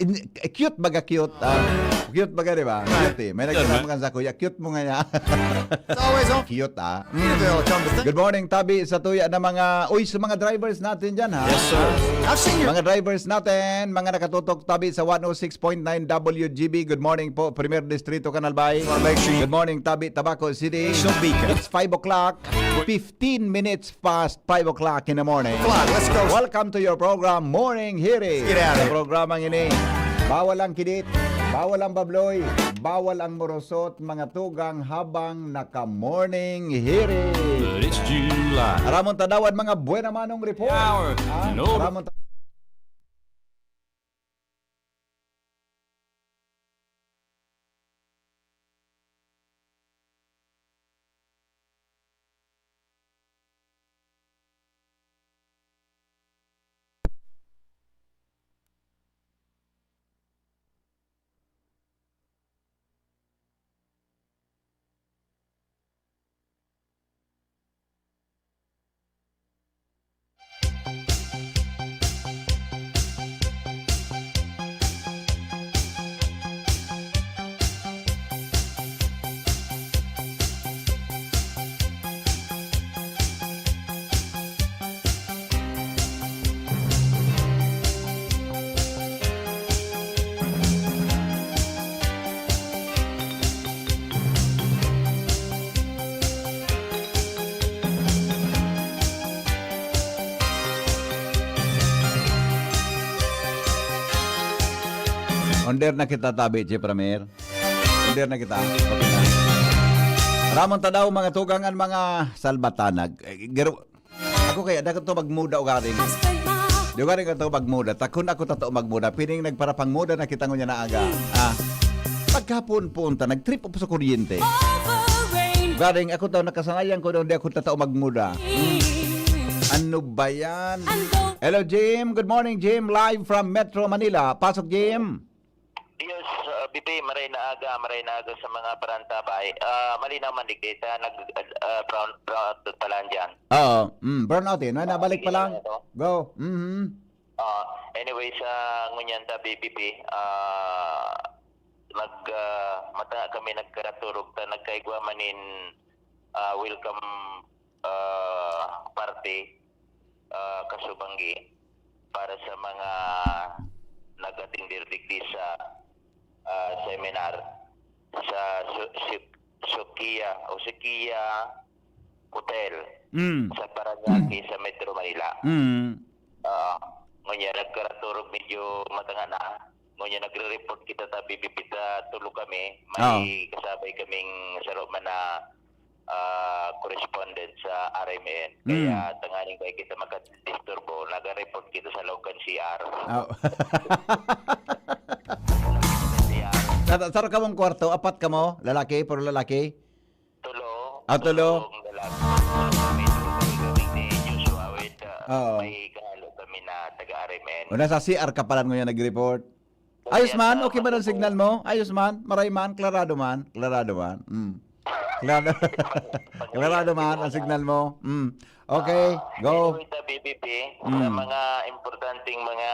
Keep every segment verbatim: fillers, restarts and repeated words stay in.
In-, eh, cute baga, cute, ah. Cute baga, di ba? Cute eh. May nagtanong man sa kuya, "Cute mo nga yan." It's always on. Cute, ah. Good morning, tabi sa tuya na mga, uy, sa mga drivers natin dyan, ha? Yes, sir. I've seen your Mga drivers natin, mga nakatutok tabi sa one oh six point nine W G B. Good morning po, Primer Distrito, Canal Bay. Make sure you Good morning, tabi, Tabaco City. Should be good. It's five o'clock, fifteen minutes past five o'clock in the morning. Come on, let's go. Welcome to your program, Morning Hirit. Get out of Sa here. programang ini, bawal ang kidit, bawal ang babloy, bawal ang morosot, mga tugang habang naka-Morning Hirit. It's July. Ramon Tadawan, mga buena manong report. Hour. Ah, No. Ramon Ta- Under na kita, tabi, Chief Ramir. Under na kita. Okay na. Ramon ta daw, mga tugang, an mga salbatanag. Eh, garo-, ako kaya, dapat to magmuda o garing. Di garing ka to magmuda. Takon ako tato magmuda. Pining nagparapangmuda na kita ngunyan na aga. Ah. Pagkahapon, punta, nag-trip ako sa kuryente. Garing ako daw, nakasanayan ko daw, di ako tato magmuda. Ano ba yan? Hello, Jim. Good morning, Jim. Live from Metro Manila. Pasok, Jim. Yes, uh, B P, maray na aga, maray na aga sa mga parantabay. Ah, malinaw man digdi ta, nag, ah, brown, brown out pa lang dyan. Oo, mm, brown out eh. Na, Ah, nabalik pa sige lang. lang ito. Go. Mhm. Ah, anyway, sa ngunyan ta, B P P, ah, nag, ah, mata kami nagkaraturog ta, nagkaigwa man nin, ah, welcome, ah, party, ah, kasubanggi para sa mga nag-atender digdi sa, ah, seminar sa Su-, Su-, Sukiya o Sukiya Hotel Mm. sa Parañaque, sa Metro Manila. Mm. Ah, ngunyan, nagkaraturog medyo matanga na. Ngunyan, nagre-report kita ta, B P P ta, tulo kami. May Oo. kasabay kaming saro man na, ah, correspondent sa R M N. Mm. Kaya tanganing dai kita makadisturbo, naga-report kita sa laog kan C R. Oo. Sa, sa kamong kwarto, apat kamo? Lalaki? Puro lalaki? Tulo. Ah, tulo? Tulo ang lalaki. May tulo kami ni Joshua with, ah, Oo. may kahalo kami na taga R M N. O, nasa C R ka pala ngunyan nag-report? Ayos Kaya man, sa okay man ang Malubo. signal mo? Ayos man, maray man, klarado man, klarado man. Mm. Klarado, Pag-, klarado man ang pag-, signal mo. Mm. Okay, Ah, go. Anyway, sa B P P, sa Mm. mga importanteng mga,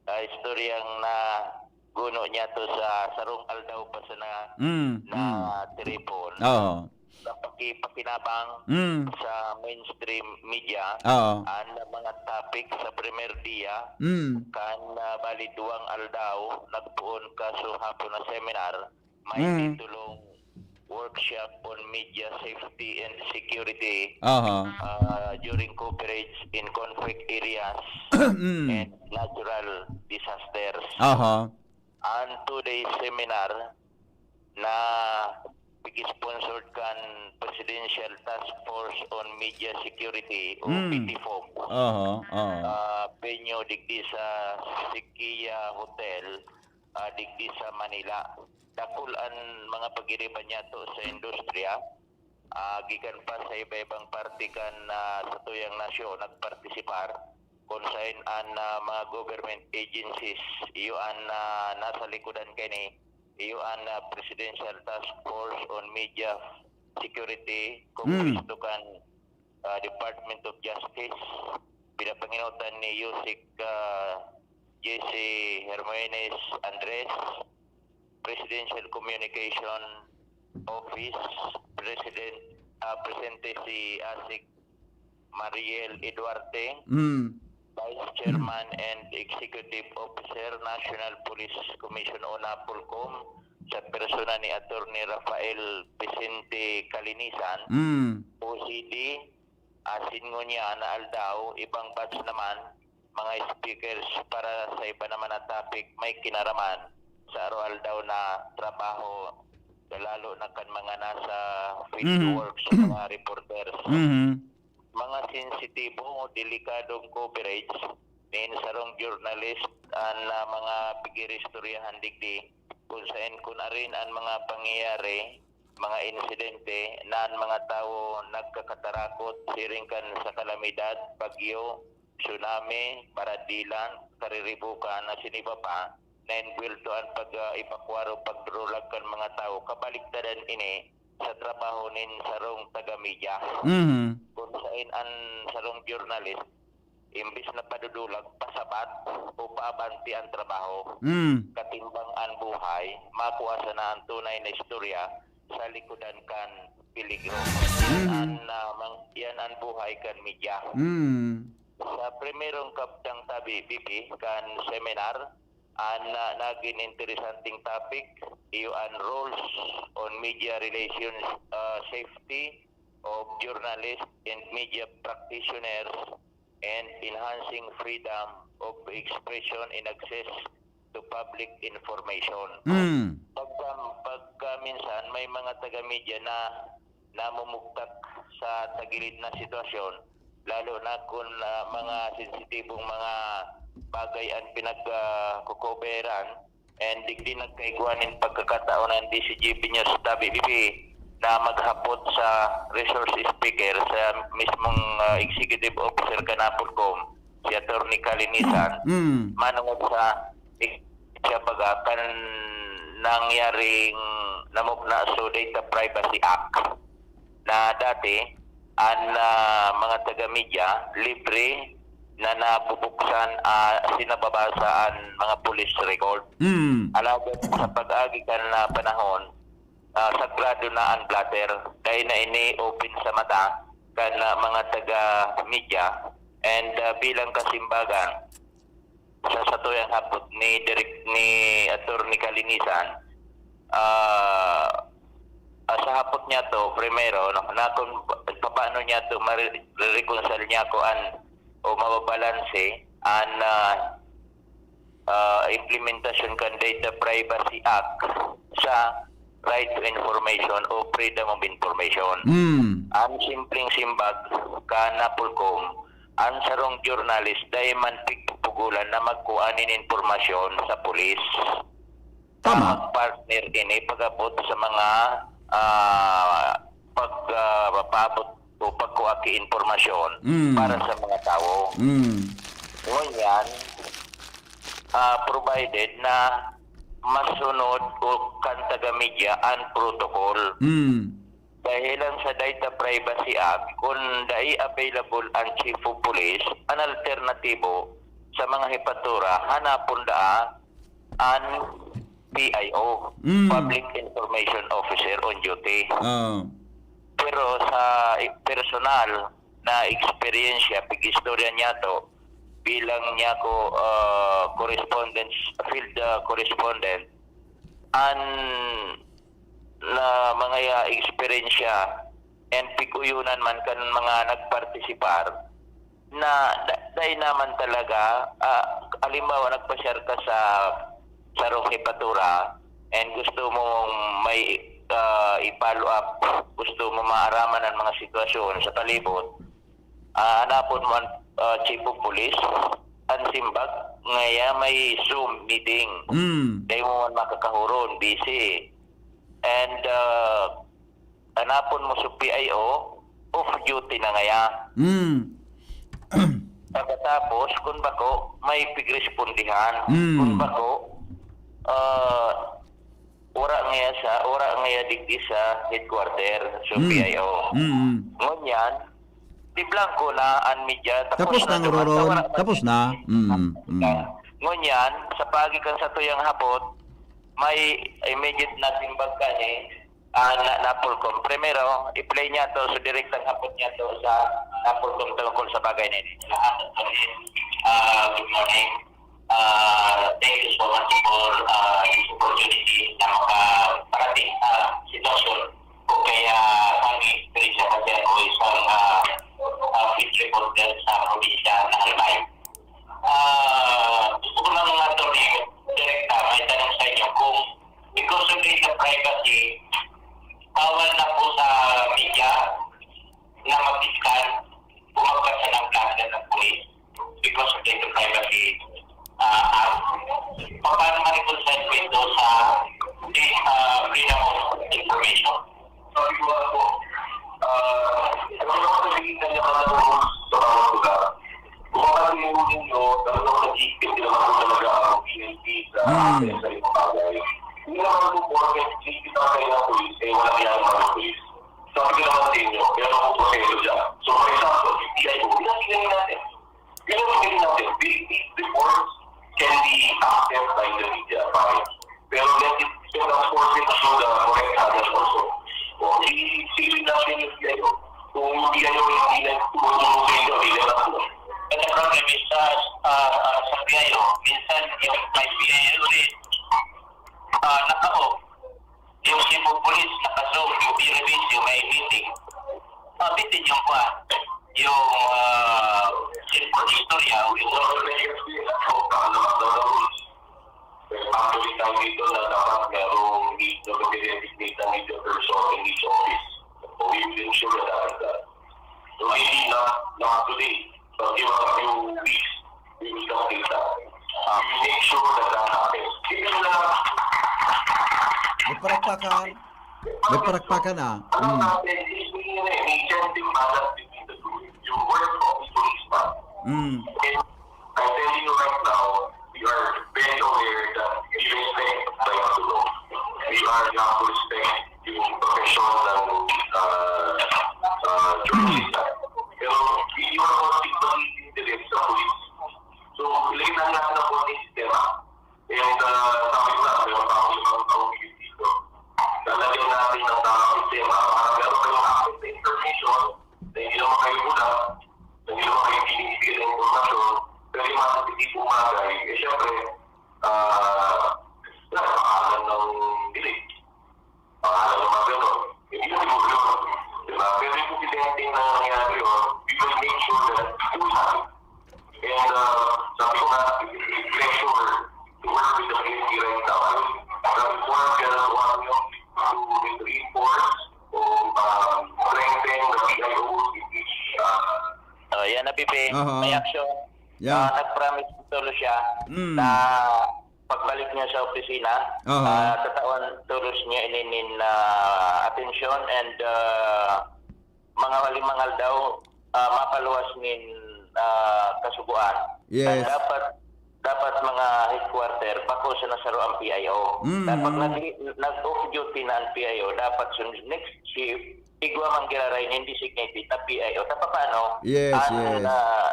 ah, istoryang naguno niya to sa sarong aldaw pa sa na, Mm, na mm. tiripon. Oo. Sa pakipakinabang Mm. sa mainstream media, Oo. an mga topic sa primer dia, Mm. kan, ah, bali duwang aldaw, nagpoon ka sa hapon na seminar, may Mm. titulong Workshop on Media Safety and Security, Aha. ah, during coverage in conflict areas Mm. and natural disasters. Aha. An two-day seminar na pig-sponsored kan Presidential Task Force on Media Security o Mm. P T F O M. Aha, aha. Ah, venue digdi sa Sikia Hotel, ah, digdi sa Manila. Dakul an mga pag-iriba niyato sa industriya, ah, gikan pa sa iba-ibang parte kan, ah, satuyang nasyon nagpartisipar, kun saen an, ah, mga government agencies, iyo an, ah, nasa likodan kaini, iyo an, ah, Presidential Task Force on Media Security, kung Hmm. gusto kan, ah, Department of Justice, pinapanginotan ni Yusik, ah, J C Hermoines Andres, Presidential Communication Office, President, ah, presente si ASIC Mariel Eduarte, Mm. Vice Chairman and Executive Officer, National Police Commission o NAPOLCOM, sa persona ni Attorney Rafael Vicente Calinisan, Mm. O C D, asin ngunyan na aldaw, ibang batch naman, mga speakers para sa iba naman na topic may kinaraman sa araw-aldaw na trabaho, lalo na kan mga nasa field Mhm. work sa mga reporters. Mhm. Mga sensitibo o delikadong coverage nin sarong journalist an, ah, mga pigiristoryahan digdi, kun saen kun arin an mga pangyayari, mga insidente na an mga tawo nagkakatarakot siring kan sa kalamidad, bagyo, tsunami, baradilan, kariribukan, asin iba pa, na enbuwelto an pag, ah, ebakuar o pagdudulag kan mga tawo. Kabaliktaran ini sa trabaho nin sarong taga-media. Mhm. Kun saen an sarong journalist, imbis na padudulag, pasabat o paabanti an trabaho. Mm. Katimbang an buhay, makua sana an tunay na istorya sa likodan kan peligro. Yan Mhm. an, ah, mang-, yan an buhay kan media. Mm. Sa primerong kabtang tabi, B P, kan seminar, an, ah, nagin interesanteng topic, iyo an roles on media relations, ah, safety of journalists and media practitioners and enhancing freedom of expression and access to public information. Mm. Pagka, pagka minsan may mga taga-media na namumugtak sa tagilid na sitwasyon, lalo na kun, ah, mga sensitibong mga bagay an pinag, ah, kukoberan, and digdi nagkaigwa nin pagkakataon ang D C G B News Tabi B P na maghapot sa resource speaker sa mismong, ah, executive officer kan Napolcom, si Attorney Kalinisan, Mm. manungod sa ik-, siya baga kan nangyaring namugna so Data Privacy Act na dati an, ah, mga taga-media libre na nabubuksan, ah, asin nababasa an mga police record. Mm. Alagad sa pag-agi kan, ah, panahon, ah, sagrado na an blotter. Dai na ini open sa mata kan, ah, mga taga-media. And, ah, bilang kasimbagan, sa satuyang hapot ni Direk, ni Attorney Kalinisan, ah, ah, sa hapot niya to, primero, no, na kung pa-, paano niya to mare-, reconcile niya ko an, o mababalanse an, ah, ah, implementasyon kan Data Privacy Act sa right to information o freedom of information. Mm. Ang simpleng simbag kan Napolcom, ang sarong journalist dai man pigpupugulan na magkua nin impormasyon sa pulis. Tama. Partner ini pag-abot sa mga, ah, pag, ah, papaabot o pagkua ki impormasyon Mm. para sa mga tawo. Mm. Ngunyan, ah, provided na masunod o kan taga-media ang protocol. Mm. Dahilan sa Data Privacy Act, kung dai available ang Chief of Police, ang alternatibo sa mga hepatura, hanapon daa an P I O, Mm. Public Information Officer on duty. Ah. Pero sa personal na eksperyensya, pag-istorya niya to, bilang niya ko, ah, correspondence, field, ah, correspondent, an na mga ya-, eksperyensya and pig-uyonan man kan mga nagpartisipar na da-, dai naman talaga, ah, halimbawa, nagpasyar ka sa sarong hepatura and gusto mong may, ah, i-follow up, gusto mo maaraman ang mga sitwasyon sa palibot, ah, hanapon mo ang, ah, Chief of Police, ang simbag, ngaya may Zoom meeting. Mm. Dai mo man makakahuron, busy. And, ah, hanapon mo sa P I O, off duty na ngaya. Mm. Pagkatapos, kung bako, may pigrespondihan. Mm. Kung bako, ah, wala ngaya sa, wala ngaya digdi sa headquarter, so Mm. P I O. Mm. Ngunyan, di blanco na ang media. Tapos na, duman, Ngororon. wala man Tapos na. Mm. Mm. Ngunyan, sa paagi kan satuyang hapot, may immediate na simbag kani, ah, na, na Polcom. Primero, i-play niya to, so direktang hapot niya to sa na Polcom tungkol sa bagay na ini. Lahat ng, ah, good morning. Ah, thank you so much for, ah, this opportunity na makaparating sa sitwasyon ko. Kaya kami, Teresa Paterno, isang, ah, ah, field reporter sa probinsya ng Albay. Ah, gusto ko lang, Attorney, direkta, may tanong sa inyo. Kung because of data privacy, bawal na po sa media na mag-scan kung magbasa ng vlogger ng pulis because of data privacy, ah, act. Paano ma-reconcile po ito sa, ah, freedom of information? Sabi ko nga po, ah, ano naman sabihin na naman ang rules sa bawat lugar? Kung makatulong ninyo, talagang nag-iimpit naman po talaga ang P N P sa Hmm. sa ibang bagay. Hindi naman po porket nakikita kayo ng pulis, eh, wala kayang mga pulis. Sabi ko naman sa inyo, meron akong proseso dyan. So, for example, yung P I O, pinakinggan natin. Pinakinggan natin. The, the reports can be accessed by the media, fine. Pero let it, let us force it through the correct channels also. O, i-, i-, natin yung P I O. Kung hindi kayo, hindi na tumutulong sa inyo, hindi na po. And the problem is, uh, uh, uh, sa P I O, minsan yung may P I O rin, uh, naka-off. Yung chief of police, naka-Zoom, yung P R B C, yung may meeting. Uh, bitin yung kwan, yung, uh, yung istorya, yung Actually, tawag dito na dapat merong need na mag-designate ng media person in each office. So, we will ensure that happens. So, maybe not, not today, but give us a few weeks, we will complete that. We will make sure that that happens. Yun lang. May palakpakan. May palakpakan, ah. Ano Mm. natin, is we need a gentle balance between the two. Yung work of the policeman. Mm. And I'm telling you right now, we are very aware that we respect the right to law. We are not to respect yung profession ng, ah, ah, journalista. Pero hindi mo naman tignan yung interest sa police. So, ilagay na natin ang police sistema. And, ah, sabi ko na, meron pa akong ibang tao dito. Lalagyan natin ng tamang sistema para meron kayong access sa information na hindi naman kayo kulang, na hindi naman kayo binibigyan ng impormasyon, pero yung mga sensitibong bagay, eh, syempre, ah, na pangalan ng bilik. Pangalan ng mga ganun. Hindi na siguro yun. Diba? Pero yung insidente na nangyari yun, we will make sure that it will happen. And, uh, sabi ko nga, it is a pleasure to work with the P N P right now. I mean, the report, uh, one million to reinforce or, um, strengthen the P I Os in each, uh, Oh, yan na, Pipi. Aha. May action. Yeah. Ah, nag-promise tulos siya Mm. na pagbalik niya sa opisina, Aha. ah, tatawan tulos niya ini nin, ah, atensyon and, ah, mga limang aldaw, ah, mapaluwas nin, ah, kasugoan. Yes. Dapat, dapat mga headquarter, bako sa nasaro ang P I O. Mm. Dapat nag-, nag-off duty na ang P I O. Dapat sun-, next shift, igwa man giraray nin designated na P I O. Ta paano? Yes, Ang, yes. ah,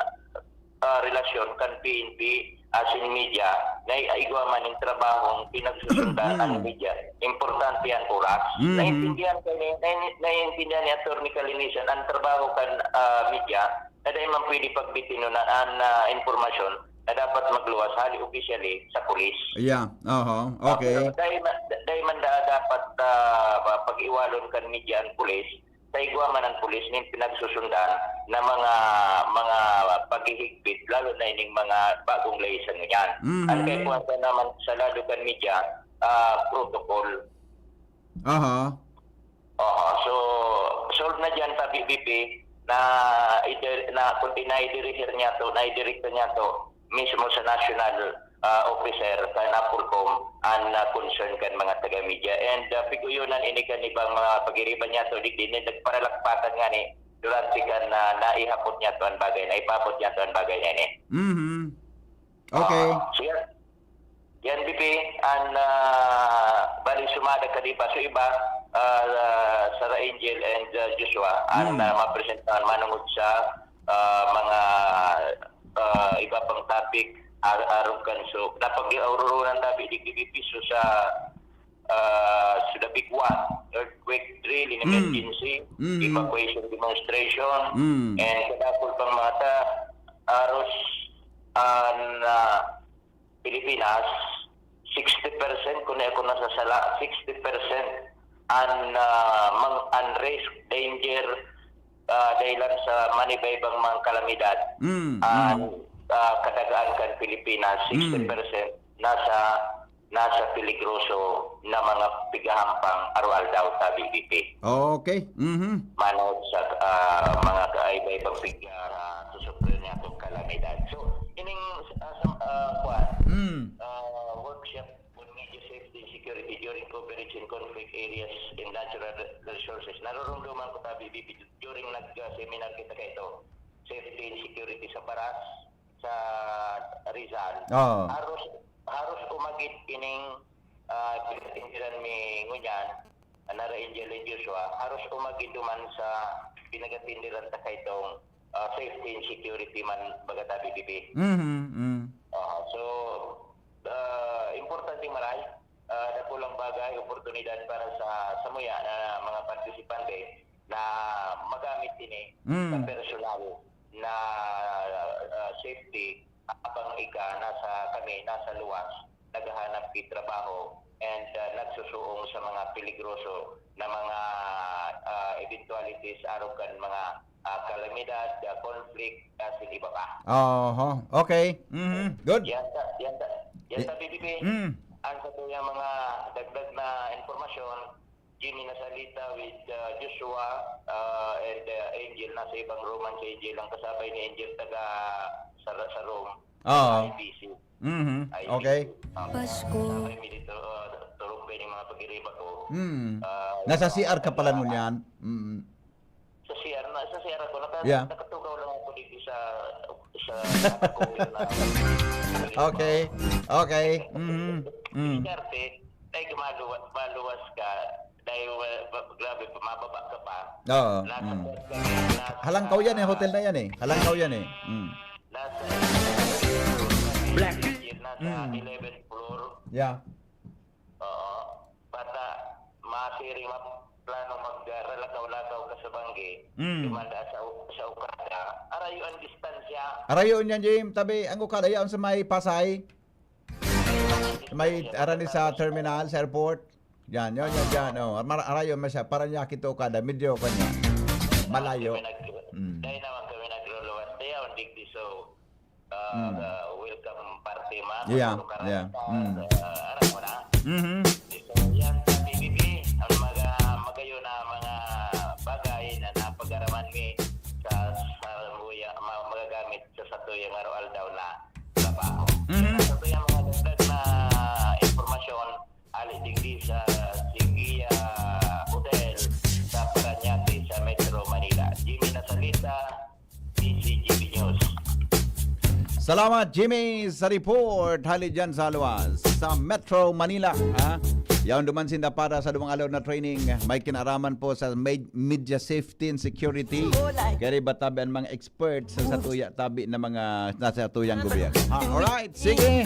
ah, relasyon kan P N P asin media, na igwa man nin trabahong pinagsusundan ang Mm. media. Importante an oras. Mhm. Naintindihan ka ni, nai-, naiintindihan ni Attorney Kalinisan ang trabaho kan, ah, media na dai man pwede pagbitinon an, ah, impormasyon na dapat magluwas hali officially sa pulis. Yeah, oho. Ah, Okay. pero dai man, dai man da-, dapat, ah, pa-, pag-iwalon kan media ang pulis, sa igwa man ang pulis nin pinagsusundan na mga, mga paghihigpit, lalo na ining mga bagong lay sa ngunyan. Mhm. Ang kaipuhan naman sa lalo kan media, ah, protocol. Aha. Oo. So, solve na diyan sa B B P na ide-, na kundi naidirihir niya to, naidirekta niya to mismo sa national, ah, officer sa Napolcom ang, ah, concern kan mga taga-media. And, ah, piguyonan ini kan ibang mga pagiriba niya to, digdi ni nagparalakpatan nga ni durante kan, ah, naihapot niya to ang bagay, naipabot niya to ang bagay na ini. Mhm. Okay. Ah, so yan. Yan, B P, an, ah, bali sumada kadiba. So iba, ah, Sarah Angel and, ah, Joshua, an, Mm. ah, mapresentahan manungod sa, ah, mga, ah, iba pang topic, ar-, arog kan so, napag-, aururunan tabi digdi B P so sa, ah, so the big one, earthquake drill in Mm. emergency, Mm. evacuation demonstration, Mm. and kadakul pang mga ta-, aros, ah, na Pilipinas, sixty percent, kung ako nasasala, sixty percent an, ah, mang-, an risk, danger, ah, dahilan sa manibaybang mga kalamidad, Mm, an, mm. ah, kadagaan kan Pilipinas, Mm. sixty percent nasa, nasa peligroso na mga pigahampang aroaldaw, tabi, B P. Okay. Mhm. Manod sa, ah, mga kaiba-ibang pig-, ah, susuplir niya atong kalamidad. So, ining, ah, sa, ah, kuwan, Mm. ah, workshop on media safety and security during coverage in conflict areas and natural re-, resources. Narurumduman ko, tabi, B P, during nag, ah, seminar kita kaito, safety and security sa Baras, sa Rizal. Oo. Haros, haros umagid ining, ah, pinatindiran mi ngunyan, na Angel and Joshua, haros umagid duman sa pinatindiran ta kaitong, ah, safety and security man, baga, tabi, B P. Mhm, mm. Ah, so, ah, importante maray, ah, dakulang bagay, oportunidad para sa, samuya na mga partisipante na magamit ini Mm. sa personal na, ah, safety habang ika nasa, kami, nasa luwas, naghahanap ki trabaho, and, ah, nagsusuong sa mga peligroso na mga, ah, eventualities arog kan mga, ah, kalamidad, ah, conflict, asin iba pa. Oho. Okay. Mhm. Good. Yan ta, yan ta, yan ta, I-, B P P. Mm. Ang sa tuyang mga dagdag na impormasyon, Jimmy nasalita with, uh, Joshua, uh, and, uh, Angel. Nasa ibang room man si Angel. Ang kasabay ni Angel taga sa, sa room. Oo. I B C. Mhm. I B C. Okay. Um, Pasko. Kasabay mi dito, uh, turog pa yung mga pag-iriba ko. Mm. Uh, Nasa C R ka pala uh, ngunyan. Mm. Sa C R na, sa C R ako. Naka-, Yeah. nakatukaw lang ako dito sa, sa, sa computer na. Okay. Okay. Mhm. Mm. Diskarte, ay, maluwa-, maluwas ka. Dahil, wa-, wa-, grabe, mababa ka pa. Oo, Nasa mm. third ka na, nasa Halangkaw yan eh, hotel na yan eh. Halangkaw yan eh. Mm. Nasa Black. Nasa Mm. eleventh floor. Yeah. Oo. Bata, masiring, ma-, plano magralakaw-lakaw ka sa banggi. Mm. Dumanda sa u-, sa Okada. Arayo ang distansya. Arayo niyan, Jim. Tabi, ang Okada, yaon sa may Pasay. May arani sa terminal, sa airport. Yan, yan, yan, yan. Oh, mar-, arayo mo siya. Paranaque to Okada. Medyo kanya. Malayo. Kami nag-, Mm. dahil naman kami nagluluwas. Kaya, ang digdi, so, ah, Mm. ah, welcome party, ma. Yeah, Kung yeah. karanta, Mm. ah, alam mo na. Mhm. So, yan, sa B B B, ang mga, magayon na mga bagay na napag-araman mi sa, sa, ma-, magagamit sa satuyang araw-aldaw na trabaho. Mhm. Sa tuyang mga dagdag na impormasyon, ali digdi sa Sigia Hotel sa Parañaque, sa Metro Manila. Jimmy Nasalita, D C G B News. Salamat, Jimmy, sa report. Hali dyan sa luwas, sa Metro Manila, ha? Yaon duman sinda para sa duwang aldaw na training. May kinaraman po sa med-, media safety and security. Kaya iba tabi ang mga expert sa satuya tabi na mga nasa tuyang gobyerno. Ha, alright, sige.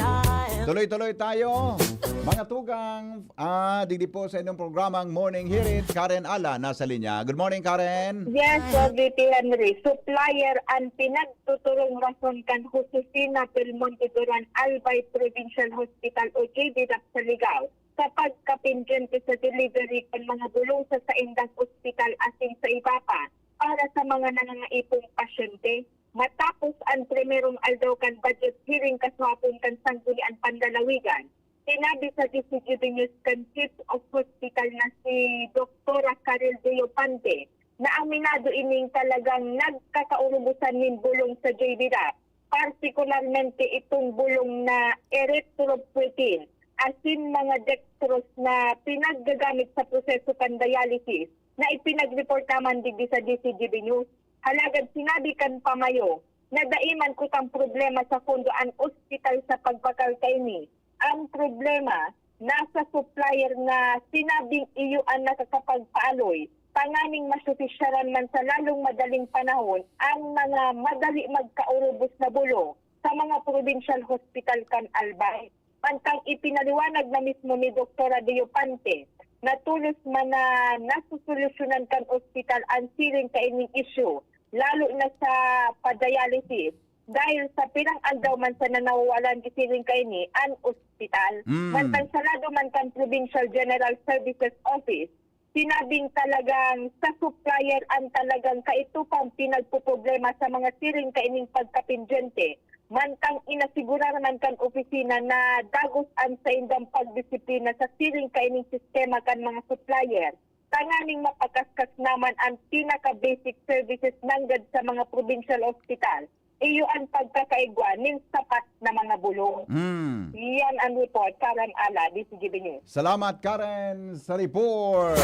Tuloy-tuloy tayo. Mga tugang, ah, digdi po sa inyong programang Morning Hirit, Karen Ala nasa linya. Good morning, Karen. Yes, Sir V P Henry. Supplier ang pinagtuturong rason kan Josefina Belmonte Duran Albay Provincial Hospital o J B DAP sa Ligao sa pagkapindyente sa delivery kan mga bulong sa saindang ospital asin sa iba pa para sa mga nangangaipong pasyente. Matapos an primerong aldaw kan budget hearing kasuhapon kan Sangguniang Panlalawigan, sinabi sa D C G B News kan Chief of Hospital na si Doktora Caril Diopante na aminado ining talagang nagkakaurubosan nin bulong sa J B DAP, partikularmente itong bulong na erythropoietin asin mga dextrose na pinaggagamit sa proseso kan dialysis na ipinag-report naman digdi sa D C G B News. Halagad sinabi kan pamayo na dai man kutang problema sa pondo an ospital sa pagbakal kaini. Ang problema nasa supplier na sinabing iyo an nakakapagpaaloy tanganing masusisyaran man sa lalong madaling panahon ang mga madali magkaurubos na bulong sa mga provincial hospital kan Albay. Mantang ipinaliwanag na mismo ni Doktora Diopante na tolos man na nasosolusyonan kan ospital an siring kaining isyu, lalo na sa pa-dialysis, dahil sa pirang aldaw man sana nawawalan siring kaini an ospital. Mm. Mantang sa lado man kan Provincial General Services Office, sinabing talagang sa supplier an talagang kaitupang pinagpoproblema sa mga siring kaining pagkapendyente, mantang inasigurar man kan opisina na dagos an saindang pagdisiplina sa siring kaining sistema kan mga supplier, tanganing mapakaskas naman an pinaka-basic services nanggad sa mga provincial hospital. Iyo an pagkakaigwa nin sapat na mga bulong. Mm. Yan ang report, Karen Ala, D C G B News. Salamat, Karen, sa report.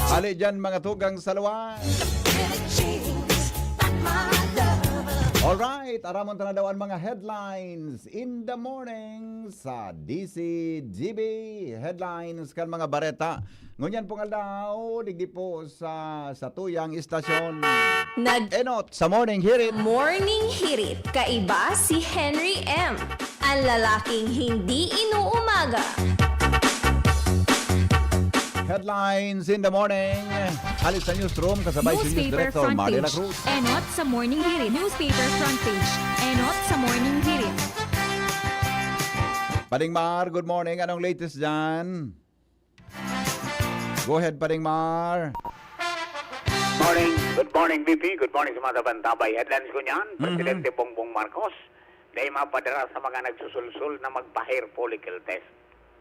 Hali dyan, mga tugang sa luwan. Alright, aramon ta na daw ang mga headlines in the morning sa D C G B Headlines kan mga bareta. Ngunyan pong aldaw, digdi po sa, sa tuyang istasyon. Nag- Enot sa Morning Hirit. Morning Hirit, kaiba si Henry M, ang lalaking hindi inuumaga. Headlines in the morning. Hali sa newsroom, kasabay si News Newspaper Director Front Marlena Page. Cruz. Enot sa Morning Hirit. Newspaper Front Page. Enot sa Morning Hirit. Pading Mar, good morning. Anong latest dyan? Go ahead, Pading Mar. Morning. Good morning, B P. Good morning sa mga tabantabay. Headlines ko niyan, Mhm. Presidente Bongbong Marcos, dai mapadara sa mga nagsusulsol na magpa-hair follicle test.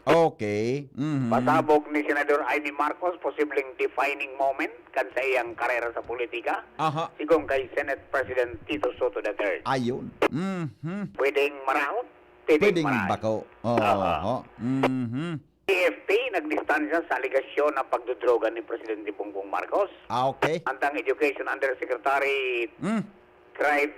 Okay. Mhm. Pasabog ni Senador Imee Marcos, posibleng defining moment kan sa iyang karera sa politika, Aha. sigon kay Senate President Tito Sotto the third. Ayun. Mhm. Pwedeng maraot, pwedeng Pwedeng maraot. bako. Oo. Aha. Mhm. P F P nagdistansya sa alegasyon na pagdodroga ni Presidente Bongbong Marcos. Ah, okay. Antang Education Undersecretary Mm. Craig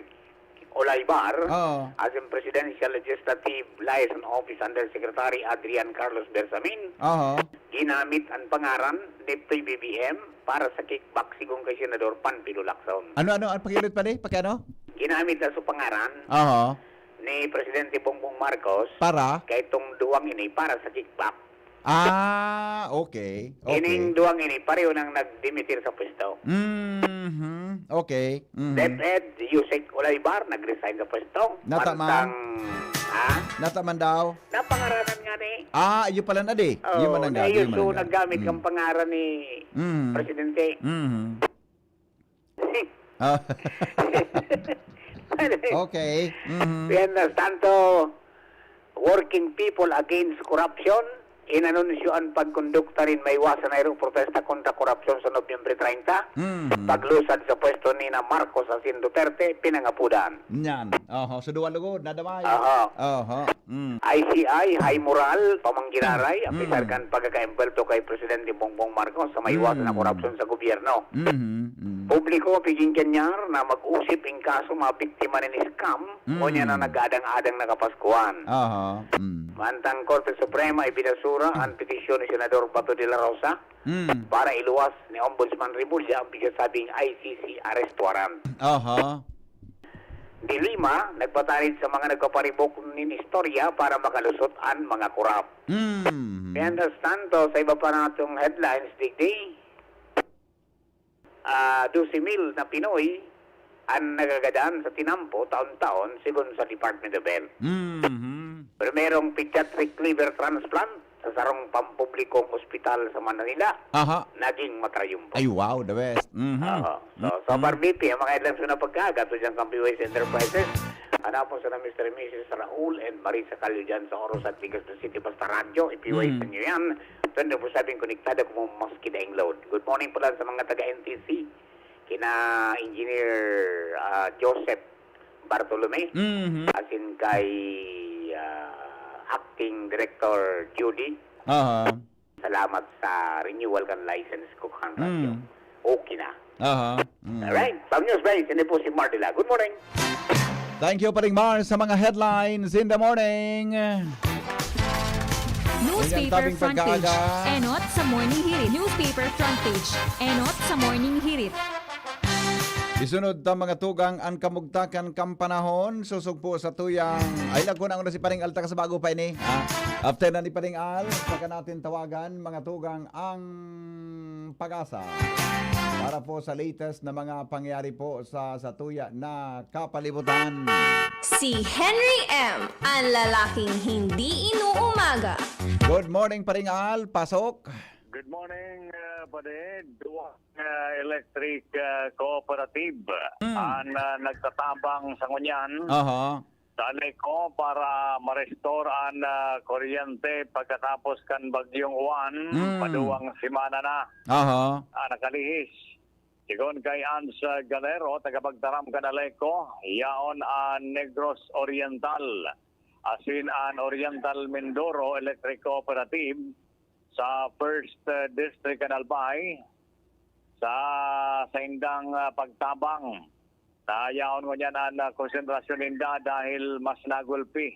Olaybar, Oo. asin Presidential Legislative Liaison Office Undersecretary Adrian Carlos Bersamin, Aha. ginamit an pangaran ni P B B M para sa kickback sigon kay Senador Panfilo Lacson. Ano, ano? Ano, pakiulit pa, di? Pakiano? Ginamit na sa pangaran Aha. ni Presidente Bongbong Marcos Para? kay itong duwang ini para sa kickback. Ah, okay. Okay. Ining duwang ini, pareho nang nagdimitir sa pwesto. Mhm. Okay. Mhm. DepEd, Usec Olaybar, nag-resign sa pwesto. Nata man. Mantang, ha? Nata man daw. Napangaranan nga ni. Ah, iyo pala na di. Oh, Iyo man ang na gabi, iyo iyo man so ang gabi. naggamit Mm. kang pangaran ni Mm. Presidente. Mhm. Ah. Okay. Mhm. Mientras tanto, Working People Against Corruption, inanunsyo an pagkondukta nin maiwasan na irong protesta kontra korupsyon sa Nobyembre treinta. Mhm. Paglusad sa pwesto ni na Marcos asin Duterte, pinangapudan. Nyan. Oho. So, duwa lugod, nadamay. Oho. Oho. Mm. I C I, high moral, pamanggiraray, ang Mm. pisar kan pagkakaempwelto kay Presidente Bongbong Marcos sa maiwasan na Mm. korupsyon sa gobyerno. Mhm, mm. Publiko, pigin kanyar na mag-usip in kaso mga biktima nin scam, Mm. ngunyan na nag-adang-adang na Kapaskuhan. Aha, mm. Mantang Korte Suprema, ibinasura ang petisyon ni Senador Bato de la Rosa Mm. para iluwas ni Ombudsman Remulla ang pigsasabing I C C arrest warrant. Aha. De Lima, nagpatanid sa mga nagpaparibok nin istorya para makalusot an mga korap. Mm. Mientras tanto, sa iba pa natong headlines digdi, ah, dose mil na Pinoy an nagagadan sa tinampo taon-taon, sigon sa Department of Health. Mhm. Primerong pediatric liver transplant sa sarong pampublikong ospital sa Manila, Aha. naging matrayumpo. Ay, wow, the best. Mhm. Oo. So, Mm. so far, B P, ang mga headlines ko na pagkaaga, to dyan kang P Y C Enterprises. Hanapon sa na Mister and Missus Raul and Marisa Calio dyan sa Oro, Santiago City, basta radyo, i-P Y C Mm. nyo yan. Twenty-four seven konektado kung maski daing load. Good morning po lang sa mga taga N T C, kina Engineer, ah, Joseph Bartolome, Mhm. asin kay, ah, Acting Director Judy. Aha. Salamat sa renewal kan license ko kan radyo. Mm. Okay na. Aha. Mm. Alright. From News Bay, sini po si Mardila. Good morning. Thank you, Paring Mar, sa mga headlines in the morning. Newspaper Ayan, tabing front page. pagkaaga. Enot sa Morning Hirit. Newspaper front page. Enot sa Morning Hirit. Isunod ta, mga tugang, an kamugtakan kan panahon, susog po sa tuyang, ay, lagkon ang oras si Paring Al, taka sa bago pa ini, ha? After na ni Paring Al, saka natin tawagan, mga tugang, ang Pag-asa para po sa latest na mga pangyayari po sa, sa tuya na kapalibutan. Si Henry M, ang lalaking hindi inuumaga. Good morning, Paring Al. Pasok. Good morning, uh, Pade. Duwang uh, electric uh, cooperative Hmm. ang uh, nagtatabang sa ngunyan Aha. sa Aleco para ma-restore ang uh, kuryente pagkatapos kan Bagyong Juan, Hmm. paduwang semana na Aha. ah, nakalihis. Sigon kay Ans uh, Galero, tagapagtaram kan Aleco, yaon ang Negros Oriental, asin ang Oriental Mindoro Electric Cooperative sa First uh, District kan Albay, sa saindang uh, pagtabang. Nayaon ngunyan ang uh, konsentrasyon ninda dahil mas nagulpi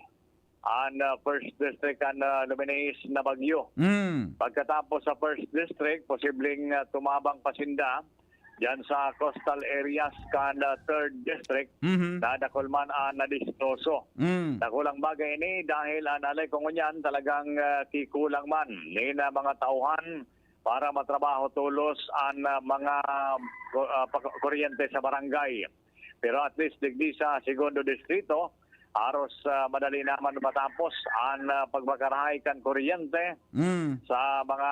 ang uh, First District kan uh, luminihis na bagyo. Mm. Pagkatapos sa First District, posibleng uh, tumabang pa sinda diyan sa coastal areas kan uh, Third District Mhm. na dakul man ang nadistroso. Mm. Dakulang bagay ini dahil ang Aleco ngunyan talagang uh, kikulang man nin uh, mga tauhan para matrabaho tolos an ah, mga ku- ah, pa- kuryente sa barangay. Pero at least digdi sa Segundo Distrito, aros ah, madali naman matapos an ah, pagpakarahay kan kuryente Mm. sa mga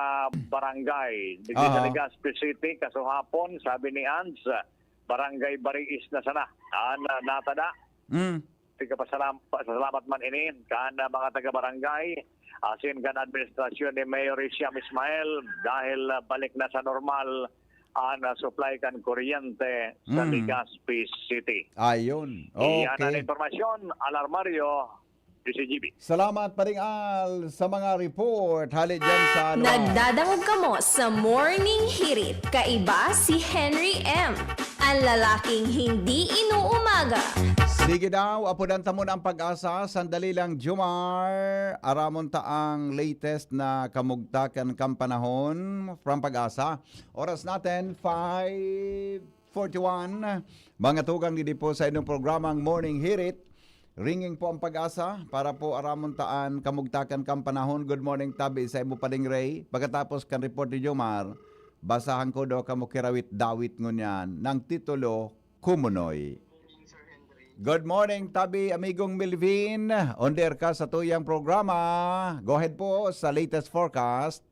barangay. Digdi sa Aha. Legazpi City, kasuhapon, sabi ni Ans, Barangay Bariis na sana an ah, natada. Mm. Tigpasalam-, pasalamat man ini kan ah, mga taga-barangay asin kan administrasyon ni Mayor Hisham Ismail dahil ah, balik na sa normal an ah, supply kan kuryente sa Mm. Legazpi City. Ayun. Iyan an Okay. impormasyon, Alarmario, D C G B. Salamat, Paring Al, sa mga report. Hali dyan sa ano. Nagdadangog kamo sa Morning Hirit. Kaiba si Henry M. Ang lalaking hindi inuumaga. Sige daw, apodan ta muna ang Pag-asa. Sandali lang, Jomar. Aramon ta ang latest na kamugtakan kan panahon from Pag-asa. Oras natin, five forty-one. Mga tugang, didi po sa inyong programang Morning Hirit. Ringing po ang Pag-asa para po aramon ta an kamugtakan kan panahon. Good morning, tabi sa imo, Paring Ray. Pagkatapos kan report ni Jomar, basahan ko daw kamo kirawit-dawit ngunyan ng titulo, Kumunoy. Good morning, tabi, amigong Melvin. On the air ka sa tuyang programa. Go ahead po sa latest forecast.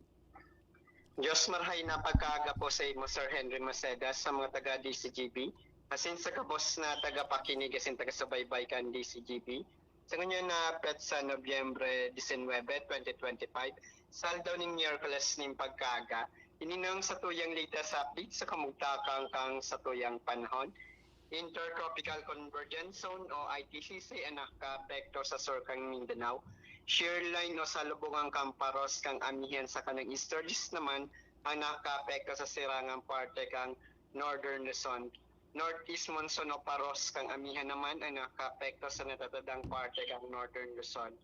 Diyos marhay na pagkaaga po sa imo, Sir Henry Maceda, sa mga taga D C G B. Asin sa gabos na tagapakinig asin tagasubaybay kan D C G B. Sa ngunyan na petsa, Nobyembre disinwebe, twenty twenty-five, sa aldaw ning Miyerkules nin pagkaaga, ini nang satuyang latest update sa kamugtakan kan satuyang panahon. Intertropical Convergence Zone o I T C C an nakakaapekto sa sur kan Mindanao. Shear line o salubungan kan paros kan amihan saka nang easterlies naman ang nakakaapekto sa sirangang parte kan Northern Luzon. Northeast monsoon o paros kan amihan naman ang nakakaapekto sa natatadang parte kan Northern Luzon.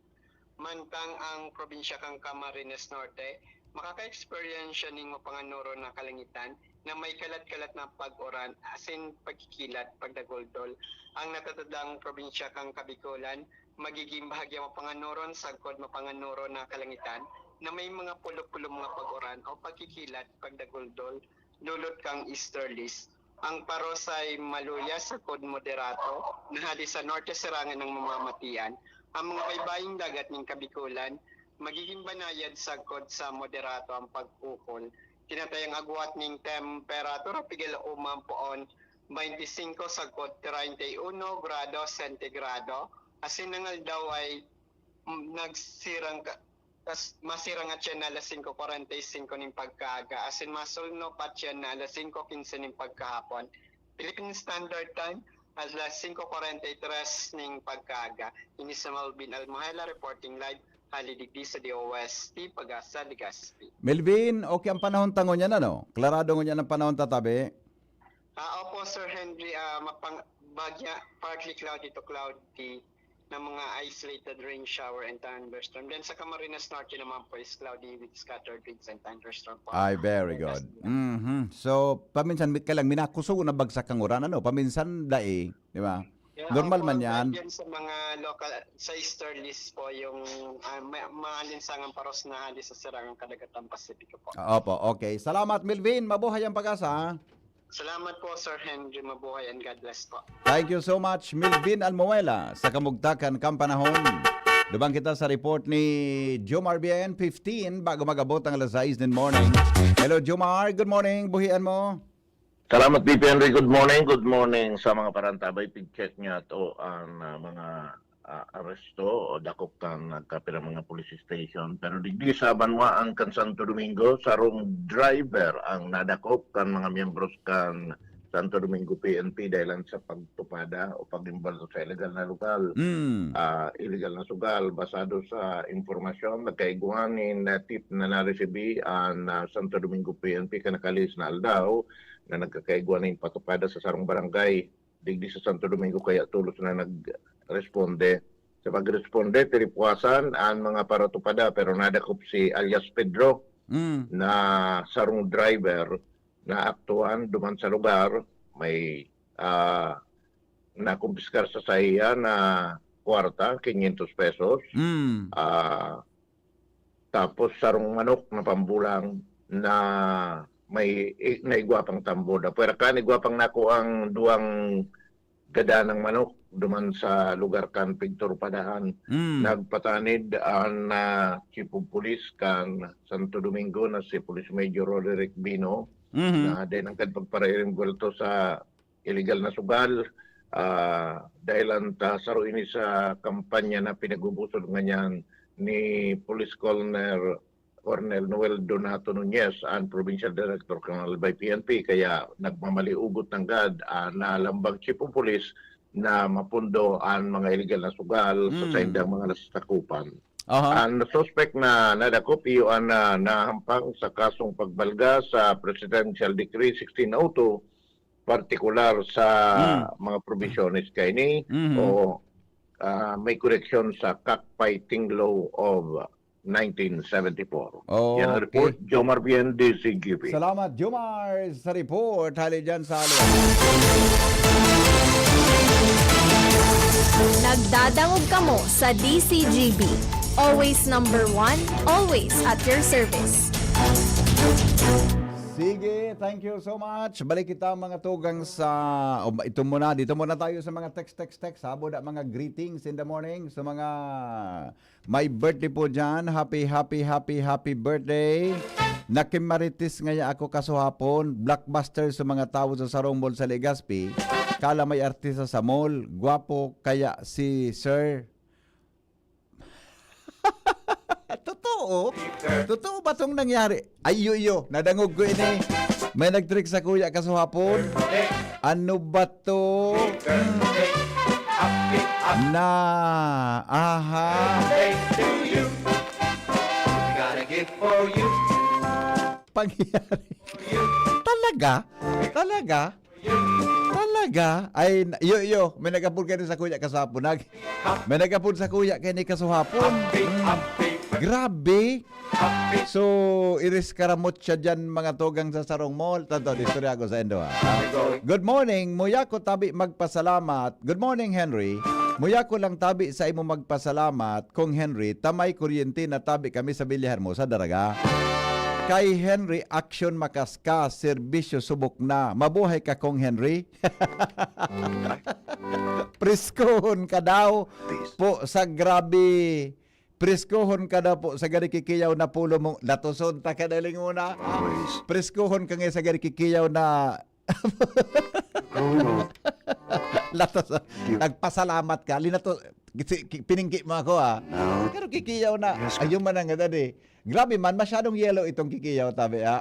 Mantang ang probinsya kan Camarines Norte, makaka-eksperyensya nin mapanganoro na kalangitan na may kalat-kalat na pag-uran asin pagkikilat, pagdaguldol. Ang natatadang probinsya kan Kabikolan, magiging bahagya mapanganoron sagkod mapanganoro na kalangitan na may mga pulop-pulop nga pag-uran o pagkikilat, pagdaguldol, dulot kan easterlies. Ang paros ay maluya sagkod moderato na hali sa norte sirangan ang mamamatian. Ang mga baybaying dagat nin Kabikolan, magiging banayad sagkod sa moderato ang pag-ukol. Tinatayang agwat nin temperatura pigil uman poon twenty-five sagkod treinta y uno grado sentigrado. Asin ang aldaw ay mm, nagsirang ka, tas masirang atyan na alas singko kwarenta y singko nin pagkaaga, asin masulno pa atyan na alas singko kinse nin pagkahapon. Philippine Standard Time, alas singko kwarenta y tres nin pagkaaga. Ini si Melvin Almohela reporting live, hali digdi sa D O S T, Pag-asa, Legazpi. Melvin, okay ang panahon ta ngunyan, ano? Klarado ngunyan ang panahon ta, tabi? Ah, opo, Sir Henry, ah, mapang-, bagya, partly cloudy to cloudy. ng mga isolated rain shower and thunderstorm. Then sa Camarines Norte naman po is cloudy with scattered rains and thunderstorm po. Ay, very good. Mhm. So, paminsan mi- ka lang, minakuso na bagsak ang uran, ano? Paminsan dai, di ba? Yeah, Normal opo, man yan. Dahil yan sa mga local, sa easterlies po yung ah, ma- maalinsangang paros na hali sa silangang kadagatan Pasipiko po. Opo, okay. Salamat, Melvin. Mabuhay ang pag-asa, ha? Salamat po, Sir Henry. Mabuhay and God bless po. Thank you so much, Melvin Almuela, sa Kamugtakan kan Panahon. Duman kita sa report ni Jomar B N fifteen bago mag-abot ang alas sais nin morning. Hello, Jomar. Good morning. Buhian mo. Salamat, P P Henry. Good morning. Good morning sa mga parantabay. Pig-check niya to ang ah, mga ah, aresto o dakop kan nagkapirang mga police station. Pero digdi sa banwaan kan Santo Domingo, sarong driver ang nadakop kan mga miyembros kan Santo Domingo P N P dahilan sa pagtupada o pag-imbalo sa illegal na lugar. Mm. Ah, illegal na sugal. Basado sa impormasyon, nagkaigwa nin ah, tip na naresibi ang ah, Santo Domingo P N P kan nakalihis na aldaw na nagkakaigwa nin patupada sa sarong barangay digdi sa Santo Domingo, kaya tolos na nagresponde. Sa pagresponde, tiripuasan ang mga paratupada, pero nadakop si alias Pedro Mm. na sarong driver na aktuan duman sa lugar. May ah, nakumpiskar sa saiya na kwarta, quinientos pesos. Mm. Ah, tapos sarong manok na pambulang na may i- na igwa pang tambod. Pwera kan igwa pang nako ang duwang gada ng manok duman sa lugar kan pigturpadahan. Mm. Nagpatanid ang ah, chief of police kan Santo Domingo na si Police Major Roderick Bino Mhm. na dahil ang pagparairing bulto sa illegal na sugal, ah, dahilan ta saro ini sa kampanya na pinag-ubusog nganyan ni Police Colonel Colonel Noel Donato Nunez, ang Provincial Director kan Albay P N P, kaya nagmamaliugot nanggad ang nalambang chief of police na mapundo ang mga illegal na sugal sa Mm. saindang mga nasasakupan. Aha. Ang suspect na nadakop iyo ang ah, nahampang sa kasong pagbalga sa Presidential Decree sixteen oh two, partikular sa Mm. mga provisiones kaini Mhm. o ah, may koreksyon sa cockfighting law of nineteen seventy-four. Yan ang Okay. report, Jomar Bien, D C G P. Salamat, Jomar, sa report. Hali dyan sa Alwa. Nagdadangog kamo sa D C G B. Always number one, always at your service. Sige, thank you so much. Balik kita, mga tugang, sa... O, ito muna, dito muna tayo sa mga text, text, text. Habo na mga greetings in the morning sa mga may birthday po dyan. Happy, happy, happy, happy birthday. Nakimarites ngaya ako kasuhapon. Blockbuster sa mga tawo sa sarong mall sa Legazpi. Kala may artista sa mall. Gwapo kaya si Sir. Totoo? Totoo ba tong nangyari? Ay, iyo, iyo. Nadangog ko ini. May nagtrick sa kuya kasuhapon. Ano ba to? Na... Aha. Pangyayari. Talaga? Talaga? Ay, na- iyo, iyo. May nag-apod kayo sa kuya kasapon. Nag, may nag-apod sa kuya kayo ni kasuhapon. Mm. Grabe. So, iris karamot siya dyan, mga tugang sa Sarong Mall. Tanto, istorya ko sa indo, ha? Good morning. Muya ko tabi magpasalamat. Good morning, Henry. Muya ko lang tabi sa imo magpasalamat, Kong Henry. Tamay kuryente na tabi kami sa Villahermosa, Daraga. Kay Henry, action makaskas, serbisyo subok na. Mabuhay ka, Kong Henry. Preskohon ka daw po sa grabe. Preskohon ka daw po sa gari kikiyaw na pulo mo. Latoson ta ka daling una. Preskohon ka nga sa gari kikiyaw na... Latos. Nagpasalamat ka. Linato, si- ki- piningki mo ako, ah. Pero kikiyaw na. Ayun man ang nga, daddy. Grabe man, masyadong yellow itong kikiyaw, tabi, ah.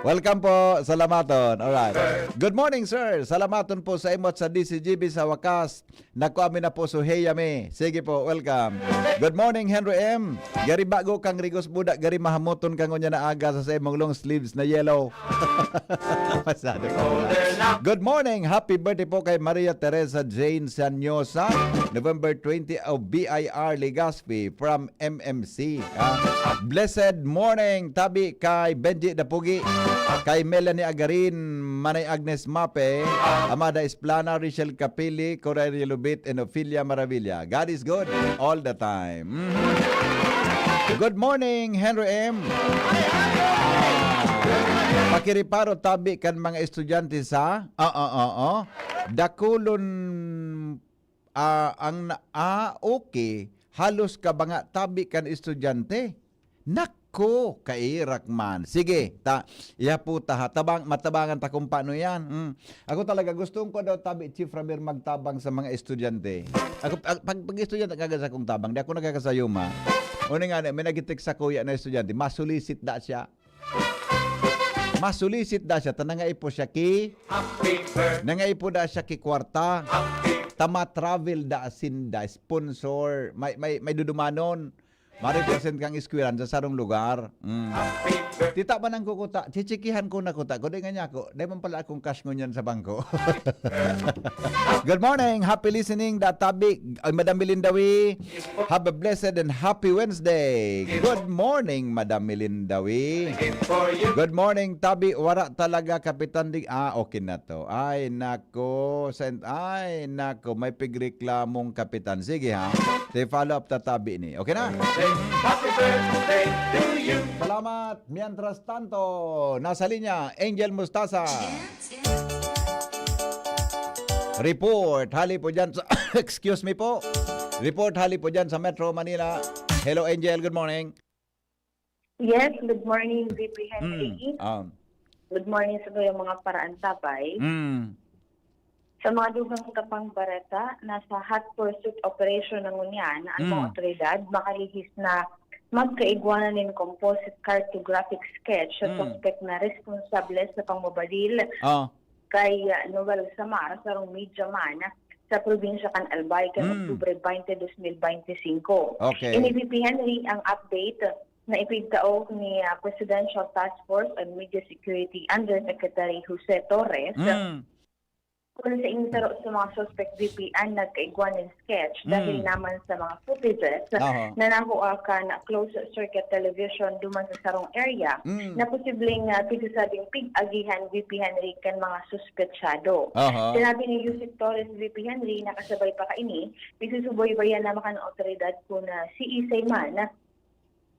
Welcome po, salamaton. Alright. Good morning, sir. Salamaton po sa imo at sa D C G B sa wakas. Naku, amin na po, suheya mi. Sige po, welcome. Good morning, Henry M. Gari bago kang Rigos Buda, gari mahamoton ka ngunyan na aga sa, sa imong long sleeves na yellow. Masyado ka pala. Good morning. Happy birthday po kay Maria Teresa Jane Sanyosa. November twenty, oh, B I R Legaspi from M M C. Ah, blessed morning, tabi kay Benji Dapugi, kay Melanie Agarin, Manay Agnes Mape, Amada Esplana, Richelle Capili, Correria Lubit, and Ophelia Maravilla. God is good all the time. Mhm. Good morning, Henry M. Pakiriparo tabi kan mga estudyante sa, oo, oo, dakulon, ah, ang na, ah, okay, halos kabanga tabi kan estudyante. Nako, kairak man. Sige, ta, ihaputa ha. Tabang, matabangan ta kung paano yan. Mm. Ako talaga, gusto ko daw tabi, Chief Ramir, magtabang sa mga estudyante. Ako, ag-, pag, pag estudyante, kagasa kong tabang, di ako nagkakasayuma. O nga, may nag-text sa kuya na estudyante, masulisit da siya. Masulisit da siya, ta nangaipo siya ki, Happy birthday. Nangaipo da siya ki kwarta. Happy. Tama travel da sinda, sponsor, may, may, may dudumanon. Mari present kang eskwelahan sa sarong lugar. Mm. Happy birthday. Tita ba nang kukuta? Chichikihan ko na kuta. Kundi nga niya ako, dahil man pala akong cash ngunyan sa bangko. Good morning. Happy listening, da tabi. Ay, Madam Milindawi. Have a blessed and happy Wednesday. Good morning, Madam Milindawi. Good morning, tabi. Wara talaga, Kapitan Dig. Ah, okay na to. Ay, nako. Sent-, ay, nako. May pigreklamong kapitan. Sige, ha? Say follow up, tatabi ni. Okay na? Happy birthday to you. Salamat. Mientras tanto, nasa linya, Angel Mustasa. Report, hali po dyan sa, excuse me po. Report, hali po dyan sa Metro Manila. Hello, Angel. Good morning. Yes, good morning, V P Henry. Mm, um, Good morning sa kayong mga paraantabay. Mm. Sa mga dugang kapang bareta, nasa hot pursuit operation na ngunyan ang mga Mm. otoridad, makalihis na magkaigwanan nin composite cartographic sketch sa Mm. suspek na responsable sa pangmabadil Ah. kay, ah, Noel Samar, sarong media man sa probinsya kan Albay kan Mm. Oktubre twenty, dos mil benti singko. Okay. Ini V P Henry ang update na ipigtao ni, ah, Presidential Task Force on Media Security Undersecretary Jose Torres. Mm. Kun sa insaro sa mga suspect, V P, an nagkaigwa nin sketch dahil Mm. naman sa mga footages Aha. na nakua kan closed circuit television duman sa sarong area Mm. na posibleng, ah, pigsasabing pig-agihan, V P Henry, kan mga suspetsado. Aha. Sinabi ni Jose Torres, V P Henry, na kasabay pa kaini, isusubaybayan na kan awtoridad kun, ah, siisay man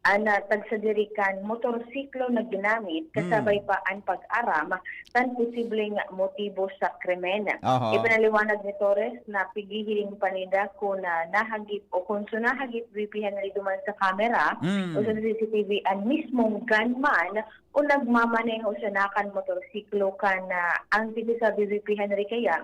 an, ah, tagsadiri kan motorsiklo na ginamit, kasabay Hmm. pa an pag-aram kan posibleng motibo sa krimen. Aha. Ipinaliwanag ni Torres na pighihiling pa ninda kun, ah, nahagip o kun so nahagip, V P Henry, duman sa kamera Hmm. o sa C C T V an mismong gunman o nagmamaneho sa nakan motorsiklo kan, ah, ang sinasabi, V P Henry, kaya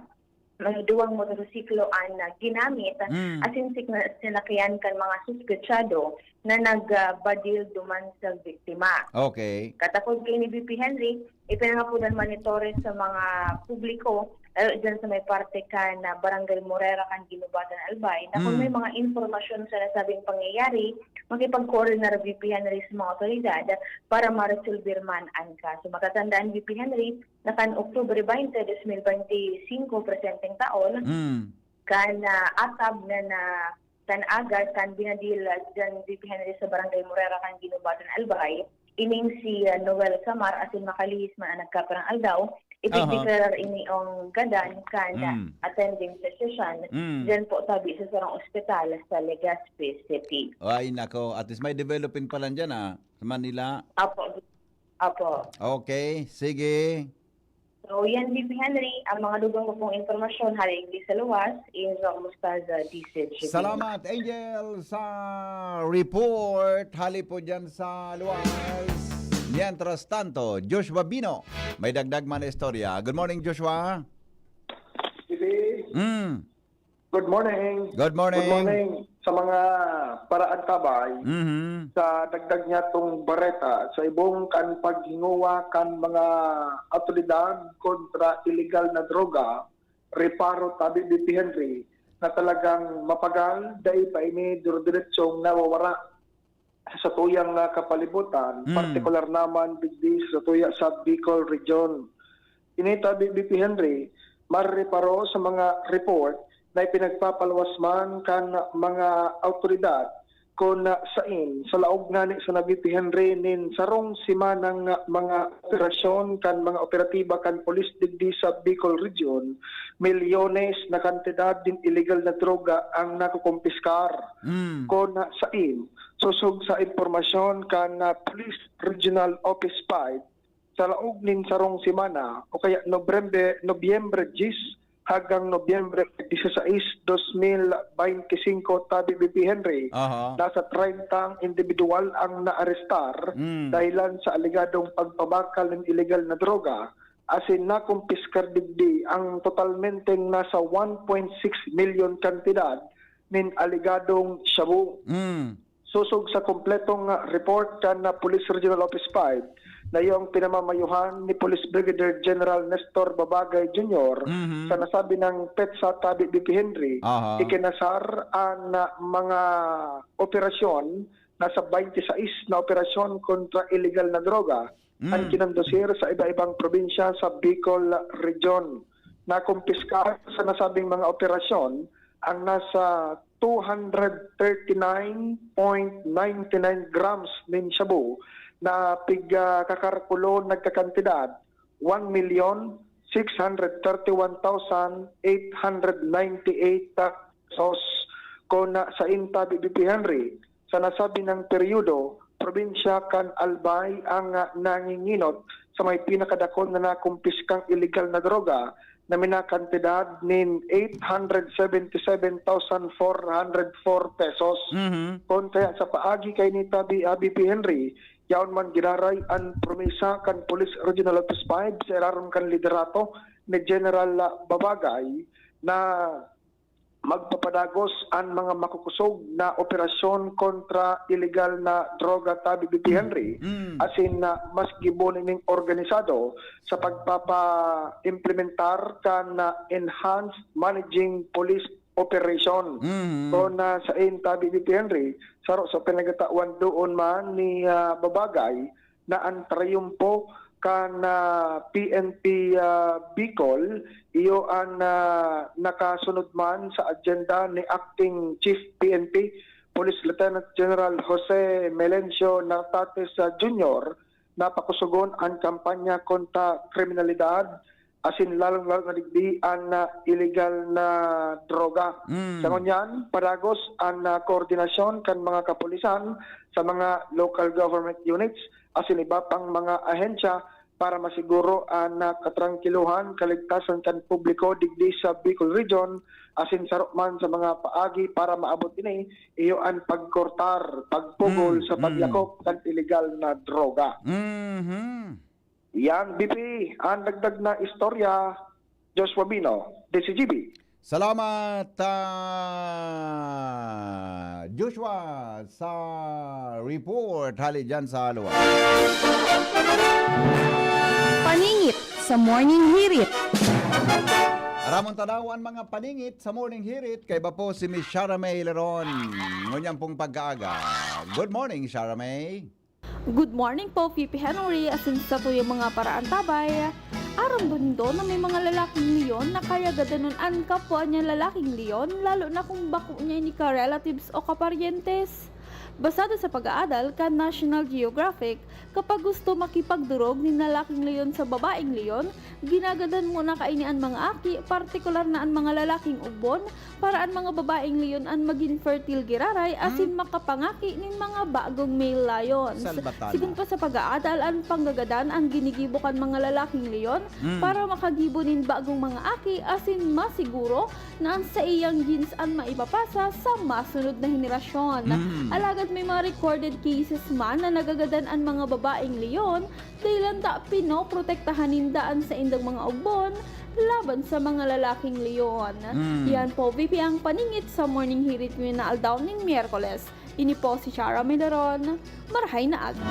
may duwang motorsiklo an, ah, ginamit, Mm. asin sik-, sinakyan kan mga suspetsado na nag, ah, badil duman sa biktima. Okay. Katakod kaini, V P Henry, ipinangapodan man ni Torres sa mga publiko, lalo dyan sa may parte kan, ah, Barangay Morera kan Guinobatan, Albay, na kung Mm. may mga impormasyon sa nasabing pangyayari, makipag-koordinar, V P Henry, sa mga otoridad para maresolbir man an kaso. Matatandaan, V P Henry, na kan Oktubre twenty, dos mil benti singko, presenteng taon, Mm. kan, ah, atab na, na kan aga, kan binadil, ah, dyan, V P Henry, sa Barangay Morera kan Guinobatan, Albay, ining si, ah, Noel Samar, asin makalihis man an nagkapirang aldaw, Aha. ipigdeklarar ini ang gadan kan Mm. attending physician, Mm. dyan po tabi sa sarong ospital sa Legazpi City. Ay, nako. At least may developing pa lang dyan, ah, sa Manila. Apo. Apo. Okay, sige. So, yan, V P Henry, ang mga dugang ko pong impormasyon hali digdi sa luwas, Angel Mostaza, D C G B. Salamat, Angel, sa report. Hali po dyan sa luwas. Mientras tanto, Joshua Bino, may dagdag man na istorya. Good morning, Joshua. Sige. Mm. Good morning. Good morning. Good morning sa mga paraantabay. Mhm. Sa dagdag niya tong bareta, sa ibong kan paghinguwa kan mga autoridad kontra illegal na droga, reparo tabi B P Henry na talagang mapagal, dai pa ini dire-diretsong nawawara sa tuyang ah, kapalibutan, Mm. partikular naman digdi sa tuya sa Bicol Region. Ini tabi B P Henry, marereparo sa mga report na ipinagpapaluwas man kan mga awtoridad kun sain sa laog ngani sana B P Henry nin sarong semanang mga operasyon kan mga operatiba kan pulis digdi sa Bicol Region, milyones na kantidad nin illegal na droga ang nakukumpiskar. Mm. Kun sain, sosog sa impormasyon kan ah, Police Regional Office five, sa laog nin sarong semana o kaya Nobyembre, Nobyembre diyes hanggang Nobyembre disesais, dos mil beinti singko, tabi B P Henry, Aha. nasa treinta ang individual ang naarestar Mm. dahilan sa alegadong pagpabakal nin illegal na droga, asin nakumpiskar digdi ang totalmenteng nasa one point six milyon kantidad nin alegadong shabu. Mm. Sosog sa kompletong ah, report kan ah, Police Regional Office five na iyong pinamamayuhan ni Police Brigadier General Nestor Babagay Junior, Mhm. sa nasabi ng petsa tabi B P Henry, Aha. ikinasar an ah, mga operasyon, nasa beinti sais na operasyon kontra illegal na droga, Mm. ang kinondusir sa iba-ibang probinsya sa Bicol Region. Nakumpiskar sa nasabing mga operasyon ang nasa two hundred thirty-nine point nine nine grams nin shabu na pigkakarakulon nagkakantidad one milyon six hundred thirty-one thousand eight hundred ninety-eight pesos. Kun sain tabi B P Henry, sa nasabi nang peryodo, probinsya kan Albay ang ah, nanginginot sa may pinakadakon na nakumpiskang illegal na droga na minakantidad nin eight hundred seventy-seven thousand four hundred four pesos. Mhm. Kun kaya sa paagi kaini tabi, ah, B P Henry, yaon man giraray an promesa kan Police Regional Office five sa irarom kan liderato ni General ah, Babagay na magpapadagos an mga makukusog na operasyon kontra illegal na droga tabi B P Henry, Mm. asin na mas gibo nining organisado sa pagpapa-implementar kan ah, enhanced managing police operation. Mm. Kun sain tabi B P Henry, saro sa pinagatawan doon man ni ah, Babagay na an triyumpo kan ah, P N P ah, Bicol, iyo an ah, nakasunod man sa agenda ni Acting Chief P N P, Police Lieutenant General Jose Melencio Nartates ah, Junior, na pakusogon an kampanya kontra kriminalidad, asin lalong-lalo na digdi an ah, illegal na droga. Mm. Sa ngunyan, padagos an ah, koordinasyon kan mga kapulisan sa mga local government units asin iba pang mga ahensya para masiguro an ah, katrangkilohan, kaligtasan kan publiko digdi sa Bicol Region, asin saro man sa mga paagi para maabot ini, iyo an pagkortar, pagpugol Mm, sa mm. paglakop kan illegal na droga. Mhm. Yan, B P, ang dagdag na istorya, Joshua Bino, D C G B. Salamat, ah, Joshua, sa report hali dyan sa Alua. Paningit sa Morning Hirit. Aramon tanaw an mga paningit sa Morning Hirit kay ba po si Miss Shara May Leron. Ngunyan pong pagkaaga. Good morning, Shara May. Good morning po, Pipi Henry, asin sa tuyang mga paraantabay. Aram ba nindo na may mga lalaking leon na kaya gadanon an kapwa niya lalaking leon, lalo na kung bako niya ini ka-relatives o kaparyentes? Basado sa pag-aadal kan National Geographic, kapag gusto makipagdurog nin lalaking leon sa babaeng leon, ginagadan muna kaini an mga aki, partikular na an mga lalaking ugbon, para an mga babaeng leon an magin fertile giraray asin makapangaki nin mga bagong male lions. Salbatana. Sigon pa sa pag-aadal, an panggagadan an ginigibo kan mga lalaking leon Mm. para makagibo nin bagong mga aki asin masiguro na an saiyang genes an maipapasa sa masunod na henerasyon. Mm. Alagad At may mga recorded cases man na nagagadan an mga babaeng leon dahil lanta pinoprotektahan ninda an saindang mga ugbon laban sa mga lalaking leon. Hmm. Yan po, V P, ang paningit sa Morning Hirit ngayon na aldaw nin Miyerkules. Ini po si Chara Milaron. Marahay na aga.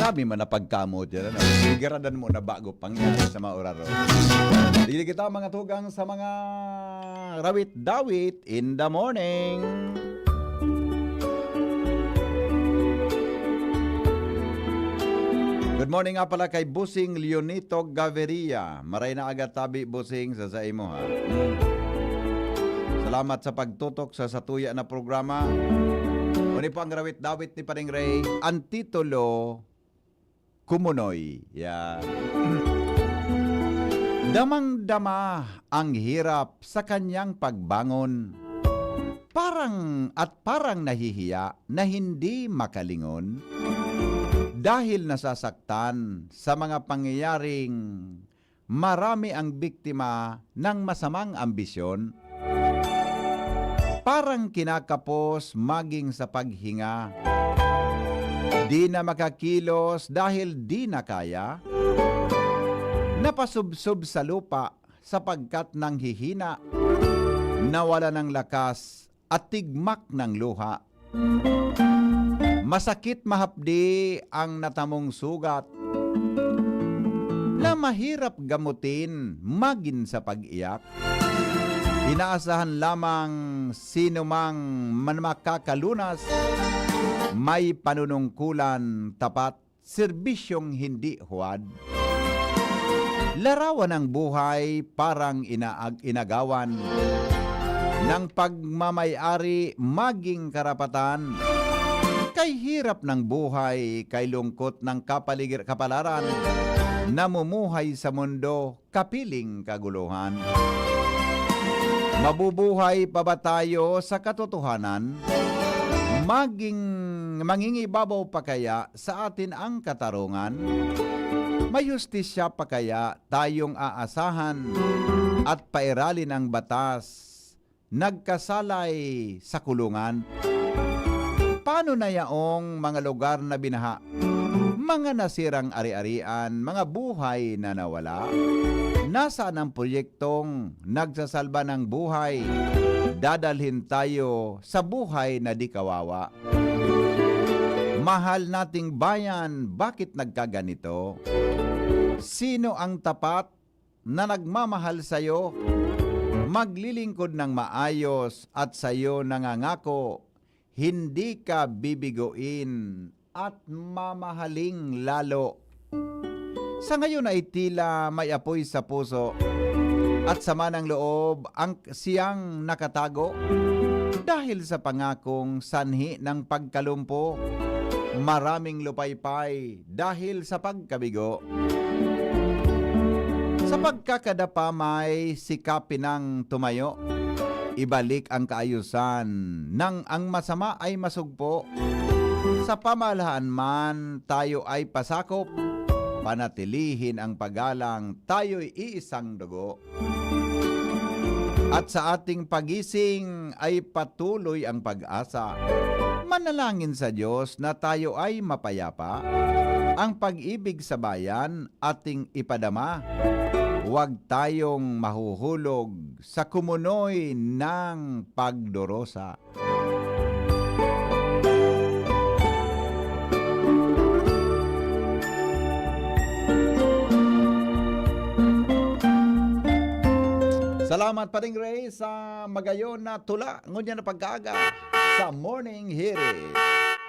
Grabe man na pagkamot yan, ano? Sigaradan mo na bago pangyari sa mga oraro. Dili kita mga tugang sa mga rawit-dawit in the morning. Good morning nga pala kay Busing Leonito Gaviria. Maray na aga tabi, Busing, sa sa imo, ha. Mm. Salamat sa pagtutok sa satuya na programa. Uni po ang rawit-dawit ni Paring Ray. Ang titulo, Kumunoy. Yan. Damang-dama ang hirap sa kanyang pagbangon. Parang, at parang nahihiya na hindi makalingon dahil nasasaktan sa mga pangyayaring marami ang biktima ng masamang ambisyon. Parang kinakapos maging sa paghinga. Di na makakilos dahil di na kaya. Napasubsob sa lupa sapagkat nanghihina, nawala ng lakas at tigmak ng luha. Masakit mahapdi ang natamong sugat na mahirap gamutin magin sa pag-iyak. Inaasahan lamang sino mang man makakalunas, may panunungkulan tapat serbisyong hindi huwad. Larawan ng buhay parang inaag-, inagawan ng pagmamay-ari maging karapatan. Kay hirap ng buhay, kay lungkot ng kapaligir-, kapalaran, namumuhay sa mundo kapiling kaguluhan. Mabubuhay pa ba tayo sa katotohanan? Maging, mangingibabaw pa kaya sa atin ang katarungan? May hustisya pa kaya tayong aasahan at pairalin ang batas? Nagkasalay sa kulungan. Paano na yaong mga lugar na binaha? Mga nasirang ari-arian, mga buhay na nawala? Nasaan ang proyektong nagsasalba ng buhay? Dadalhin tayo sa buhay na di kawawa. Mahal nating bayan, bakit nagkaganito? Sino ang tapat na nagmamahal sayo, maglilingkod ng maayos at sayo nangangako, hindi ka bibigoin at mamahaling lalo. Sa ngayon ay tila may apoy sa puso at sama ng loob ang siyang nakatago dahil sa pangakong sanhi ng pagkalumpo. Maraming lupaypay dahil sa pagkabigo. Sa pagkakadapa may sikapin ang tumayo, ibalik ang kaayusan nang ang masama ay masugpo. Sa pamahalaan man tayo ay pasakop, panatilihin ang paggalang, tayo'y iisang dugo. At sa ating pagising ay patuloy ang pag-asa. Manalangin sa Diyos na tayo ay mapayapa. Ang pag-ibig sa bayan ating ipadama. Huwag tayong mahuhulog sa kumunoy ng pagdurusa. Salamat, Paring Ray, sa magayon na tula ngunyan na pag-aaga sa Morning Hirit.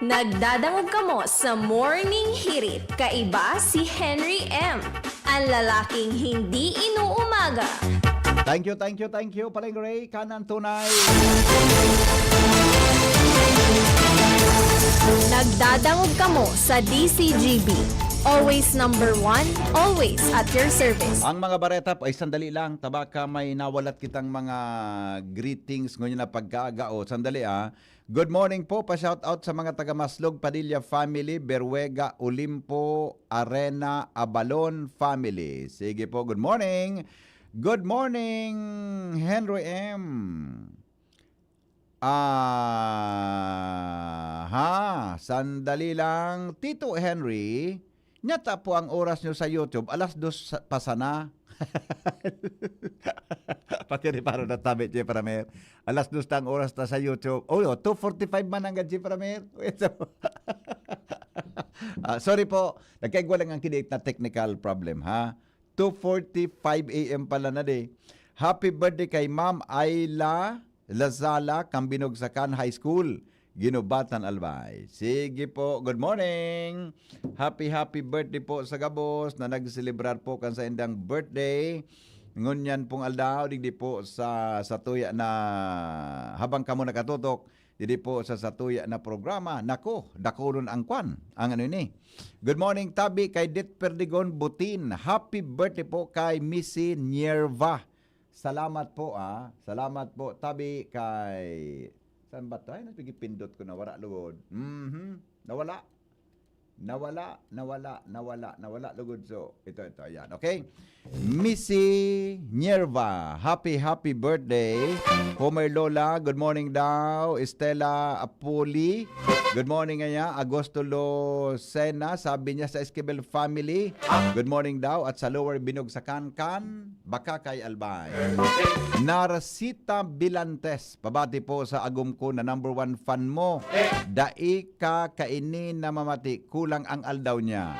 Nagdadangog kamo sa Morning Hirit, kaiba si Henry M, ang lalaking hindi inuumaga. Thank you, thank you, thank you, Paring Ray. Kanan tunay. Nagdadangog kamo sa D C G B. Always number one, always at your service. Ang mga bareta po ay sandali lang. Tabaka may nawalat kitang mga greetings ngunyan na pagkaaga. O, sandali, ah. Good morning po. Pa-shout out sa mga taga Maslog, Padilla family, Beruega, Olimpo, Arena, Abalon family. Sige po, good morning. Good morning, Henry M. Aha, sandali lang. Tito Henry, nyata po ang oras nyo sa YouTube, alas dos sa- pa sana. Pakiriparo na tabi, Chief Ramir. Alas dos na ang oras na sa YouTube. Oh, two forty-five man hanggang Chief Ramir. Ah, sorry po, nagkaigwa lang ang kilit na technical problem, ha? Two forty-five a m pala na di. Happy birthday kay Ma'am Ayla Lazala, kan Binugsakan High School, Guinobatan, Albay. Sige po, good morning. Happy, happy birthday po sa gabos na nagselebrar po kan saindang birthday. Ngunyan pong aldaw, digdi po sa, sa tuya na habang kamo nakatutok, digdi po sa, sa tuya na programa. Nako, dakulon ang kwan, ang ano ini. Good morning, tabi kay Det Perdigon Butin. Happy birthday po kay Missy Nierva. Salamat po, ah. Salamat po, tabi kay... Saan ba to? Ay, napigipindot ko, nawara lugod. Mhm. Nawala. Nawala, nawala, nawala, nawala lugod. So, ito, ito, ayan. Okay? Missy Nierva, happy, happy birthday. Homer Lola, good morning daw. Estela Apoli, good morning, aya. Agosto Lucena, sabi niya sa Esquivel family, good morning daw. At sa Lower Binugsakan, kan Bacacay, Albay. Narcita Bilantes, pabati po sa agom ko na number one fan mo. Dai ka kaini namamati, kulang ang aldaw niya.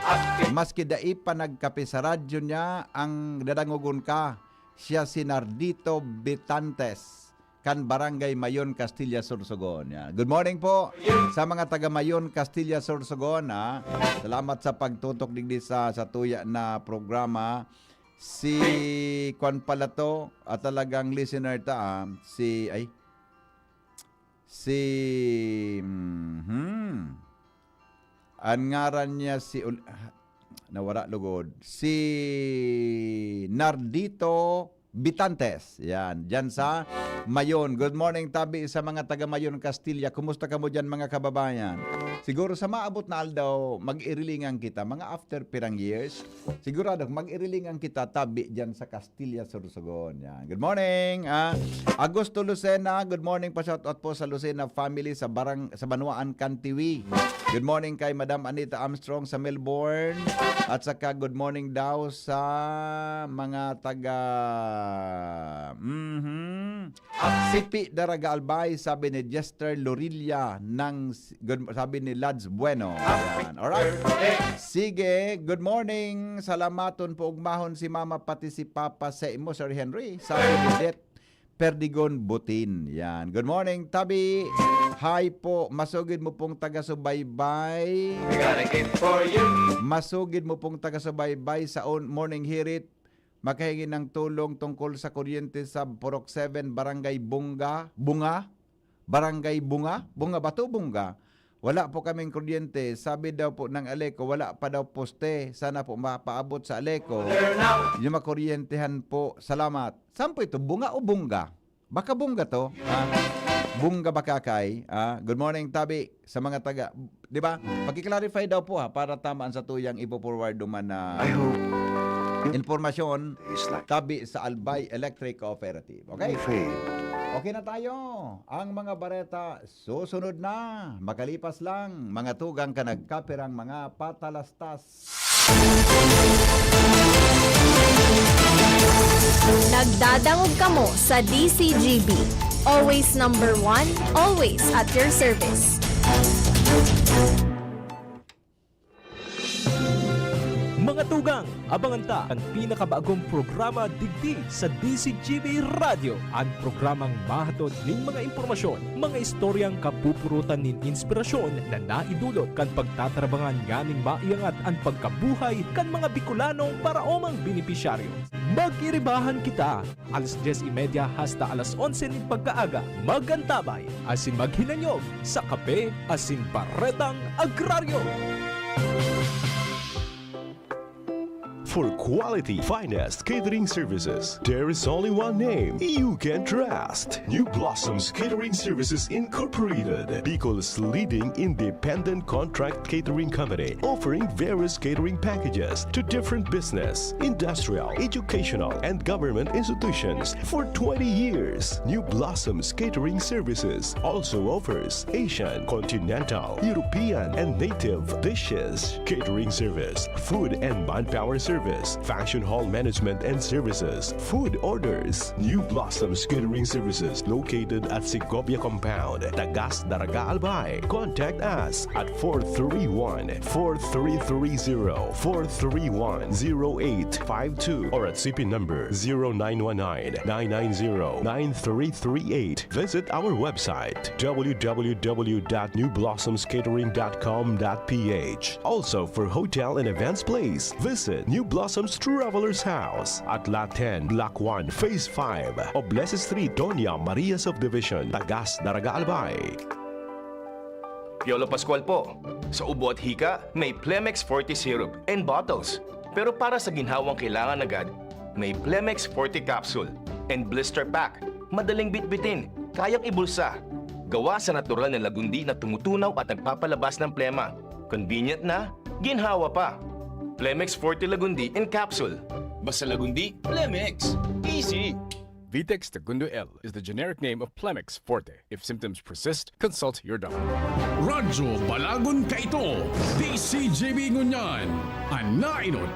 Maski dai pa nagkape sa radyo niya, ang dadangogon ka. Siya si Nardito Bitantes, kan Barangay Mayon, Castilla, Sorsogon. Yan. Good morning po sa mga taga Mayon, Castilla, Sorsogon, ha. Salamat sa pagtutok digdi sa, sa tuya na programa. Si kwan pala to, at talagang listener ta, ah. Si, ay, si, mhm. Ang ngaran niya si Ul-, nawara lugod. Si Nardito Bitantes. Yan, diyan sa Mayon. Good morning, tabi sa mga taga Mayon, Castilla. Kumusta kamo diyan, mga kababayan? Siguro sa maabot na aldaw, mag-irilingan kita. Mga after pirang years, sigurado, mag-irilingan kita, tabi diyan sa Castilla, Sorsogon. Yan. Good morning, ah, Augusto Lucena. Good morning pa, shout out po sa Lucena family sa barang-, sa Banwaan, Kantiwi. Good morning kay Madam Anita Armstrong sa Melbourne. At saka good morning daw sa mga taga, mhm. Sipi Daraga Albay, sabi ni Jester Lorilla ng s-, good, sabi ni Lads Bueno. Yan. Alright. Sige, good morning. Salamaton po ugmahon si Mama pati si Papa sa imo, Sir Henry. Sabi ni Det Perdigon Butin. Yan. Good morning, tabi. Hi po. Masugid mo pong taga-subaybay. We got a gift for you. Masugid mo pong taga-subaybay sa on-, morning hirit. Makahingi ng tulong tungkol sa kuryente sa Purok seven, Barangay Bunga, Bunga? Barangay Bunga? Bunga ba to? Bunga? Wala po kaming kuryente. Sabi daw po ng Aleco, wala pa daw poste. Sana po mapaabot sa Aleco. Yung makuryentehan po. Salamat. Saan po ito? Bunga o Bunga? Baka Bunga to? Ah, Bunga Bacacay. Ah, good morning, tabi, sa mga taga, di ba? Paki-clarify daw po, ha, para tama ang satuyang ipo-forward duman na I hope you impormasyon, it's like tabi sa Albay Electric Cooperative. Okay? Fade. Okay na tayo. Ang mga bareta susunod na. Makalipas lang, mga tugang ka nagkapirang mga patalastas. Nagdadangog kamo sa D C G B. Always number one, always at your service. Mga tugang, abangan ta an pinakabagong programa digdi sa D C G B Radyo, an programang mahatod nin mga impormasyon, mga istoryang kapupurutan nin inspirasyon na naidulot kan pagtatarbangan nganing maiangat an pagkabuhay kan mga Bicolanong paraomang benepisyaryo. Mag-iribahan kita! Alas dyes y media hasta alas onse nin pagkaaga, mag-antabay asin maghinanyog sa Kape asin Baretang Agraryo. For quality, finest catering services, there is only one name you can trust. New Blossoms Catering Services Incorporated, Bicol's leading independent contract catering company, offering various catering packages to different business, industrial, educational, and government institutions for twenty years. New Blossoms Catering Services also offers Asian, continental, European, and native dishes, catering service, food and manpower service, function hall management and services, food orders. New Blossoms Catering Services located at Segovia Compound, Tagas, Daraga, Albay. Contact us at four three one, four three three zero, four three one, zero eight five two or at C P number zero nine one nine, nine nine zero, nine three three eight. Visit our website, w w w dot new blossoms catering dot com dot p h. Also, for hotel and events, please visit New Blossoms Travelers House at Lot ten, Block one, Phase five, Oblese Street, Doña Maria Subdivision, Tagas, Daraga, Albay. Piolo Pascual po. Sa ubo at hika, may Plemex Forte Syrup and bottles. Pero para sa ginhawang kailangan agad, may Plemex Forte Capsule and Blister Pack. Madaling bitbitin, kayang ibulsa. Gawa sa natural na lagundi na tumutunaw at nagpapalabas ng plema. Convenient na, ginhawa pa. Plemex Forte Lagundi in Capsule. Basta Lagundi, Plemex. Easy! Vitex Tagundo L is the generic name of Plemex Forte. If symptoms persist, consult your doctor. Radyo Balagon kaito, D C G B ngunyan, an nainot.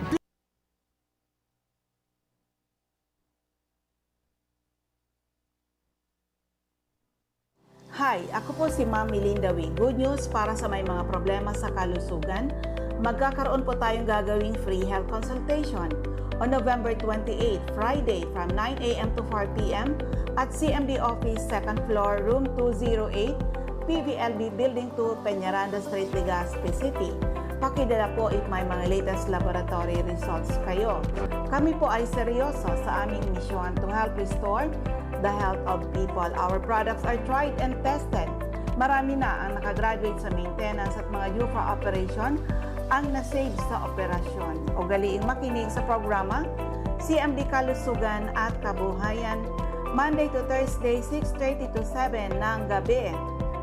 Hi, ako po si Ma'am Melinda Wing. Good news para sa may mga problema sa kalusugan. Magkakaroon po tayong gagawing free health consultation on November twenty-eight, Friday, from nine a m to four p m at C M D office, second floor, room two zero eight, P V L B Building two, Peñaranda Street, Legazpi City. Pakidala po if may mga latest laboratory results kayo. Kami po ay seryoso sa aming misyon to help restore the health of people. Our products are tried and tested. Marami na ang nakagraduate sa maintenance at mga UFA operation ang nasave sa operasyon. Ugaliing makinig sa programa, C M D Kalusugan at Kabuhayan, Monday to Thursday, six thirty to seven ng gabi,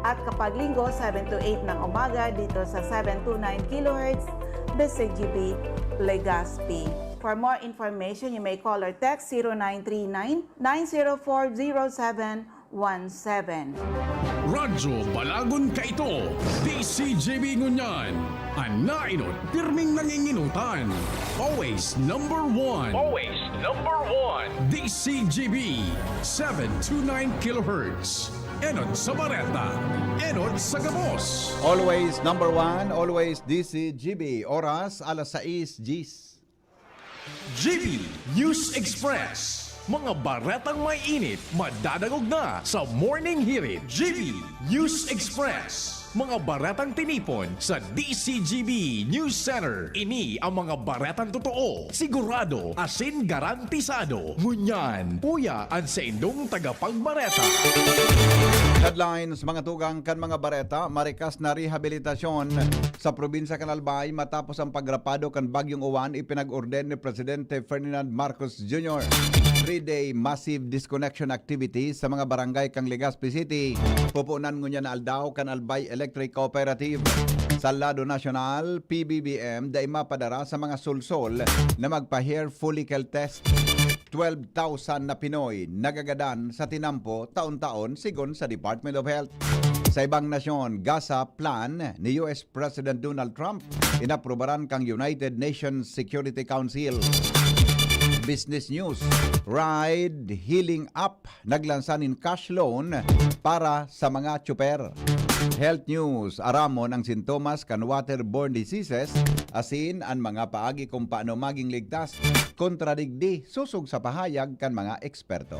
at kapag Linggo, seven to eight ng umaga, dito sa seven two nine kilohertz, D C G B, Legazpi. For more information, you may call or text zero nine three nine, nine zero four, zero seven one seven. Radyo Balagon kaito, D C G B ngunyan. An nainot, pirming nanginginutan. Always number one. Always number one. D C G B, seven two nine kilohertz. Enot sa bareta, enot sa gabos. Always number one, always D C G B. Oras, alas sais diyes. G B News Express. Mga baretang may init, madadangog na sa Morning Hirit. G B News Express. Mga baretang tinipon sa D C G B News Center. Ini ang mga baretang totoo, sigurado, asin garantisado. Ngunyan, uya an saindong tagapagbareta. Headlines, mga tugang kan mga bareta, marikas na rehabilitasyon sa probinsya kan Albay matapos ang pagrapado kan Bagyong Uwan, ipinag-orden ni Presidente Ferdinand Marcos Junior. Three-day massive disconnection activities sa mga barangay kan Legazpi City. Pupunan ngunyan na aldaw kan Albay Electric Cooperative. Sa lado nasyonal, P B B M dai mapadara sa mga solsol na magpa-hair follicle test. Twelve thousand na Pinoy nagagadan sa tinampo taon-taon, sigon sa Department of Health. Sa ibang nasyon, GASA plan ni U S President Donald Trump, inaprubaran kan United Nations Security Council. Business News, Ride Hailing App naglansa nin cash loan para sa mga tsuper. Health News, aramon ang sintomas kan waterborne diseases asin an mga paagi kung paano maging ligtas kontra digdi, sosog sa pahayag kan mga eksperto.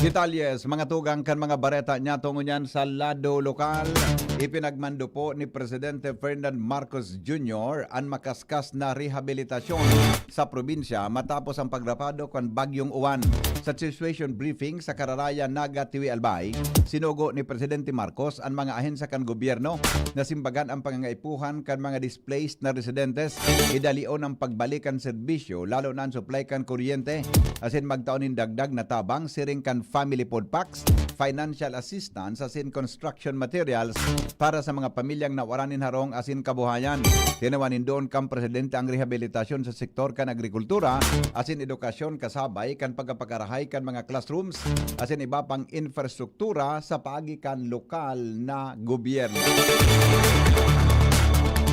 Detalye sa mga tugang kan mga bareta niyato ngunyan sa lado lokal. Ipinagmando po ni Presidente Ferdinand Marcos Junior an makaskas na rehabilitasyon sa probinsya matapos ang pagrapado kan Bagyong Uwan. Sa situation briefing sa Cararaya, Naga, Tiwi, Albay, sinugo ni Presidente Marcos an mga ahensya kan gobyerno na simbagan ang pangangaipuhan kan mga displaced na residentes, idalion ang pagbalik kan serbisyo, lalo na an supply kan kuryente, asin magtao nin dagdag na tabang siring kan family food packs, financial assistance asin construction materials para sa mga pamilyang nawaran nin harong asin kabuhayan. Tinawan nin duon kan presidente ang rehabilitasyon sa sektor kan agrikultura asin edukasyon, kasabay kan pagkapakarahay kan mga classrooms asin iba pang infrastruktura sa paagi kan lokal na gobyerno.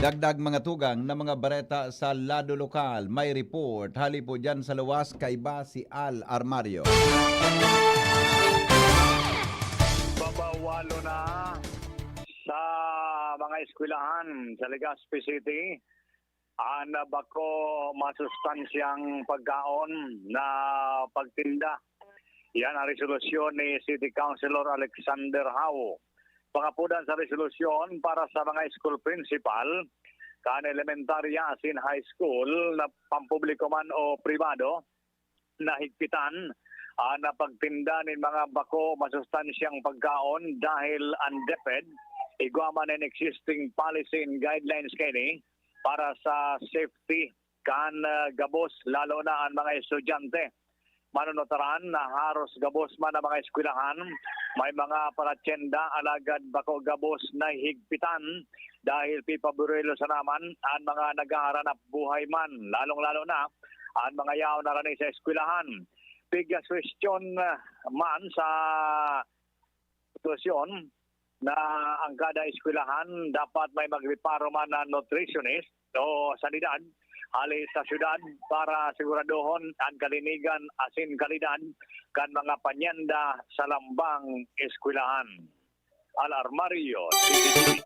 Dagdag mga tugang na mga bareta sa lado lokal, may report hali po dyan sa luwas, kaiba si Al Armario. Babawalo na sa mga eskwelahan sa Legazpi City ang bako masustansyang pagkaon na pagtinda. Yan ang resolusyon ni City Councilor Alexander Hao. Pangapudan sa resolusyon para sa mga school principal, kan elementarya asin high school na pampubliko man o pribado, na higpitan ang pagtinda nin mga bako masustansyang pagkaon dahil ang DepEd igwa man an existing policy and guidelines kaini para sa safety kan, ah, gabos, lalo na ang mga estudyante. Manunutaran na haros gabos man ang mga eskwelahan, may mga paratyenda, alagad bako gabos na higpitan dahil pipaborelo sana man ang mga naghaharanap buhay man, lalong-lalo na ang mga yaon na rani sa eskwelahan. Pigas kwestiyon, ah, man sa sitwasyon na ang kada eskwelahan dapat may magreparo man na nutritionist o sanidad hali sa syudad para siguradohon ang kalinigan asin kalidad kan mga panyenda sa lambang eskwelahan. Al Armario, C C T V.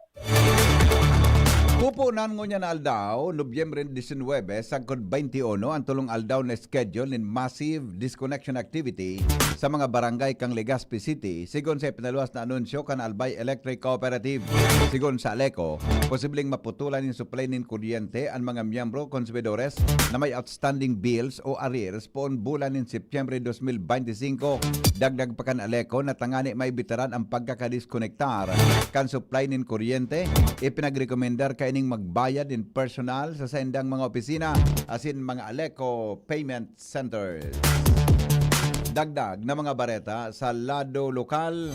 Pupunan ngunyan na aldaw, Nobyembre disinwebe, sagkod baynte uno, ang tolong aldaw na schedule nin massive disconnection activity sa mga barangay kan Legazpi City, sigon sa ipinaluwas na anunsyo kan Albay Electric Cooperative. Sigon sa ALECO, posibleng maputulan nin supply nin kuryente an mga miyembro, konsumidores, na may outstanding bills o arrears poon bulan nin Setyembre dos mil bente singko. Dagdag pa kan ALECO na tangani maibitaran ang pagkakadiskonektar kan supply nin kuryente, ipinagrekomendar kaining magbayad nin personal sa saindang mga opisina asin mga ALECO payment centers. Dagdag na mga bareta sa lado lokal.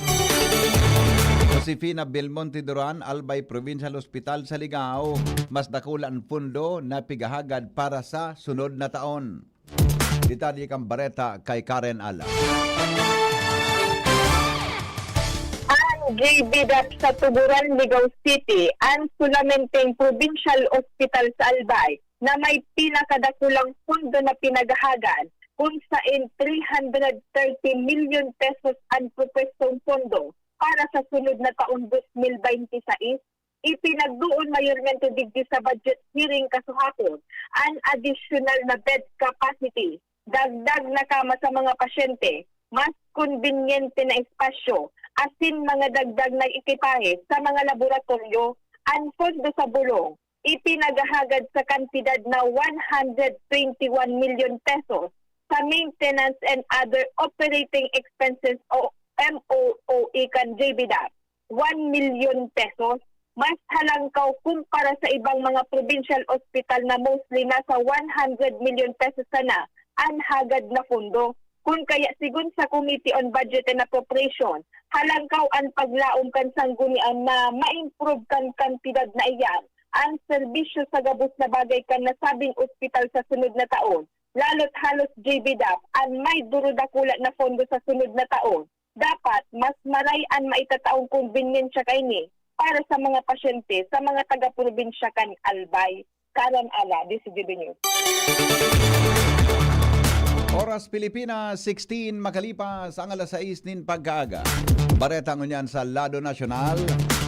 Josefina Belmonte Duran, Albay Provincial Hospital sa Ligao, mas dakula an pondo na pigahagad para sa sunod na taon. Detalye kan bareta kay Karen Ala. Ang J B DAP sa Tuburan, Ligao City, ang solamenteng provincial hospital sa Albay na may pinakadakulang pondo na pinaghahagad, kun saen three hundred thirty million pesos ang propwestong pondo para sa sunod na taon, dos mil baynte sais. Ipinagdoon mayormente digdi sa budget hearing kasuhapon an additional na bed capacity, dagdag na kama sa mga pasyente, mas kombinyente na espasyo, asin mga dagdag na ekipahe sa mga laboratoryo. An pondo sa bulong ipinaghahagad sa kantidad na one hundred twenty-one million pesos sa maintenance and other operating expenses o M O O E kan J B DAP, one million pesos. Mas halangkaw kumpara sa ibang mga provincial hospital na mostly nasa one hundred million pesos sana an hagad na pondo. Kun kaya, sigon sa Committee on Budget and Appropriation, halangkaw an paglaom kan sanggunian na ma-improve kan kantidad na iyan ang serbisyo sa gabos na bagay kan nasabing ospital sa sunod na taon, lalo't halos J B DAP an may durudakulat na pondo sa sunod na taon. Dapat mas maray an maitataong kombinyensya kaini para sa mga pasyente sa mga taga-probinsya kan Albay. Karen Ala, D C G B News. Oras Pilipinas, sixteen makalipas ang alas sais nin pagkaaga. Bareta ngunyan sa lado nasyonal,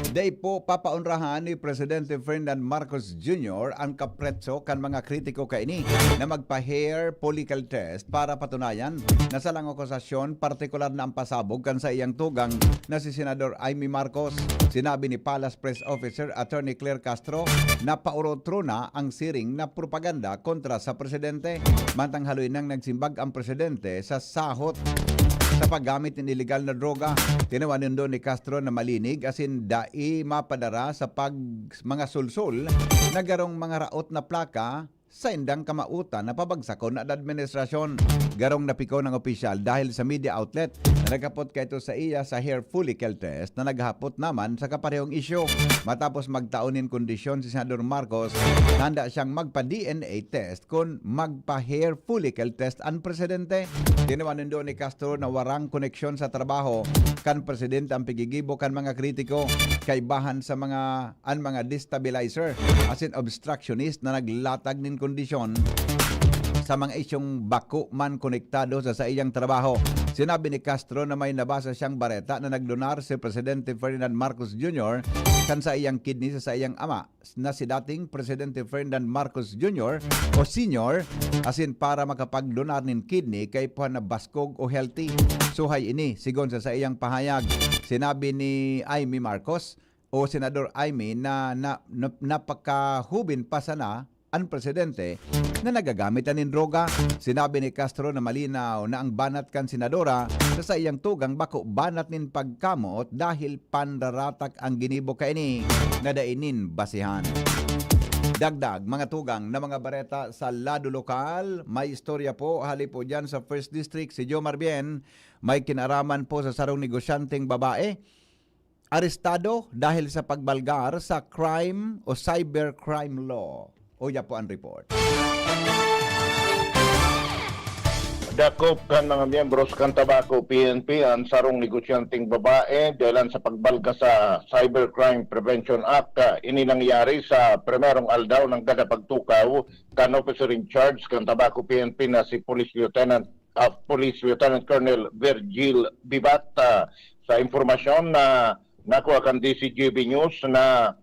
dai po papaonrahan ni Presidente Ferdinand Marcos Junior ang kapreso kan mga kritiko kaini na magpa-hair follicle test para patunayan na salang akusasyon partikular na ang pasabog kan saiyang tugang na si Senador Imee Marcos. Sinabi ni Palace Press Officer Attorney Claire Castro na paorotro na ang siring na propaganda kontra sa presidente. Mantang haloy nang nagsimbag ang presidente sa sahot sa paggamit nin iligal na droga. Tinawan nindo ni Castro na malinig asin dai mapadara sa pag, mga sulsol na garong mga raot na plaka sa indang kamawotan na pabagsakon na administrasyon. Garong napikon ang opisyal dahil sa media outlet na naghapot kaito sa iya sa hair follicle test na naghapot naman sa kaparehong isyu. Matapos magtao nin kondisyon si Senador Marcos, handa siyang magpa-D N A test kun magpa-hair follicle test an presidente. Tinawan nindo ni Castro na warang koneksyon sa trabaho kan presidente ang pigigibo kan mga kritiko, kaibahan sa mga an mga destabilizer asin obstructionist na naglatag nin kondisyon sa mga isyung bako man konektado sa saiyang trabaho. Sinabi ni Castro na may nabasa siyang bareta na nagdonar si Presidente Ferdinand Marcos Junior kan saiyang kidney sa saiyang ama na si dating Presidente Ferdinand Marcos Junior o Senior asin para makapagdonar nin kidney kaipuhan na baskog o healthy. Suhay ini, sigon sa saiyang pahayag. Sinabi ni Imee Marcos o Senador Imee na, na, na napakahubin pa sana an presidente na nagagamit na nin droga. Sinabi ni Castro na malinaw na ang banat kan senadora sa saiyang tugang bako banat nin pagkamot dahil panraratak ang ginibo kaini na dai nin basihan. Dagdag, mga tugang na mga bareta sa lado lokal, may istorya po hali po dyan sa First District, si Jomar Bien, may kinaraman po sa sarong negosyanteng babae. Arestado dahil sa pagbalgar sa crime o cybercrime law. Uya po ang report. Dakop kan mga miyembros kan Tabaco P N P an sarong negosyanteng babae dahilan sa pagbalga sa Cybercrime Prevention Act. Ini nangyari sa primerong aldaw ng kada pagtukaw kan officer in charge kan Tabaco P N P na si Police Lieutenant ah, Police Lieutenant Colonel Virgil Bibat. Ah, sa impormasyon na nakuha kan D C G B News na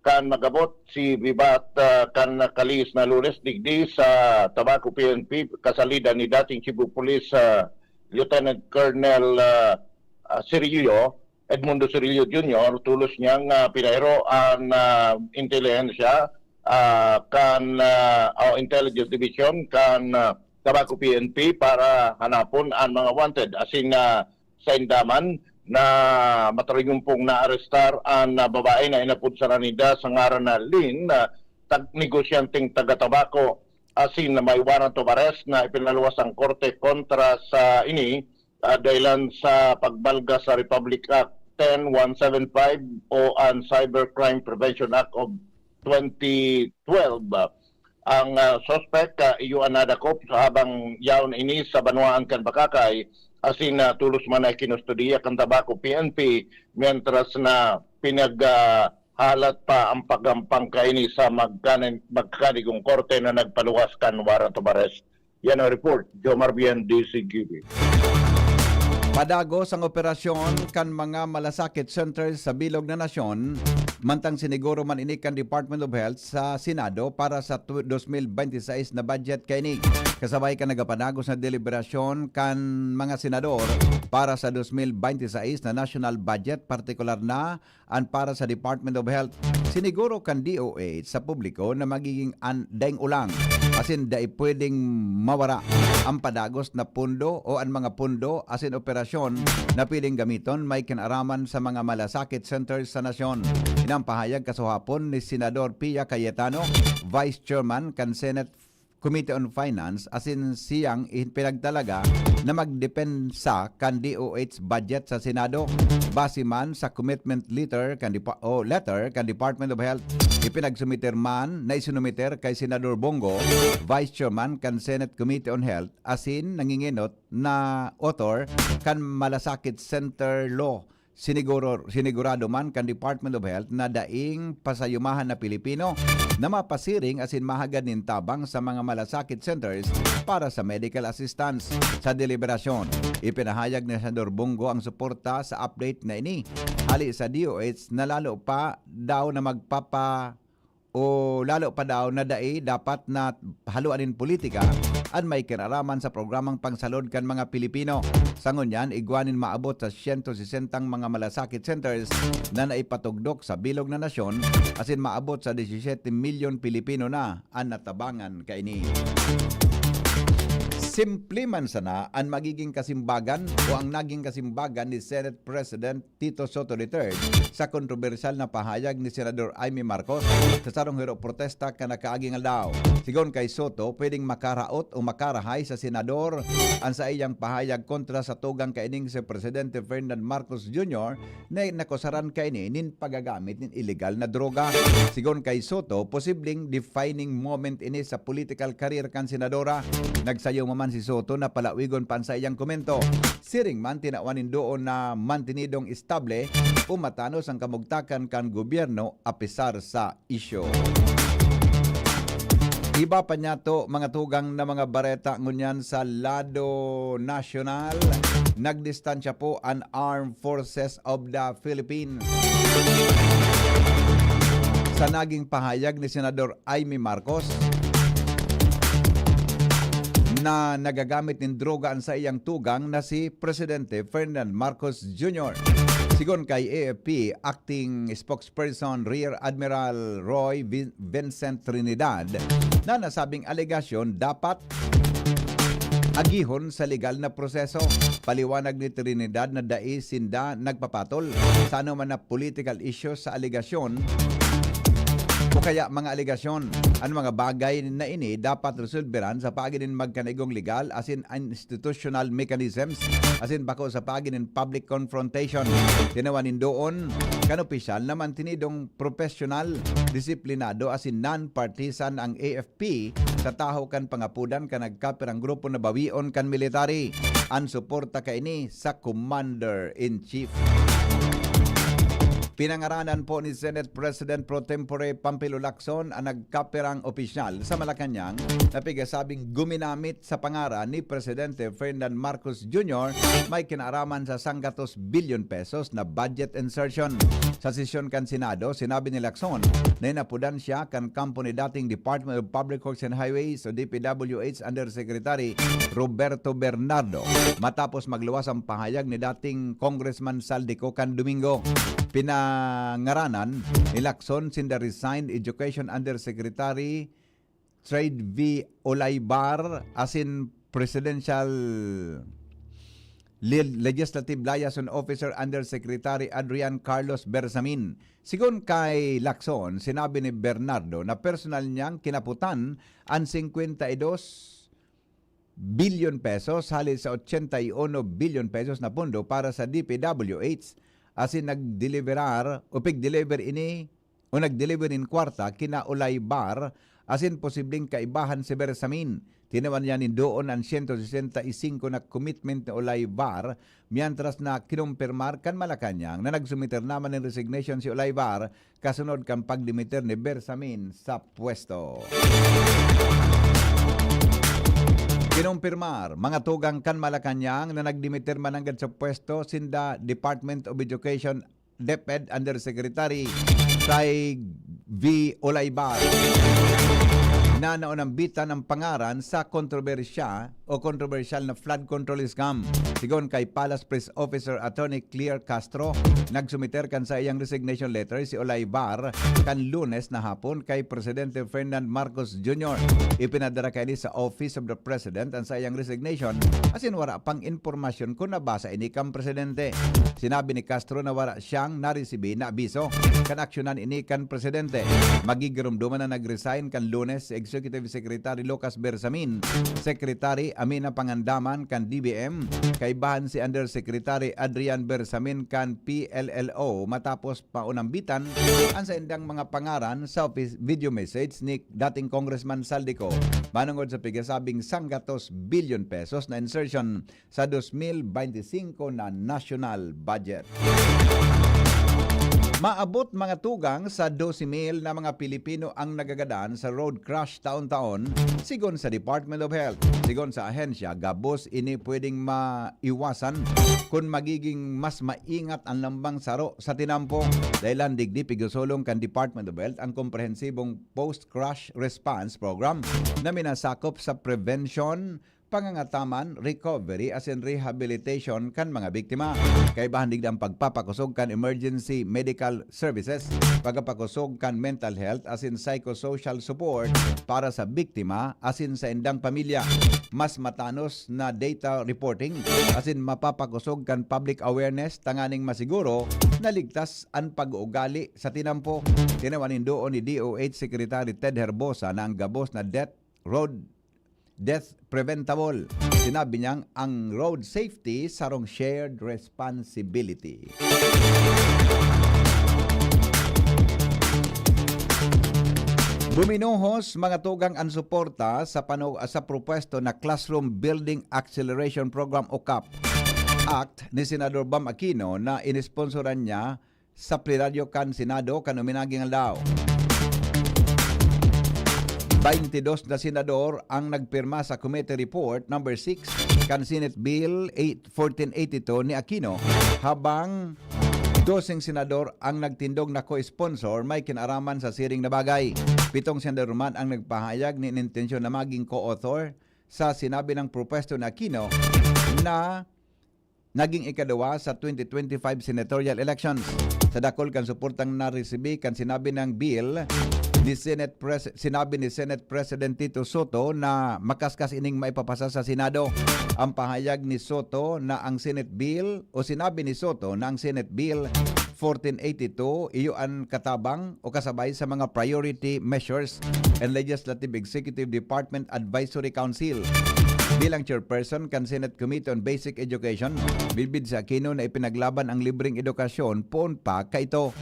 kan magabot si Bibat ah, kan nakalihis na Lunes digdi sa Tabaco P N P kasalida ni dating Cebu Police ah, Lieutenant Colonel ah, ah, Cirillo, Edmundo Cirillo Junior, tulos niyang ah, pinairo an ah, intelihensya ah, kan ah, o Intelligence Division kan ah, Tabaco P N P para hanapon an mga wanted asin ah, sa indaman na mataruyumpong naarestar an ah, babae na inapod sana ninda sa ngaran na Lynn, ah, tag negosyanteng taga Tabaco, asin na may warrant of arrest na ipinaluwas ang korte kontra sa ini ah, dahilan sa pagbalga sa Republic Act ten one seven five o ang Cybercrime Prevention Act of twenty twelve. Ang ah, suspect ah, iyo an nadakop habang yaon ini sa banwaan kan Bakakay, asin na tulos man na kinustodiya kan Tabaco P N P, mientras na pinag ah, halat pa ang pagampang kaini sa magkanan- magkadigong korte na nagpaluwas kan warrant of arrest. Yan ang report, Jomar Bien, D C G B. Padagos ang operasyon kan mga malasakit centers sa bilog na nasyon, mantang siniguro man ini kan Department of Health sa Senado para sa tw- twenty twenty-six na budget kaini. Kasabay kan nagapadagos na deliberasyon kan mga senador para sa twenty twenty-six na national budget, partikular na an para sa Department of Health. Siniguro kan D O H sa publiko na magiging an daing ulang asin dai pwedeng mawara ang padagos na pondo o an mga pondo asin operasyon na pwedeng gamiton may kinaraman sa mga malasakit centers sa nasyon. Inang pahayag kasuhapon ni Senador Pia Cayetano, Vice Chairman kan Senate Committee on Finance, asin siyang ipinagtalaga na magdepensa kan D O H budget sa Senado base man sa commitment letter kan Depa- o letter kan Department of Health. Ipinagsumiter man na isinumiter kay Senador Bong Go, Vice Chairman kan Senate Committee on Health, asin nangingenot na author kan Malasakit Center Law Siniguro, sinigurado man kan Department of Health na daing pasayumahan na Pilipino na mapasiring asin mahagad nin tabang sa mga malasakit centers para sa medical assistance. Sa deliberasyon, ipinahayag ni Senador Bong Go ang suporta sa update na ini. Hali sa D O H na lalo pa daw na magpapa o lalo pa daw na dai dapat na haluan nin politika an may kinaraman sa programang pangsalod kan mga Pilipino. Sa ngunyan, igwa nin maabot sa siyento sesentang mga malasakit centers na naipatugdok sa bilog na nasyon, asin maabot sa disisiyete milyon Pilipino na an natabangan kaini. Simple man sana an magiging kasimbagan o ang naging kasimbagan ni Senate President Tito Sotto the third sa kontrobersyal na pahayag ni Senador Imee Marcos sa sarong hero protesta kan nakaaging aldaw. Sigon kay Sotto, pwedeng makaraot o makarahay sa senador an saiyang pahayag kontra sa tugang kaining si Presidente Ferdinand Marcos Junior na nakusaran kaini nin paggagamit nin iligal na droga. Sigon kay Sotto, posibleng defining moment ini sa political career kan senadora. Nagsayo man si Sotto na palawigon pa an saiyang komento. Siring man, tinawan nin duon na mantenidong estable o matanos ang kamugtakan kan gobyerno apesar sa isyu. Iba pa niyato, mga tugang, na mga bareta ngunyan sa lado nasyonal. Nagdistansya po an Armed Forces of the Philippines sa naging pahayag ni Senador Imee Marcos na nagagamit nin droga an saiyang tugang na si Presidente Ferdinand Marcos Junior. Sigon kay A F P Acting Spokesperson Rear Admiral Roy Vin-, Vincent Trinidad na nasabing alegasyon dapat agihon sa legal na proseso. Paliwanag ni Trinidad na dai sinda nagpapatol sa anoman na political issue sa alegasyon o kaya mga alegasyon. An mga bagay na ini dapat resolberan sa paagi nin magkanigong legal asin institutional mechanisms, asin bako sa paagi nin public confrontation. Tinawan nin duon kan opisyal na mantenidong profesional, disiplinado asin non-partisan ang A F P sa tahaw kan pangapodan kan nagkapirang grupo na bawion kan military. An suporta kaini sa Commander-in-Chief. Pinangaranan po ni Senate President Pro Tempore Panfilo Lacson an nagkapirang opisyal sa Malacañang na pigasabing guminamit sa pangaran ni Presidente Ferdinand Marcos Junior may kinaaraman sa sanggatos bilyon pesos na budget insertion. Sa sesyon kan Senado, sinabi ni Lacson na inapodan siya kan kampo ni dating Department of Public Works and Highways o D P W H Undersecretary Roberto Bernardo matapos magluwas ang pahayag ni dating Congressman Saldico kan Domingo. Pinangaranan ni Lacson sinda resigned Education Undersecretary Trade V Olaybar asin Presidential Le-, Legislative Liaison Officer Undersecretary Adrian Carlos Bersamin. Sigon kay Lacson, sinabi ni Bernardo na personal niyang kinaputan an singkwenta y dos bilyon pesos hali sa ochenta y uno bilyon pesos na pondo para sa D P W H, asin nagdeliberar o pigdeliver ini o nagdeliver nin kwarta kina Olaybar, asin posibleng kaibahan si Bersamin. Tinawan niya nin doon an siyento sesenta y singko na commitment ni Olaybar, mientras na kinumpirmar kan Malacañang na nagsumiter naman nin resignation si Olaybar kasunod kan pagdimiter ni Bersamin sa pwesto. Kinumpirmar, mga tugang kan Malacañang na nagdimiter mananggad sa pwesto sinda Department of Education DepEd Undersecretary Sai V Olaybar na naunambitan ang pangaran sa kontrobersya o kontrobersyal na flood control scam. Sigon kay Palace Press Officer Attorney Claire Castro, nagsumiter kan saiyang resignation letter si Olaybar kan Lunes na hapon kay Presidente Ferdinand Marcos Junior. Ipinadara kaini sa Office of the President an saiyang resignation, asin wara pang impormasyon kun nabasa ini kan Presidente. Sinabi ni Castro na wara siyang naresibi na abiso kan aksyonan ini kan Presidente. Magigiromdoman na nag-resign kan Lunes si Executive Secretary Lucas Bersamin, Secretary Amina Pangandaman kan D B M, kaibahan si Undersecretary Adrian Bersamin kan P L L O, matapos paunambitan an saindang mga pangaran sa office video message ni dating Congressman Saldico manungod sa pigasabing sanggatos bilyon pesos na insertion sa dos mil bente singko na national budget. Maabot mga tugang sa dose mil na mga Pilipino ang nagagadan sa road crash taon-taon, sigon sa Department of Health. Sigon sa ahensya, gabos ini pwedeng maiwasan kun magiging mas maingat an lambang saro sa tinampo. Dahilan digdi, pigsusulong kan Department of Health ang komprehensibong post-crash response program na minasakop sa prevention, pangangataman, recovery asin rehabilitation kan mga biktima. Kaibahan digdi ang pagpapakosog kan emergency medical services, pagpapakosog kan mental health asin psychosocial support para sa biktima asin saindang pamilya. Mas matanos na data reporting asin mapapakosog kan public awareness tanganing masiguro na ligtas an pag-uugali sa tinampo. Tinawan nin duon ni D O H Secretary Ted Herbosa na ang gabos na death road death preventable. Sinabi niyang ang road safety sarong shared responsibility. Buminuhos mga tugang an suporta sa pano-, sa propuesto na Classroom Building Acceleration Program o CAP Act ni Senador Bam Aquino na inisponsoran niya sa plenaryo kan Senado kan uminaging aldaw. Baintidos na senador ang nagpirma sa Committee Report number six kan Senate Bill eight, fourteen eighty-two ni Aquino, habang doseng senador ang nagtindog na co-sponsor may kinaraman sa siring na bagay. Pitong senador man ang nagpahayag nin intensyon na maging co-author sa sinabi ng propuesto ni Aquino na naging ikaduwa sa twenty twenty-five senatorial elections. Sa dakul kan suportang naresibi kan sinabi ng bill ni Senate Pres-, sinabi ni Senate President Tito Soto na makaskas ining maipapasa sa Senado. Ang pahayag ni Soto na ang Senate bill, o sinabi ni Soto na ang Senate Bill fourteen eighty-two iyo an katabang o kasabay sa mga priority measures and Legislative Executive Department Advisory Council. Bilang chairperson kan Senate Committee on Basic Education, midbid si Aquino na ipinaglaban ang libreng edukasyon poon pa kaito.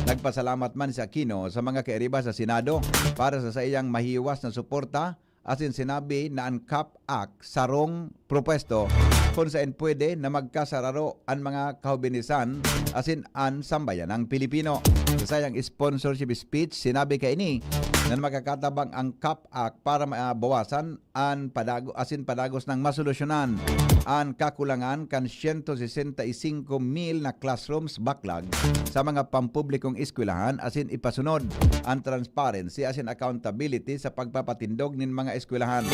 Nagpasalamat man si Aquino sa mga kairiba sa Senado para sa saiyang mahiwas na suporta, asin sinabi na an CAP Act sarong propuesto kun saen pwede na magkasararo an mga kahubinisan asin an sambayanang Pilipino. Sa saiyang sponsorship speech, sinabi kaini na makakatabang ang CAP Act para mabawasan an padago-, asin padagos nang masolusyonan an kakulangan kan siyento sesenta y singko mil na classrooms backlog sa mga pampublikong eskwelahan asin ipasunod an transparency asin accountability sa pagpapatindog nin mga eskwelahan.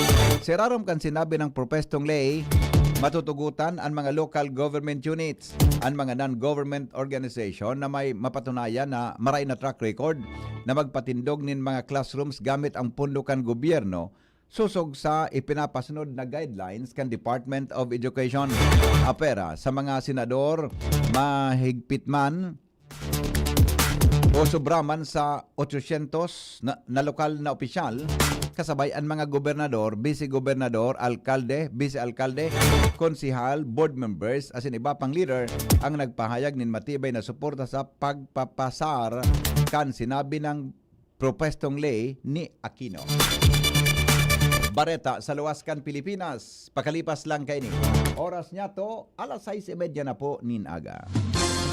Sa irarom kan sinabi ng propestong ley, matutugutan an mga local government units, an mga non-government organization na may mapatunayan na maray na track record na magpatindog nin mga classrooms gamit ang pondo kan gobyerno sosog sa ipinapasunod na guidelines kan Department of Education. Apera sa mga senador, mahigpit man o sobra man sa otsosyentos na, na lokal na opisyal, kasabay an mga gobernador, bise-gobernador, alkalde, bise-alkalde, konsehal, board members, asin iba pang leader ang nagpahayag nin matibay na suporta sa pagpapasar kan sinabi ng propwestong ley ni Aquino. Bareta sa luwas kan Pilipinas, pakalipas lang kaini. Oras niya to, alas sais y media na po nin aga.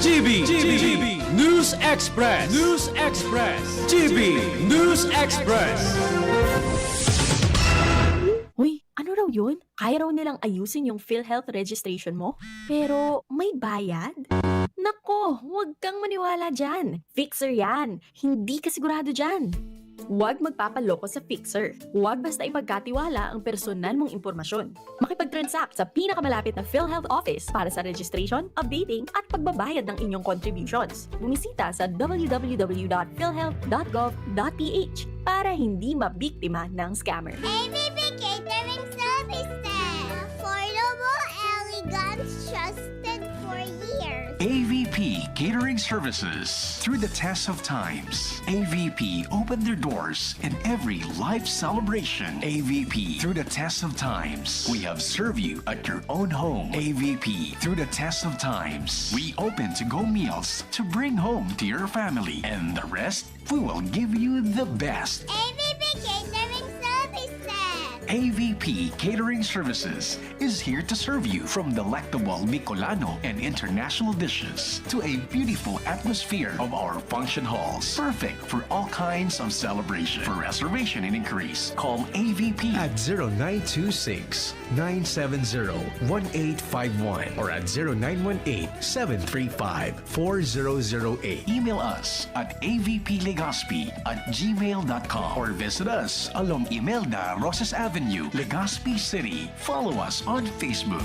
G B, G B, News Express, News Express, G B News Express. Uy, ano raw yun? Kaya raw nilang ayusin yung PhilHealth registration mo? Pero may bayad? Nako, huwag kang maniwala dyan. Fixer yan. Hindi ka sigurado dyan. Huwag magpapaloko sa fixer. Huwag basta ipagkatiwala ang personal mong impormasyon. Makipag-transact sa pinakamalapit na PhilHealth office para sa registration, updating, at pagbabayad ng inyong contributions. Bumisita sa w w w dot philhealth dot gov dot p h para hindi mabiktima ng scammer. A V P Catering Services. Affordable, elegant, trusted for years. A V P Catering services. Through the test of times, A V P opened their doors in every life celebration. A V P, through the test of times, we have served you at your own home. A V P, through the test of times, we open to-go meals to bring home to your family. And the rest, we will give you the best. A V P Catering Services. A V P Catering Services is here to serve you, from delectable Bicolano and international dishes to a beautiful atmosphere of our function halls, perfect for all kinds of celebration. For reservation and inquiries, call A V P at zero nine two six, nine seven zero, one eight five one or at zero nine one eight, seven three five, four zero zero eight. Email us at A V P Legazpi at gmail dot com or visit us along Imelda Rosas Avenue, Legazpi City. Follow us on Facebook.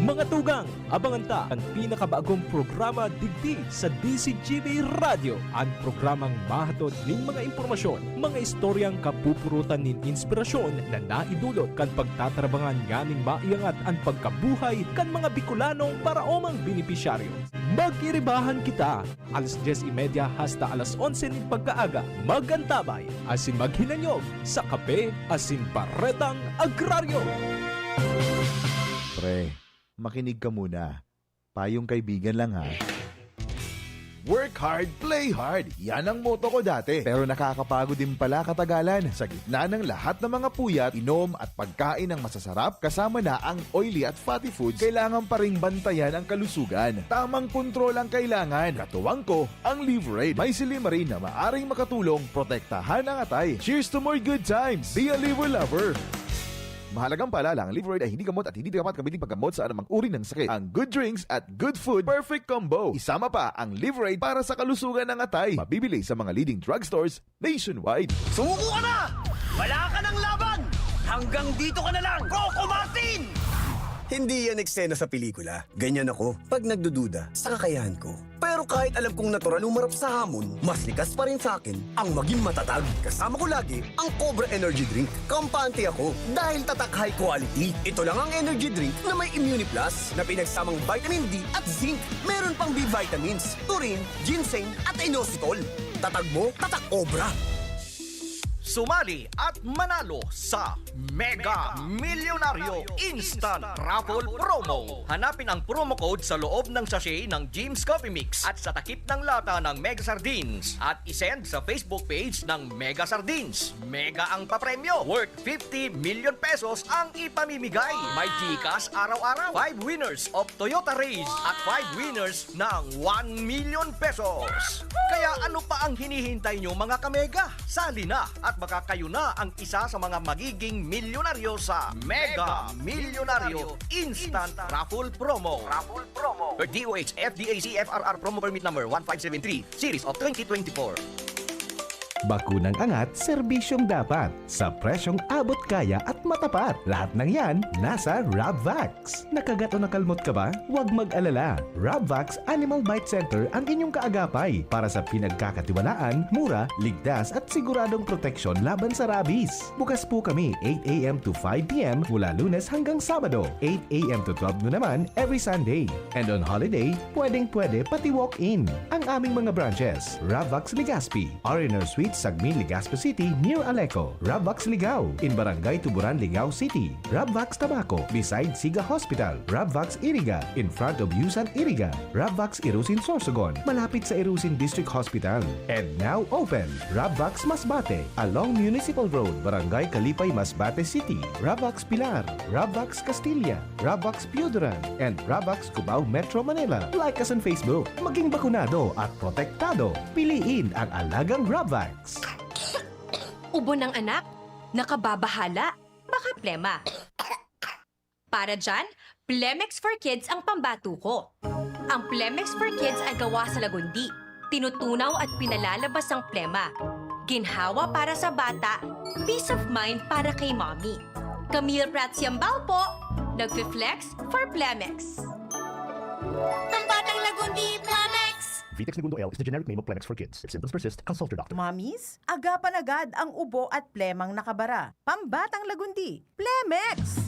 Mga tugang, abangan ta an pinakabagong programa digdi sa D C G B Radyo, an programang mahatod nin mga impormasyon, mga istoryang kapupurutan nin inspirasyon na naidulot kan pagtatrabangan nganing maiangat an pagkabuhay kan mga Bicolanong paraomang benepisyaryo. Magkiribahan kita alas dyes y media hasta alas onse nin pagkaaga. Mag-antabay asin maghinanyog sa Kape asin Baretang Agraryo. Pre, makinig ka muna. Payong kaibigan lang ha. Work hard, play hard. Yan ang motto ko dati. Pero nakakapagod din pala katagalan. Sa gitna ng lahat ng mga puyat, inom at pagkain ng masasarap, kasama na ang oily at fatty foods, kailangan pa ring bantayan ang kalusugan. Tamang kontrol ang kailangan. Katuwang ko, ang Liverade. May silymarin na maaring makatulong protektahan ang atay. Cheers to more good times! Be a Liver Lover! Mahalagang paalala, ang Liverade ay hindi gamot at hindi dapat gamitin paggamot sa anumang uri ng sakit. Ang good drinks at good food, perfect combo. Isama pa ang Liverade para sa kalusugan ng atay. Mabibili sa mga leading drugstores nationwide. Sumuko ka na! Wala ka ng laban! Hanggang dito ka na lang! Coco Martin! Hindi yan eksena sa pelikula. Ganyan ako pag nagdududa sa kakayahan ko. Pero kahit alam kong natural umarap sa hamon, mas likas pa rin sa akin ang maging matatag. Kasama ko lagi ang Cobra Energy Drink. Kampante ako dahil tatak high quality. Ito lang ang energy drink na may Immuniplus na pinagsamang vitamin D at zinc. Meron pang B vitamins, taurine, ginseng at inositol. Tatag mo, tatak Cobra! Sumali at manalo sa Mega Milyonaryo Instant Raffle Promo. Hanapin ang promo code sa loob ng sachet ng Jim's Coffee Mix at sa takip ng lata ng Mega Sardines at isend sa Facebook page ng Mega Sardines. Mega ang papremyo, worth fifty million pesos ang ipamimigay. May GCash araw-araw, five winners of Toyota Raize at five winners ng one million pesos. Kaya ano pa ang hinihintay nyo, mga kamega? Sali na at baka kayo na ang isa sa mga magiging milyonaryo sa Mega Milyonaryo Instant Raffle Promo. Raffle Promo. D O H F D A C F R R Promo Permit Number one five seven three, Series of twenty twenty-four. Bakunang angat, serbisyong dapat, sa presyong abot kaya at matapat. Lahat ng yan, nasa Rabvax. Nakagat o nakalmot ka ba? Huwag mag-alala. Rabvax Animal Bite Center ang inyong kaagapay para sa pinagkakatiwalaan, mura, ligtas at siguradong proteksyon laban sa rabies. Bukas po kami eight a.m. to five p.m. mula Lunes hanggang Sabado, eight a.m. to twelve noon naman every Sunday. And on holiday, pwedeng-pwede pati walk-in. Ang aming mga branches, Rabvax Legazpi, R and R Suites, Sagmin, Legazpi City, near Aleco, Rabvax Ligao, in Barangay Tuburan, Ligao City, Rabvax Tabaco, beside Siga Hospital, Rabvax Iriga, in front of Yusan Iriga, Rabvax Irusin Sorsogon, malapit sa Irusin District Hospital, and now open, Rabvax Masbate, along Municipal Road, Barangay Kalipay, Masbate City, Rabvax Pilar, Rabvax Castilla, Rabvax Pioduran, and Rabvax Cubao, Metro Manila. Like us on Facebook. Maging bakunado at protektado. Piliin ang alagang Rabvax. Ubo ng anak? Nakababahala? Baka plema. Para dyan, Plemex for Kids ang pambato ko. Ang Plemex for Kids ay gawa sa lagundi. Tinutunaw at pinalalabas ang plema. Ginhawa para sa bata, peace of mind para kay mommy. Camille Prats Yambao po, nagfi-flex for Plemex. Pambatang Lagundi, Plemex! Vitex Negundo L is the generic name of Plemex for kids. If symptoms persist, consult your doctor. Mommies, agapan agad ang ubo at plemang nakabara. Pambatang Lagundi, Plemex!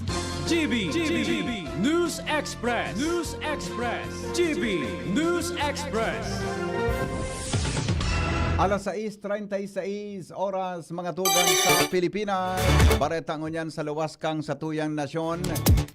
G B, G B, News Express, News Express, G B News Express. Alas sais treinta y seis oras, mga tugang sa Pilipinas. Bareta ngunyan sa luwas kan satuyang nasyon.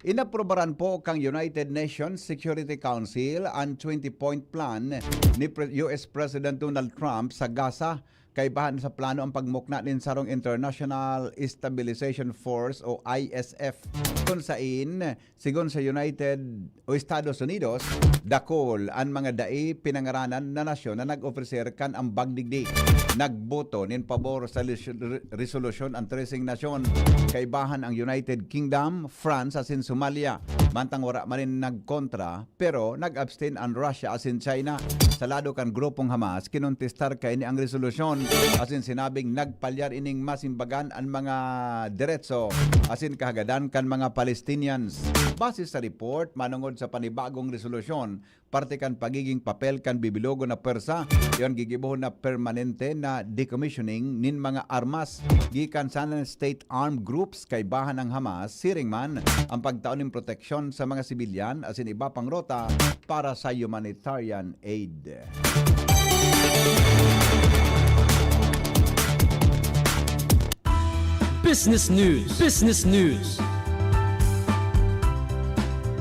Inaprubaran po kan United Nations Security Council an twenty-point plan ni Pre-, U S President Donald Trump sa Gaza. Kaibahan sa plano ang pagmukna nin sarong International Stabilization Force o I S F, kun sain, sigon sa United o Estados Unidos, dakul an mga dai pinangaranan na nasyon na nag-ofreser kan ambag digdi. Nagboto nin pabor sa lis-, re-, resolusyon an treseng nasyon, kaibahan ang United Kingdom, France asin Somalia. Mantang wara man nin nagkontra, pero nag-abstain an Russia asin China. Sa lado kan grupong Hamas, kinontestar kaini ang resolusyon asin sinabing nagpalyar ining masimbagan an mga deretso asin kahagadan kan mga Palestinians. Base sa report, manongod sa panibagong resolusyon, parte kan pagiging papel kan bibilogon na pwersa, iyo an gigibohon na permanente na decommissioning nin mga armas gikan sa non-state armed groups. Kaibahan ang Hamas, siring man ang pagtao nin proteksyon sa mga sibilyan asin iba pang rota para sa humanitarian aid. Business News. Business News.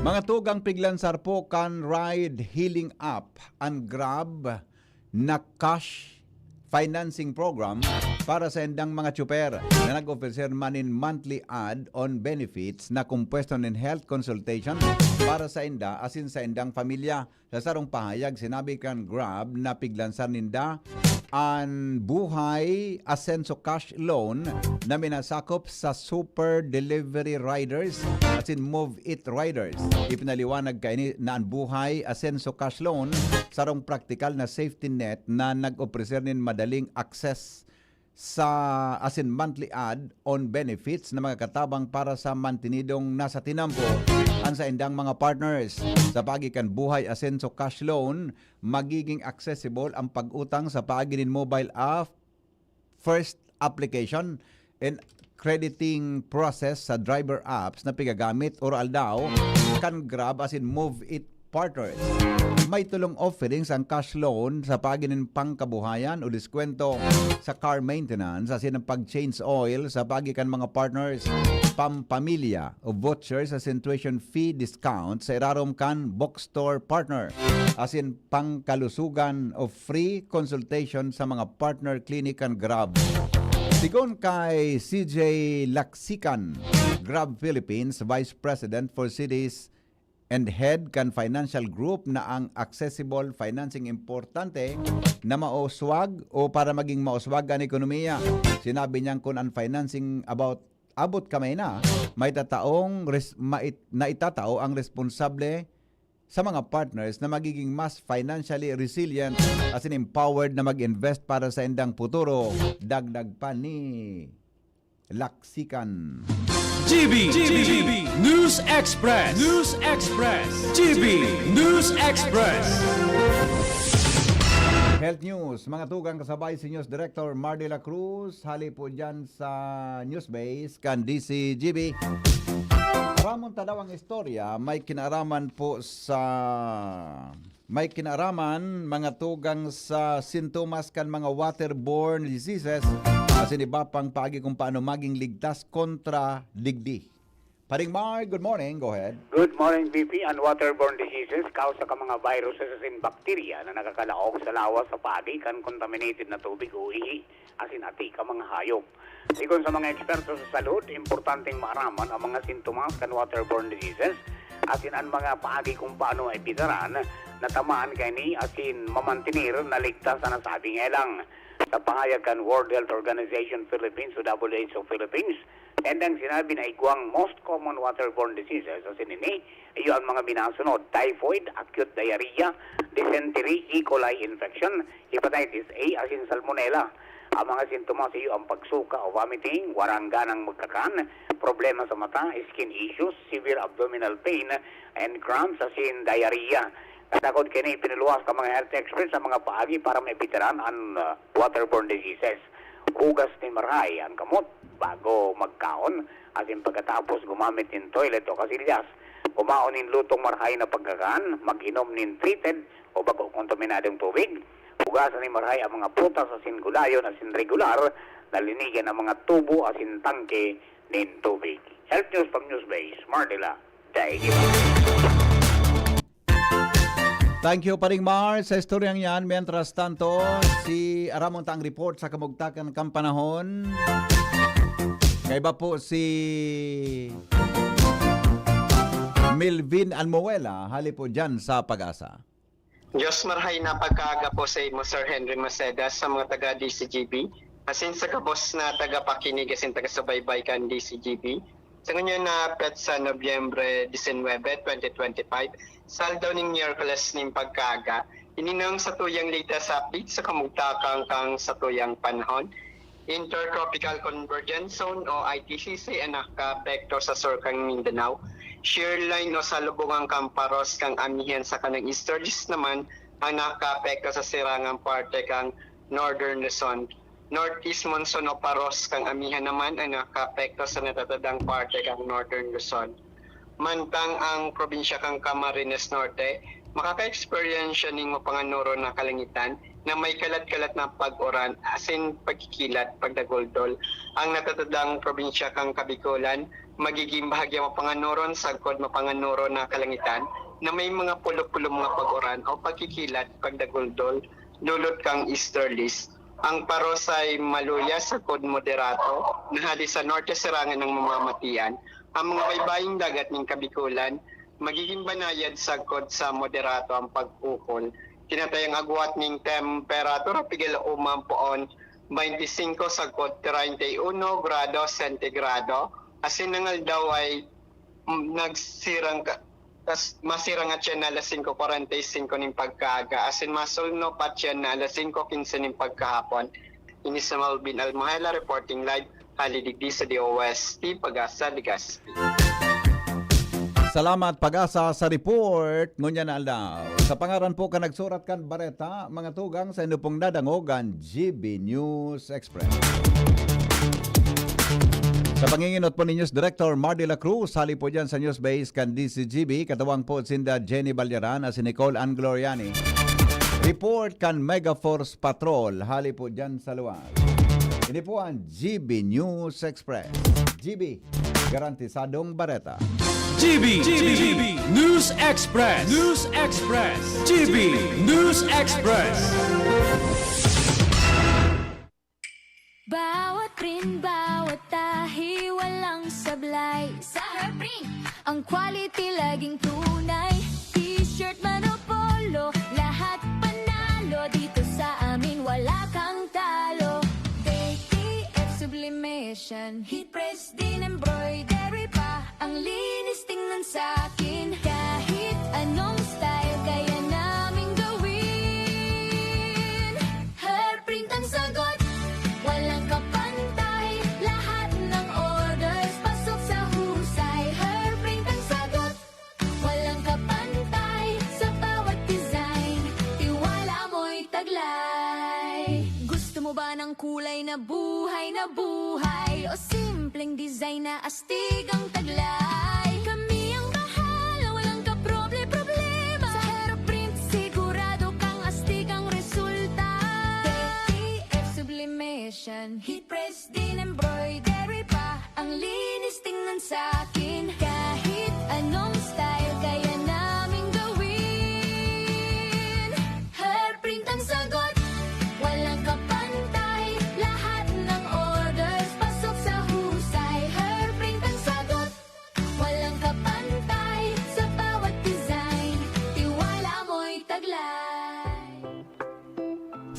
Mga tugang, piglansar po kan ride-hailing app an Grab na cash financing program para sa indang mga tsuper na nag-ofreser man nin monthly add-on benefits na kompuesto nin health consultation para sa inda asin sa indang pamilya. Sa sarong pahayag, sinabi kan Grab na piglansar ninda an Buhay Asenso Cash Loan na minasakop sa Super Delivery Riders asin Move It Riders. Ipinaliwanag kaini na an Buhay Asenso Cash Loan sarong praktikal na safety net na nag-opreser nin madaling access sa asin monthly add-on benefits na makakatabang para sa mantenidong nasa tinampo an saindang mga partners. Sa paagi kan Buhay Asenso Cash Loan, magiging accessible ang pag-utang sa paagi nin mobile app, first application, and crediting process sa driver apps na pigagamit oro-aldaw kan Grab asin Move It partners. May tolong offerings ang cash loan sa paagi nin pangkabuhayan o diskwento sa car maintenance asin ang pag-change oil sa paagi kan mga partners, pampamilya o vouchers asin tuition fee discount sa irarom kan bookstore partner, asin pangkalusugan o free consultation sa mga partner clinic kan Grab. Sigon kay C J Laksikan, Grab Philippines Vice President for Cities and head kan financial group na ang accessible financing importante na mauswag o para maging mauswag an ekonomiya. Sinabi niyang kun an financing about abot kamay na, may tataong res-, mait-, na itatao ang responsable sa mga partners na magiging mas financially resilient asin empowered na mag-invest para sa indang futuro. Dagdag pa ni Laksikan. G B, G B News Express. News Express. G B News Express. Health News, mga tugang, kasabay si News Director Mar de la Cruz, hali po dyan sa Newsbase kan D C G B. Aramon ta daw ang istorya, may kinaaraman po sa May kinaaraman, mga tugang, sa sintomas kan mga waterborne diseases, asin iba pang paagi kung paano maging ligtas kontra digdi. Paring Mar, good morning. Go ahead. Good morning, V P. An waterborne diseases, kausa ka mga viruses asin bakterya na nakakalaog sa lawas sa paagi kan contaminated na tubig o ihi asin ati kan mga hayop. Sigon sa mga eksperto sa salud, importanteng maaraman ang mga sintomas kan waterborne diseases asin an mga paagi kung paano maibitaran na tamaan kaini asin mamantener na ligtas an nasabing helang. Sa pahayag kan World Health Organization Philippines o W H O Philippines, tendang sinabi na igwang most common waterborne diseases asin ini iyo an mga minasunod: typhoid, acute diarrhea, dysentery, E. coli infection, hepatitis A asin salmonella. Ang mga sintomas iyo ang pagsuka o vomiting, warang ganang magkakan, problema sa mata, skin issues, severe abdominal pain, and cramps asin diarrhea. Katakod kaini, pinuluwas kan mga health experts ang mga paagi para maibitaran an, ah, waterborne diseases. Hugas nin marahay an kamot, bago magkaon, asin pagkatapos gumamit nin toilet o kasilyas. Kumaon nin lutong marahay na pagkakan, mag-inom nin treated o bago kontaminadong tubig. Hugasan nin marahay ang mga prutas asin gulayon asin regular na linigan ang mga tubo asin tangke nin tubig. Health News from Newsbase, Marnila, Daigima. Thank you, Paring Mar, sa istoryang yan. Mientras tanto, si aramon ta ang report sa kamugtakan kan panahon. Kaiba po si Melvin Almuela, hali po dyan sa Pag-asa. Diyos marhay na pagkaaga po sa imo, Sir Henry Maceda, sa mga taga D C G B, asin sa gabos na tagapakinig asin tagasubaybay kan D C G B. Sa ngunyan na petsa, Nobyembre disinwebe, twenty twenty-five, sa aldaw nin Miyerkules nin pagkaaga, ini nang satuyang latest update sa kamugtakan kan satuyang panahon. Intertropical Convergence Zone o I T C C ang nakakaapekto sa sur kan Mindanao. Shear line o salubungan kan paros kan amihan saka nag-easterlies naman ang nakakaapekto sa sirangang parte kan Northern Luzon. Northeast monsoon o paros kan amihan naman ang nakakaapekto sa natatadang parte kan Northern Luzon. Mantang ang probinsya kan Camarines Norte makaka-eksperyensya nin mapanganoro na kalangitan na may kalat-kalat na pag-uran asin pagkikilat, pagdaguldol. Ang natatadang probinsya kan Kabikolan magiging bahagya mapanganoro sagkod mapanganoro na kalangitan na may mga pulop-pulop nga pag-uran o pagkikilat, pagdaguldol, dulot kan easterlies. Ang paros ay maluya sagkod moderato na hali sa norte sirangan ang mamamatian. Ang mga baybaying dagat nin Kabikolan magiging banayad sagkod sa moderato ang pag-ukol. Tinatayang agwat nin temperatura pigil uman poon twenty-five sagkod treinta y uno grado sentigrado. Asin ang aldaw ay mm, nagsirang ka, tas masirang atyan na alas singko kwarenta y singko nin pagkaaga, asin masulno pa atyan na alas singko kinse nin pagkahapon. Ini si Melvin Almohela reporting live hali digdi sa D O S T Pag-asa, Legazpi. Salamat, Pag-asa, sa report ngunyan na aldaw. Sa pangaran po kan nagsurat kan bareta, mga tugang, sa inyo pong nadangog an G B News Express. Sa panginginot po ni News Director Mar de la Cruz, hali po dyan sa News Base kan D C G B, katuwang po sinda Jenny Balyarana, si Nicole Angloriani. Report kan Mega Force Patrol, hali po dyan sa luwas. Ini po ang G B News Express. G B, garantisadong bareta. G B, G B, News Express, News Express, G B, News Express. Bawat print, bawat tahi, walang sablay. Sa Herprint, ang quality laging tunay. T-shirt man o polo, lahat panalo dito sa amin, wala kang talo. K T F Sublimation, heat press din embroidery pa. Ang linis tingnan sa akin. Kahit anong style, kaya naming gawin. Hairprint ang sagot, walang kapantay. Lahat ng orders, pasok sa husay. Hairprint ang sagot, walang kapantay. Sa bawat design, tiwala mo'y taglay. Gusto mo ba ng kulay na buhay na buhay? O simpleng design na astig ang taglay? Kami ang bahala, walang kaproble-problema. Sa Hairprint, sigurado kang astig ang resulta. K T F Sublimation, heat press din embroidery pa. Ang linis tingnan sa akin. Kahit anong style, kaya naming gawin. Hairprint ang sagot, walang kapantay. Lahat ng orders, pasok sa husay. Hairprint ang sagot, walang kapantay. Sa bawat design, tiwala mo'y taglay.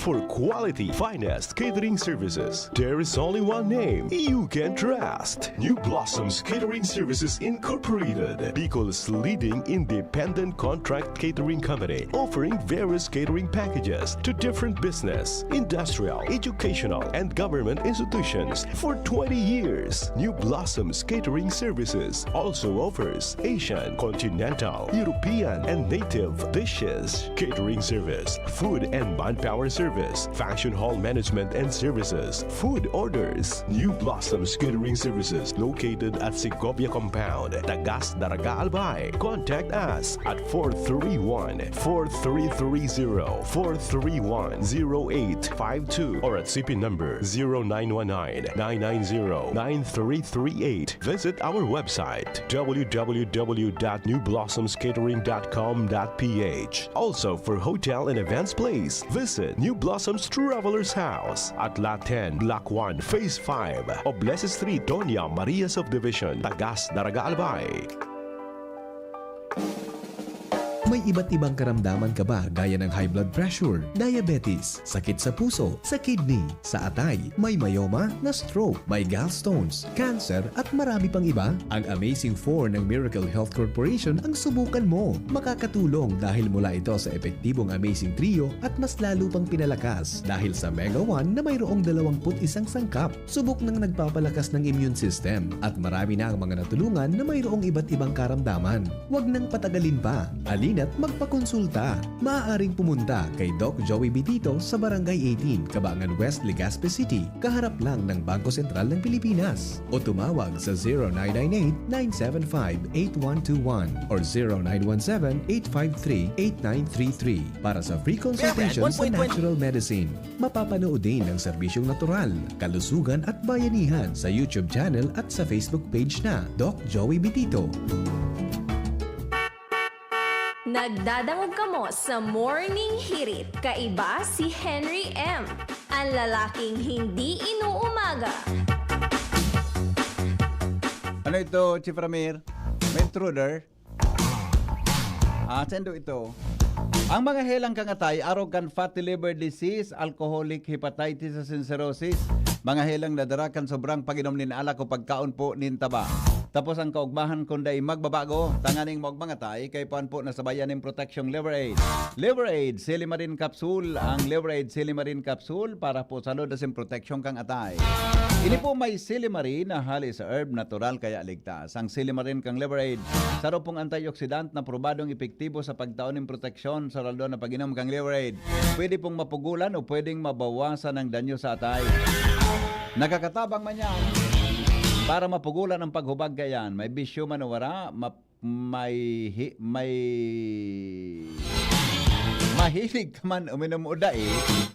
For quality, finest catering services, there is only one name you can trust. New Blossoms Catering Services Incorporated, Bicol's leading independent contract catering company, offering various catering packages to different business, industrial, educational, and government institutions for twenty years. New Blossoms Catering Services also offers Asian, continental, European, and native dishes, catering service, food and manpower service, Service, function hall management and services, food orders. New Blossoms Catering Services located at Segovia Compound, Tagas, Daraga, Albay. Contact us at four three one, four three three zero, four three one, zero eight five two or at C P number zero nine one nine, nine nine zero, nine three three eight. Visit our website, w w w dot new blossoms catering dot com dot p h. Also, for hotel and events, please visit New Blossoms Travelers House at Lot ten, Block one, Phase five, Oblese Street, Doña Maria Subdivision, Tagas, Daraga, Albay. May iba't ibang karamdaman ka ba, gaya ng high blood pressure, diabetes, sakit sa puso, sa kidney, sa atay, may myoma, na-stroke, may gallstones, cancer, at marami pang iba? Ang Amazing four ng Miracle Health Corporation ang subukan mo. Makakatulong dahil mula ito sa epektibong Amazing Trio at mas lalo pang pinalakas dahil sa Mega one na mayroong dalawang put isang sangkap. Subok nang nagpapalakas ng immune system at marami na ang mga natulungan na mayroong iba't ibang karamdaman. Huwag nang patagalin pa. Halina't magpakonsulta. Maaaring pumunta kay Doc Joey Bitito sa Barangay eighteen, Cabangan West, Legazpi City, kaharap lang ng Bangko Sentral ng Pilipinas. O tumawag sa zero nine nine eight, nine seven five, eight one two one or zero nine one seven, eight five three, eight nine three three para sa free consultation sa natural medicine. Mapapanood din ang serbisyong natural, kalusugan at bayanihan sa YouTube channel at sa Facebook page na Doc Joey Bitito. Nagdadangog kamo sa Morning Hirit. Kaiba si Henry M, ang lalaking hindi inuumaga. Ano ito, Chief Ramir? May intruder? Ah, sendo ito. Ang mga helang kan atay, arog kan fatty liver disease, alcoholic hepatitis asin cirrhosis, mga helang nadara kan sobrang pag-inom nin alak o pagkaon po nin taba. Tapos ang kaugmahan kun dai magbabago, tanganing maogmang atay, kaipuhan po na sabayan nin proteksyong Liver Aid. Liver Aid, Silimarin Capsule. Ang Liver Aid Silimarin Capsule para po sa salud asin proteksyon kan atay. Ini po may silimarin na hali sa herb, natural kaya ligtas. Ang silimarin kan Liver Aid, saro pong antioxidant na probadong epektibo sa pagtao nin proteksyon sa aldaw na pag-inom kan Liver Aid. Pwede pong mapugulan o pwedeng mabawasan ang danyo sa atay. Nakakatabang man yan para mapugulan ang paghubag kaiyan. May bisyo man o wara, map-, may hi-, may mahilig ka man uminom o dai,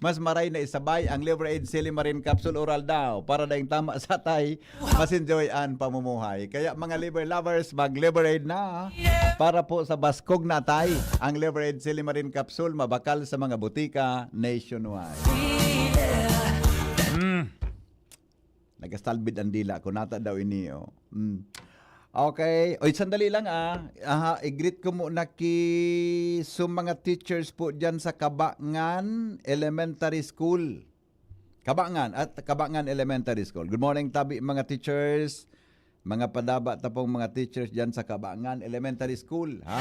mas maray na isabay ang Liver Aid Silimarin Capsule Oral daw para daing tama sa atay, mas enjoy an pamumuhay. Kaya mga liver lovers, mag-Liver Aid na para po sa baskog na atay. Ang Liver Aid Silimarin Capsule mabakal sa mga butika nationwide. Mm. Nagasalbid ang dila ko. Nata daw ini, oh. Mm. Okay. Oy, sandali lang, ah. Aha, i-greet ko muna ki, so, mga teachers po dyan sa Kabangan Elementary School. Kabangan at Kabangan Elementary School. Good morning, tabi, mga teachers. Mga padaba ta pong mga teachers dyan sa Kabangan Elementary School, ha?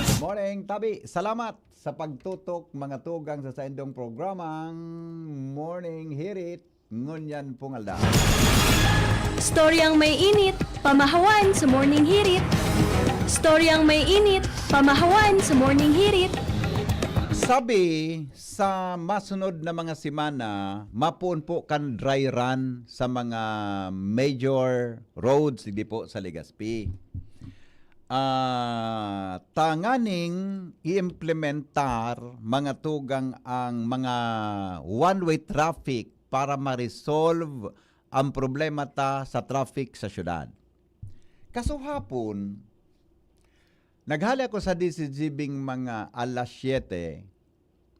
Good morning, tabi. Salamat sa pagtutok, mga tugang, sa saindong programang Morning Hirit ngunyan pong aldaw. Storyang may init, pamahawan sa Morning Hirit. Storyang may init, pamahawan sa Morning Hirit. Sabi, sa masunod na mga semana, mapoon po kan dry run sa mga major roads, digdi po sa Legazpi. Ah, tanganing i-implementar, mga tugang, ang mga one-way traffic para ma-resolve ang problema ta sa traffic sa syudad. Kasuhapon, naghali ako sa D C G B mga alas siyete,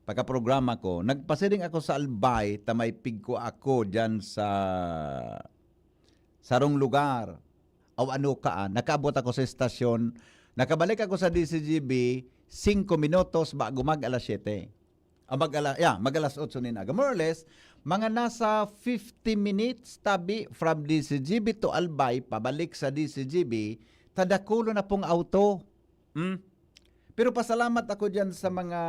pagkaprograma ko, nagpasiring ako sa Albay, ta may pigko ako diyan sa sarong lugar. O ano ka, ah, nakaabot ako sa estasyon, nakabalik ako sa D C G B, singko minutos bago mag alas siyete. Ah, mag-ala-, yeah, mag-alas otso nin aga. More or less, mga nasa fifty minutes tabi from D C G B to Albay, pabalik sa D C G B, ta dakolo na pong auto. Hmm? Pero pasalamat ako diyan sa mga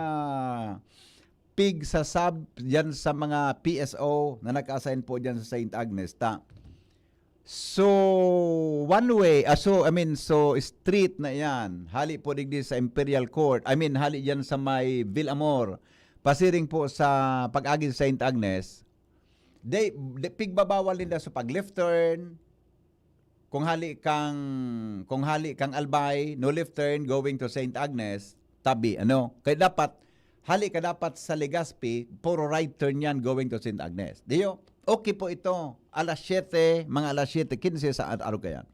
pig sa sub, diyan sa mga P S O na naka-assign po diyan sa Saint Agnes. Ta, so, one way, ah, so, I mean, so, street na yan. Hali po digdi sa Imperial Court. I mean, hali diyan sa may Villamor. pasiring po sa pag-agi sa Saint Agnes, they, they, pigbabawal ninda sa pag-left turn, kung hali kang, kung hali kang Albay, no left turn going to Saint Agnes, tabi, ano? Kaya dapat, hali ka dapat sa Legazpi, puro right turn yan going to Saint Agnes. Diyo? Okay po ito. Alas siyete, mga alas siyete quince sa at araw kaya.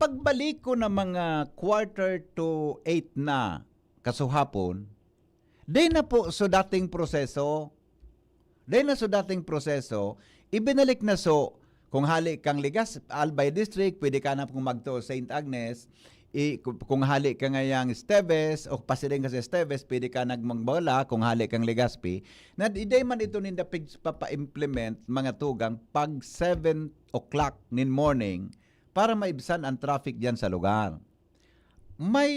Pagbalik ko na mga quarter to eight na kasuhapon, di na po so dating proseso. Di na so dating proseso, ibinalik na so, kung hali kang Ligas, Albay District, pwede ka na pong magto Saint Agnes. I, ku- kung hali ka ngayang Esteves, o pasiring ka sa Esteves, pwede ka nagmangbola kung hali kang Legazpi. Na di di man ito ninda pigpapa-implement, mga tugang, pag seven o'clock nin morning para maibsan ang traffic diyan sa lugar. May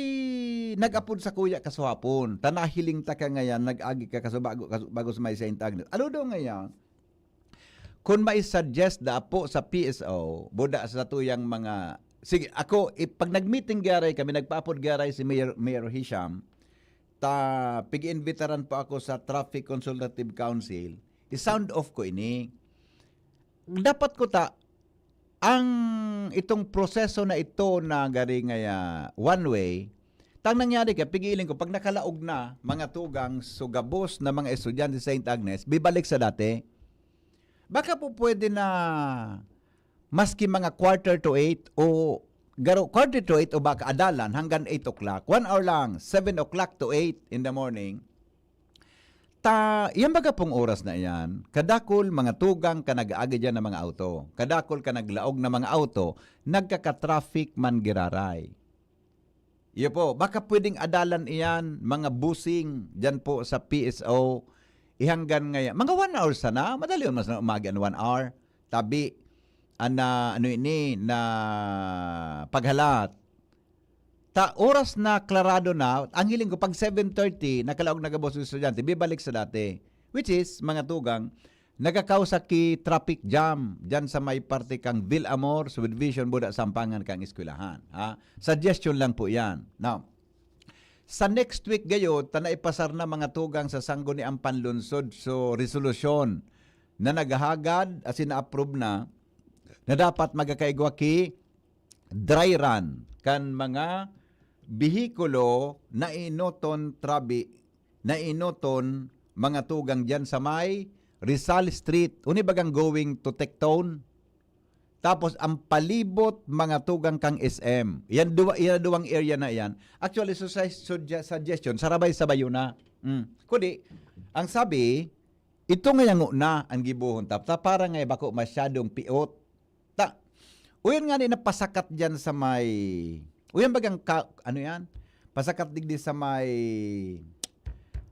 nag-apod sa kuya kasuhapon, ta nahiling ta ka ngayan, nag-agi ka kaso bago, kaso, bago sa may Saint Agnes. Ano daw ngayon? Kung mai-suggest da po sa P S O, buda sa tuyang mga, sige, ako, i- pag nag-meeting garay kami, nagpaapod garay si Mayor, Mayor Hisham, ta pig-iimbitaran po ako sa Traffic Consultative Council, i-sound off ko ini. Dapat ko ta, ang itong proseso na ito na gari ngaya one way, tang nangyari ka, pigiling ko, pag nakalaog na, mga tugang, so gabos na mga estudyante sa Saint Agnes, bibalik sa dati. Baka po pwede na maski mga quarter to eight o garo, quarter to eight o baka adalan hanggang eight o'clock. One hour lang, seven o'clock to eight in the morning. Ta, yan baga pong oras na yan, kadakol mga tugang ka nag-aagi dyan ng mga auto. Kadakol ka naglaog na mga auto, nagkaka-traffic man giraray. Iyo po, baka pwedeng adalan iyan, mga busing, dyan po sa P S O, ihanggan ngaya. Mga one hour sana, madali yun mas na umagi an one hour. Tabi, an, ah, ano ini, na paghalat. Ta, oras na klarado na, ang hiling ko, pag seven thirty, nakalaog na gabos yung estudyante, bibalik sa dati. Which is, mga tugang, nagkakausa ki traffic jam dyan sa may parte kang Villamor, Subdivision, Buda, Sampangan kang eskwelahan. Ha? Suggestion lang po yan. Now, sa next week gayo, ta naipasar na mga tugang sa Sangguniang Panlunsod, so resolusyon na naghahagad, asin na-approve na, na dapat magkakaigwa ki dry run kan mga behikulo na inoton trabi, na inoton mga tugang diyan sa may Rizal Street, uni bagang going to Tectone. Tapos ang palibot mga tugang kang S M. Yan duwa, yan duwang area na yan. Actually, so, sa sugge- suggestion, sarabay-sabay yun na. Mm. Kundi, ang sabi, ito nga yango na ang gibohon ta, ta para nga bako masyadong piot. Ta, uyan nga ni napasakat diyan sa may, uyan bagang ka, ano yan? Pasakat digdi sa may,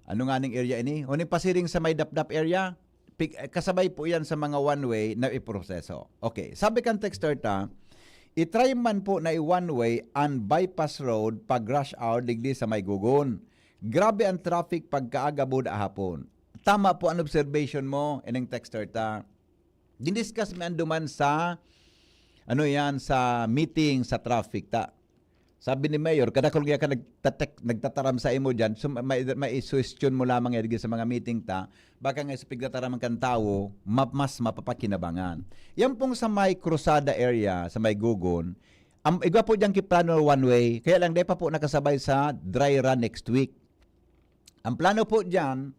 ano nga ning area ini? O ning pasiring sa may Dapdap area? Pig-, kasabay po yan sa mga one-way na iproseso. Okay, sabi kan texter ta, i-try man po na i-one-way an bypass road pag rush hour digdi sa may Gugon. Grabe ang traffic pagkaaga buda hapon. Tama po ang observation mo, ining texter ta. Diniscuss mi an duman sa, ano yan, sa meeting sa traffic ta. Sabi ni Mayor, kadakol nga ka nagtatek, nagtataram sa imo dyan, so may, may suggestion mo lamang yan sa mga meeting ta, baka nga sa pigtataraman kan tawo, ma-, mas mapapakinabangan. Yan pong sa may Cruzada area, sa may Gugon, ang igwa po dyan kiplano one way, kaya lang di pa po nakasabay sa dry run next week. Ang plano po dyan,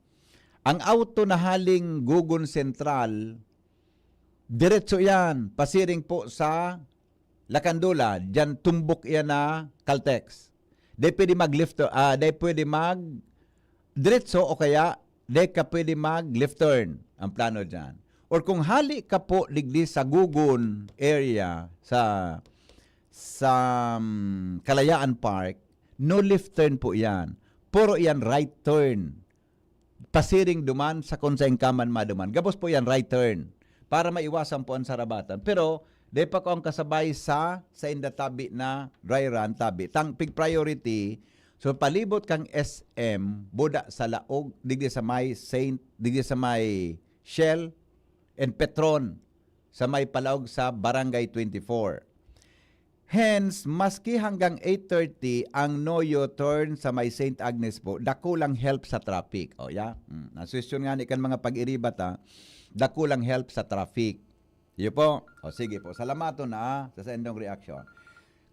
ang auto na haling Gugon Central, diretso yan, pasiring po sa Lacandola, dyan tumbok yan na Caltex. Di pwede mag-left, ah, di pwede mag diretso o kaya di ka pwede mag-left turn ang plano dyan. Or kung hali ka po digdi sa Gugon area, sa, sa um, Kalayaan Park, no left turn po yan. Puro yan right turn. Pasiring duman sa kung sain ka man maduman. Gabos po yan, right turn. Para maiwasan po ang sarabatan. Pero, di pa ko ang kasabay sa, sa inda tabi na dry run tabi. Tang pig priority, so palibot kang S M, buda sa Laog, digdi sa may Saint, digdi sa may Shell and Petron, sa may palaog sa Barangay twenty-four. Hence, maski hanggang eight thirty ang no U-turn sa may Saint Agnes po, dakulang help sa traffic. O, ya. Mm. Ang suhestyon nga ni kan mga pag-iriba ta, dakulang help sa traffic. Iyo po. O, sige po. Salamaton na sa saindong reaction.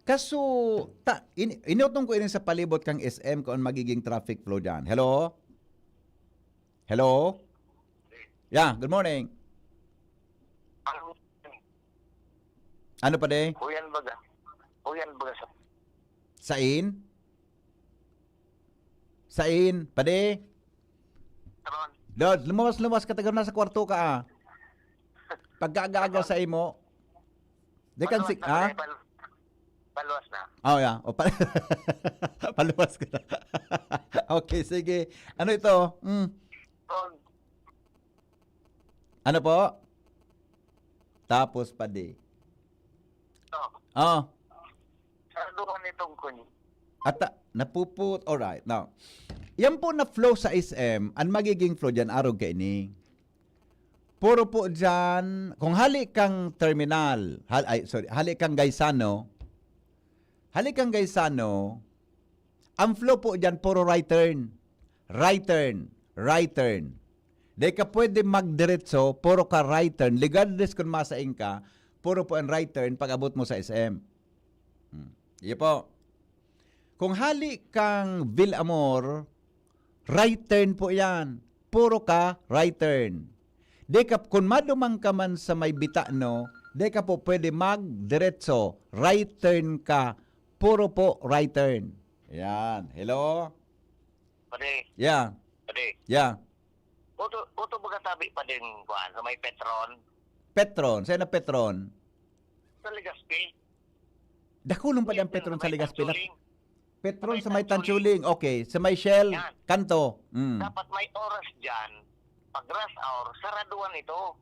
Kaso, ta, in, inutong ko ini sa palibot kang S M kung ano magiging traffic flow dyan. Hello? Hello? Yeah, good morning. Ano pa, de? Kuyan baga. Kuyan baga sa Sain? Sain? Pade? Ron. Dod, lumawas-luwas ka, taga na sa kwarto ka, ah. Pagkaaga-aga sa imo. Di kan Paluwas si-, na, ah? Pade, pal-, paluwas na. Oh, yeah. O, pa-, paluwas ka na. Okay, sige. Ano ito? Mm. Ron. Ano po? Tapos, padi. Oh. Oh. Sa duha nitong kun- At, ah, napuput-, alright. Now, yan po na flow sa S M, ang magiging flow dyan, arog kaini. Puro po dyan, kung hali kang terminal, hal-, ay, sorry, hali kang Gaisano, hali kang Gaisano, ang flow po dyan, puro right turn. Right turn. Right turn. Di ka pwede magdiretso, puro ka right turn. Regardless kung masaing ka, puro po ang right turn pag abot mo sa S M. Hmm. Iyo po. Kung hali kang Villamor, right turn po yan. Puro ka right turn. Di ka, kung madumang ka man sa may Bitano, di ka po pwede magdiretso. Right turn ka. Puro po right turn. Yan. Hello? Pade. Yeah. Pade. Yeah. Uto, uto baga tabi pa din, kuan, sa may Petron. Petron? Saan na Petron? Sa Legazpi. Dakulon pa Yan, dyan Petron sa sa may Legazpi. Tansuling. Petron Sa may sa may Tansuling. Tansuling. Okay. Sa may Shell, Yan. Kanto. Mm. Dapat may oras dyan. Pag rush hour, saraduan ito.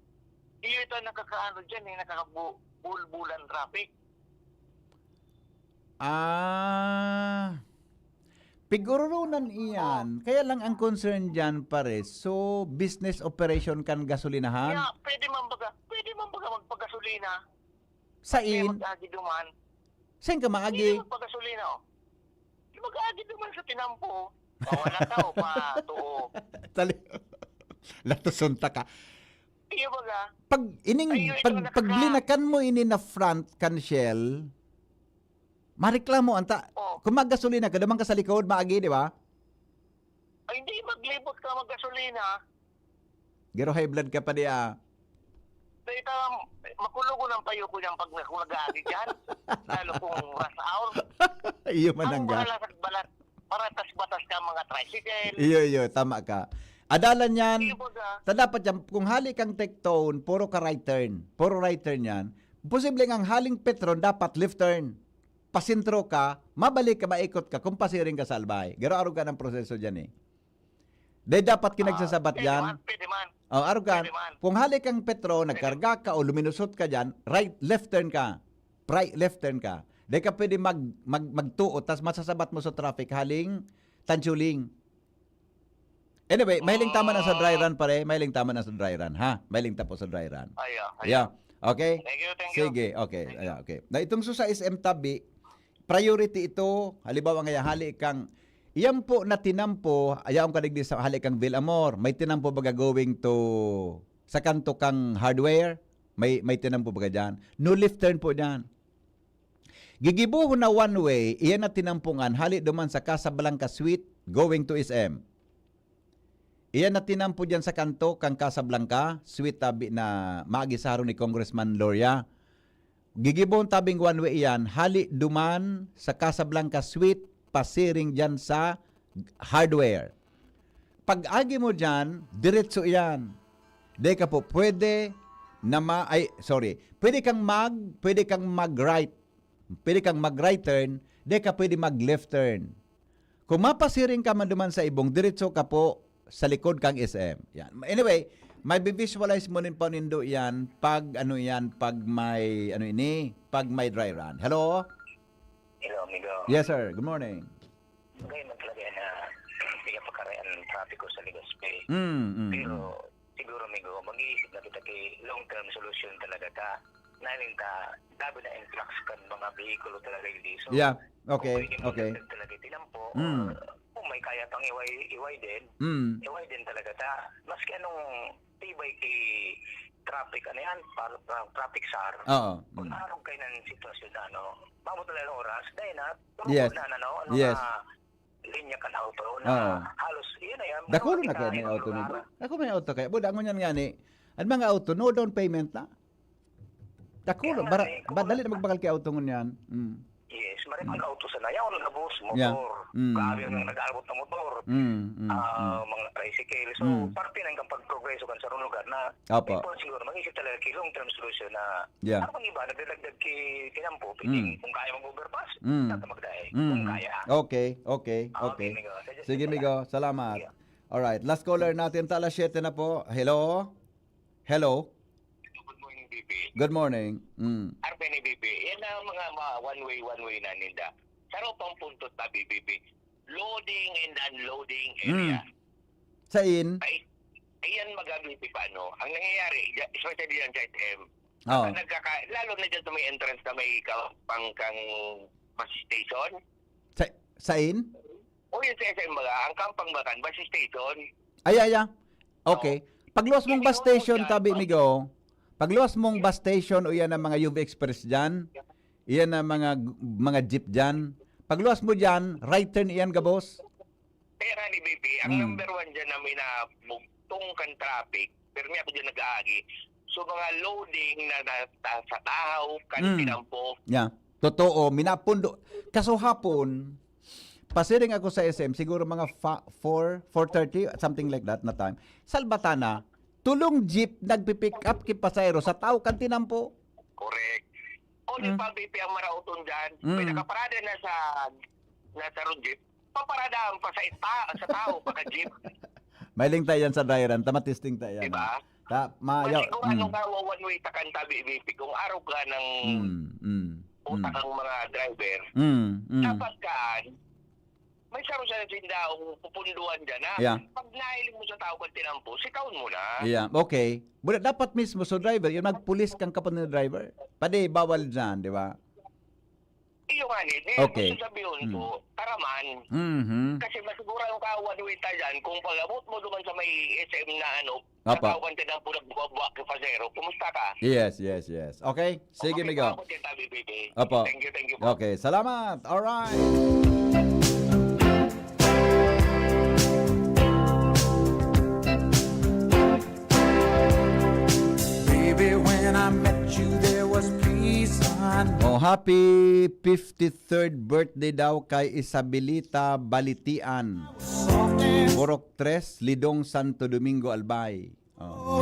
Iyo ito ang nakakaano dyan eh, nakakabulbulan traffic. Ah, pigururunan iyan. Oh. Kaya lang ang concern dyan, pare, so business operation kan gasolinahan? Kaya pwede man baga, pwede man baga magpagasolina. Sain? Kaya mag-agi duman. Sain ka maagi? Hindi magpagasolina, oh. Di mag-agi duman sa tinampo. Mawala ka o pa, tuo. Tali-, latuson ta ka. Iyo baga. Pag ining, Ay, yun, pag, ito pag nakaka- blinakan mo ini na front kan Shell, mareklamo anta. Oh. Kung maggasolina ka, duman ka sa likod, maagi, di ba? Ay, hindi, maglibot ka maggasolina. Garo high blood ka pa di, ah. Dahil ka, makulog ang payo ko niyan pag nag-, nag-aagi dyan. Lalo kung rush hour. Iyo man Ang ang ga- bahala sa balat, paratas-batas ka mga tricycle. Iyo, iyo, tama ka. Adalan yan, Iyo baga. Ta dapat yan, kung hali kang Tectone, puro ka right turn. Puro right turn yan. Posible nga ang haling Petron, dapat left turn. Pasentro ka, mabalik ka, maikot ka, kung pasiring ka sa Albay. Garo arog ka ng proseso dyan eh. Dahil dapat kinagsasabat Ah, pwede yan. man, pwede man. Oh, arog ka. Pwede man. Kung hali kang Petro, Pwede. nagkarga ka o luminusot ka dyan, right, left turn ka. Right, left turn ka. Di ka pwede mag, mag, magtuo, tas masasabat mo sa traffic, haling Tansuling. Anyway, mahiling tama na sa dry Ah. run, pare. Mahiling tama na sa dry run, ha? Mahiling ta po sa dry run. Ay, ah, ay, Yeah. ah. Okay? Thank you, thank you. Sige, okay. Thank you. Ayan, okay. Na itong sa S M tabi, priority ito. Halimbawa nga, hali kang, iyan po na tinampo, ayaw ka digdi sa hali kang Villamor. May tinampo baga going to, sa kanto kang hardware? May, may tinampo baga dyan? No left turn po dyan. Gigibohon na one way, iyan na tinampungan, hali duman sa Casablanca Suite, going to S M. Iyan na tinampo diyan sa kanto kan Casablanca Suite, tabi na maagi sa harong ni Congressman Loria. Gigibohon tabing one way iyan, hali duman sa Casablanca Suite, pasiring diyan sa hardware. Pag-agi mo diyan, diretso iyan. Di ka po pwede na ma-, ay, sorry. Pwede kang mag-, pwede kang mag-right. Pwede kang mag-right turn, di ka pwede mag-left turn. Kung mapasiring ka man duman sa ibong, diretso ka po sa likod kang S M. Yan. Anyway, may bi-visualize mo nin paunindo yan pag ano yan, pag may, ano ini, pag may dry run. Hello? Hello, amigo. Yes, sir. Good morning. Bagay man talaga na pigapakaray ang trapiko sa Legazpi. Mm, mm, Pero, mm. siguro, amigo, mag-iisip na kita kay long-term solution talaga ta. Naning ta, grabe na influx kan mga behikulo talaga, hindi. So, Yeah. Okay, kung pwede okay. magdagdag talaga tinampo, Mm. or kung may kaya pang iway-, iway din, Mm. iway din talaga ta. Maski anong tibay ki traffic, ano yan, par-, par-, traffic sar. Oo. Kung Mm. arog kayo ng sitwasyon na, ano, maabot na lang oras, dahil na, Yes. turukod na, ano, ano, Yes. na linya kan auto na Oo. halos, yun na yan, Dakolo mga na kaya may ikain auto lugar. Nindo. Ako may auto kaya. Buda, ngunyan nga ni, ang mga auto, no down payment na. Dakolo, Kaya nga, bara-, eh, kung ba, dali na magbakal kay auto ngunyan. Mm. Yes, marami mga auto sa nayaw, na bus, Yeah. motor. Mm, Grabe ang mm. nag-aabot na motor. Mm, mm, Ah, mm. mga tricycle. So, Mm. parte na yung pagprogreso kan sa lugar na Apo. may point siguro, mag-isip talaga kay long-term solution na Yeah. ano bang iba, nagdadagdag ki tinampo, pwedeng Mm. kung kaya mag-overpass, Mm. dapat magdahil. Mm. Kung kaya. Okay, okay, Ah, okay, okay. Migo. Sige, Migo. Salamat. Yeah. Alright, last caller natin, ta alas siyete na po. Hello? Hello? Good morning, B B. Good morning. Mm. Arveni, B B. Yan ang mga, mga one way, one way na ninda. Sa ropang puntot na, B B. Loading and unloading Mm. area. Sain? Ay, ayan, magabi, di ba, no? Ang nangyayari, dya-, especially dyan sa S M, Oo. nagkaka-, lalo na dyan sa may entrance na may ka-, pang-, kang bus station. Sa, sain? O yun sa S M baga, ang Kampang Bakan, bus station. Ay, ay, ay. Okay. Oo. Pagluwas mong Hindi bus ko station, dyan, tabi, pa- migo. Pagluwas mong bus station o yan ang mga U V Express dyan, iyan ang mga, mga jeep dyan. Pagluwas mo dyan, right turn iyan, gabos. Kaya nga ni B P, ang Hmm. number one dyan na minabugtong kan traffic, pero may ako dyan nag-aagi. So, mga loading na, na, na sa tahaw, kan Hmm. tinampo. Yeah. Totoo, minapundo. Kaso hapon, pasiring ako sa S M, siguro mga fa-, four, four thirty, something like that na time. Salbatana, tulong jeep nagpi-pick up ki pasahero sa tahaw kan tinampo. Correct. O, di Mm. pa, B P ang marauton dyan. Mm. May nakaparada na sa, na sa road jeep. Paparadahan pa sa ita-, sa tahaw, pagka jeep. Mailing tayo yan sa dry run. Tama, testing tayo yan. Diba? Ta-, ma-, yaw-, Masigurado mm. ka, wa-, one way takan tabi, B P. Kung araw ka ng Mm, mm, utak mm. ang mga driver, Mm, mm. dapat kaan, may saro siya na sindaong pupunduan dyan, ha? Yeah. Pag nahiling mo sa tahaw kan tinampo, sitahon mo na. Yeah, okay. Wala, dapat mismo, so driver, yun, magpulis kang kapatid na driver. Pwede, bawal dyan, di ba? Iyo nga ni, di, Okay. gusto sabihin ko, Mm. taraman. Mhm. Kasi masigurado ka, one way ta dyan, kung pag-abot mo duman sa may S M na ano, Apo. sa tahaw kan tinampo, nagbuwa-buwa kay pasero, kumusta ka? Yes, yes, yes. Okay? Sige, Okay, migo. salamat din, Tabi, B B. Apo. Thank you, thank you po. Okay, salamat. All right. Baby, when I met you, there was peace unknown. Oh, happy fifty-third birthday daw kay Isabelita Balitian. Soft and Purok tres, Lidong, Santo Domingo, Albay. Oh.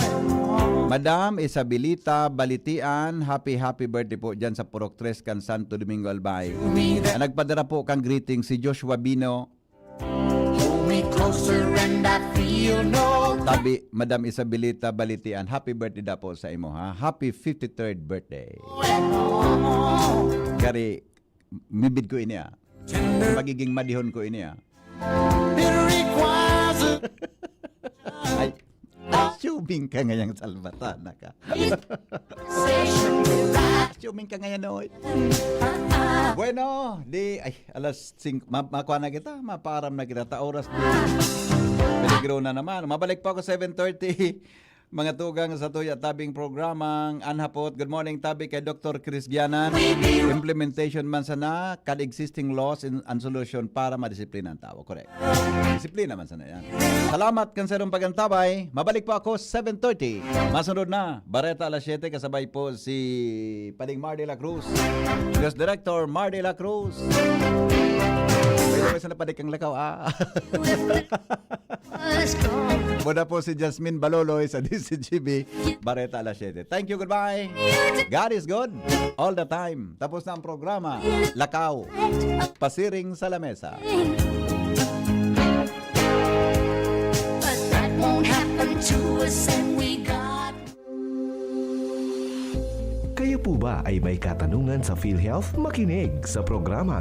Madam Isabelita Balitian, happy, happy birthday po dyan sa Purok tres kan Santo Domingo, Albay. Ang nagpadara po kang greeting, si Joshua Bino. Hold me closer and I feel no Tabi, Madam Isabelita Balitian, happy birthday da po sa imo, ha? Happy fifty-third birthday. Gari, mibid ko ini, ah. Magiging madihon ko ini, ah. It requires a Ay, assuming ka ngayang salbatana ka. Assuming ka ngayon, oy. Bueno, di, ay, alas singko, ma-, makuha na kita, mapaaram na kita, ta oras di. Peligro na naman. Mabalik pa ako seven thirty. Mga tugang sa Tuya Tabing programang Anhapot. Good morning, Tabi, kay Doktor Chris Gianan. Implementation man sana kan existing laws in, and solution para madisiplina ang tao. Correct. Disiplina man sana yan. Salamat kan sarong pagantabay. Mabalik po ako seven thirty. Masunod na, Bareta alas siyete, kasabay po si Pading Mar de la Cruz. News Director Mar de la Cruz. Pero may sana padik ang lakaw, ah. Muna po si Jasmine Baloloy sa D C G B, Bareta alas siyete. Thank you, goodbye. God is good all the time. Tapos na ang programa. Lakaw. Pasiring sa lamesa. But that won't happen to us and we got Kayo po ba ay may katanungan sa PhilHealth? Makinig sa programang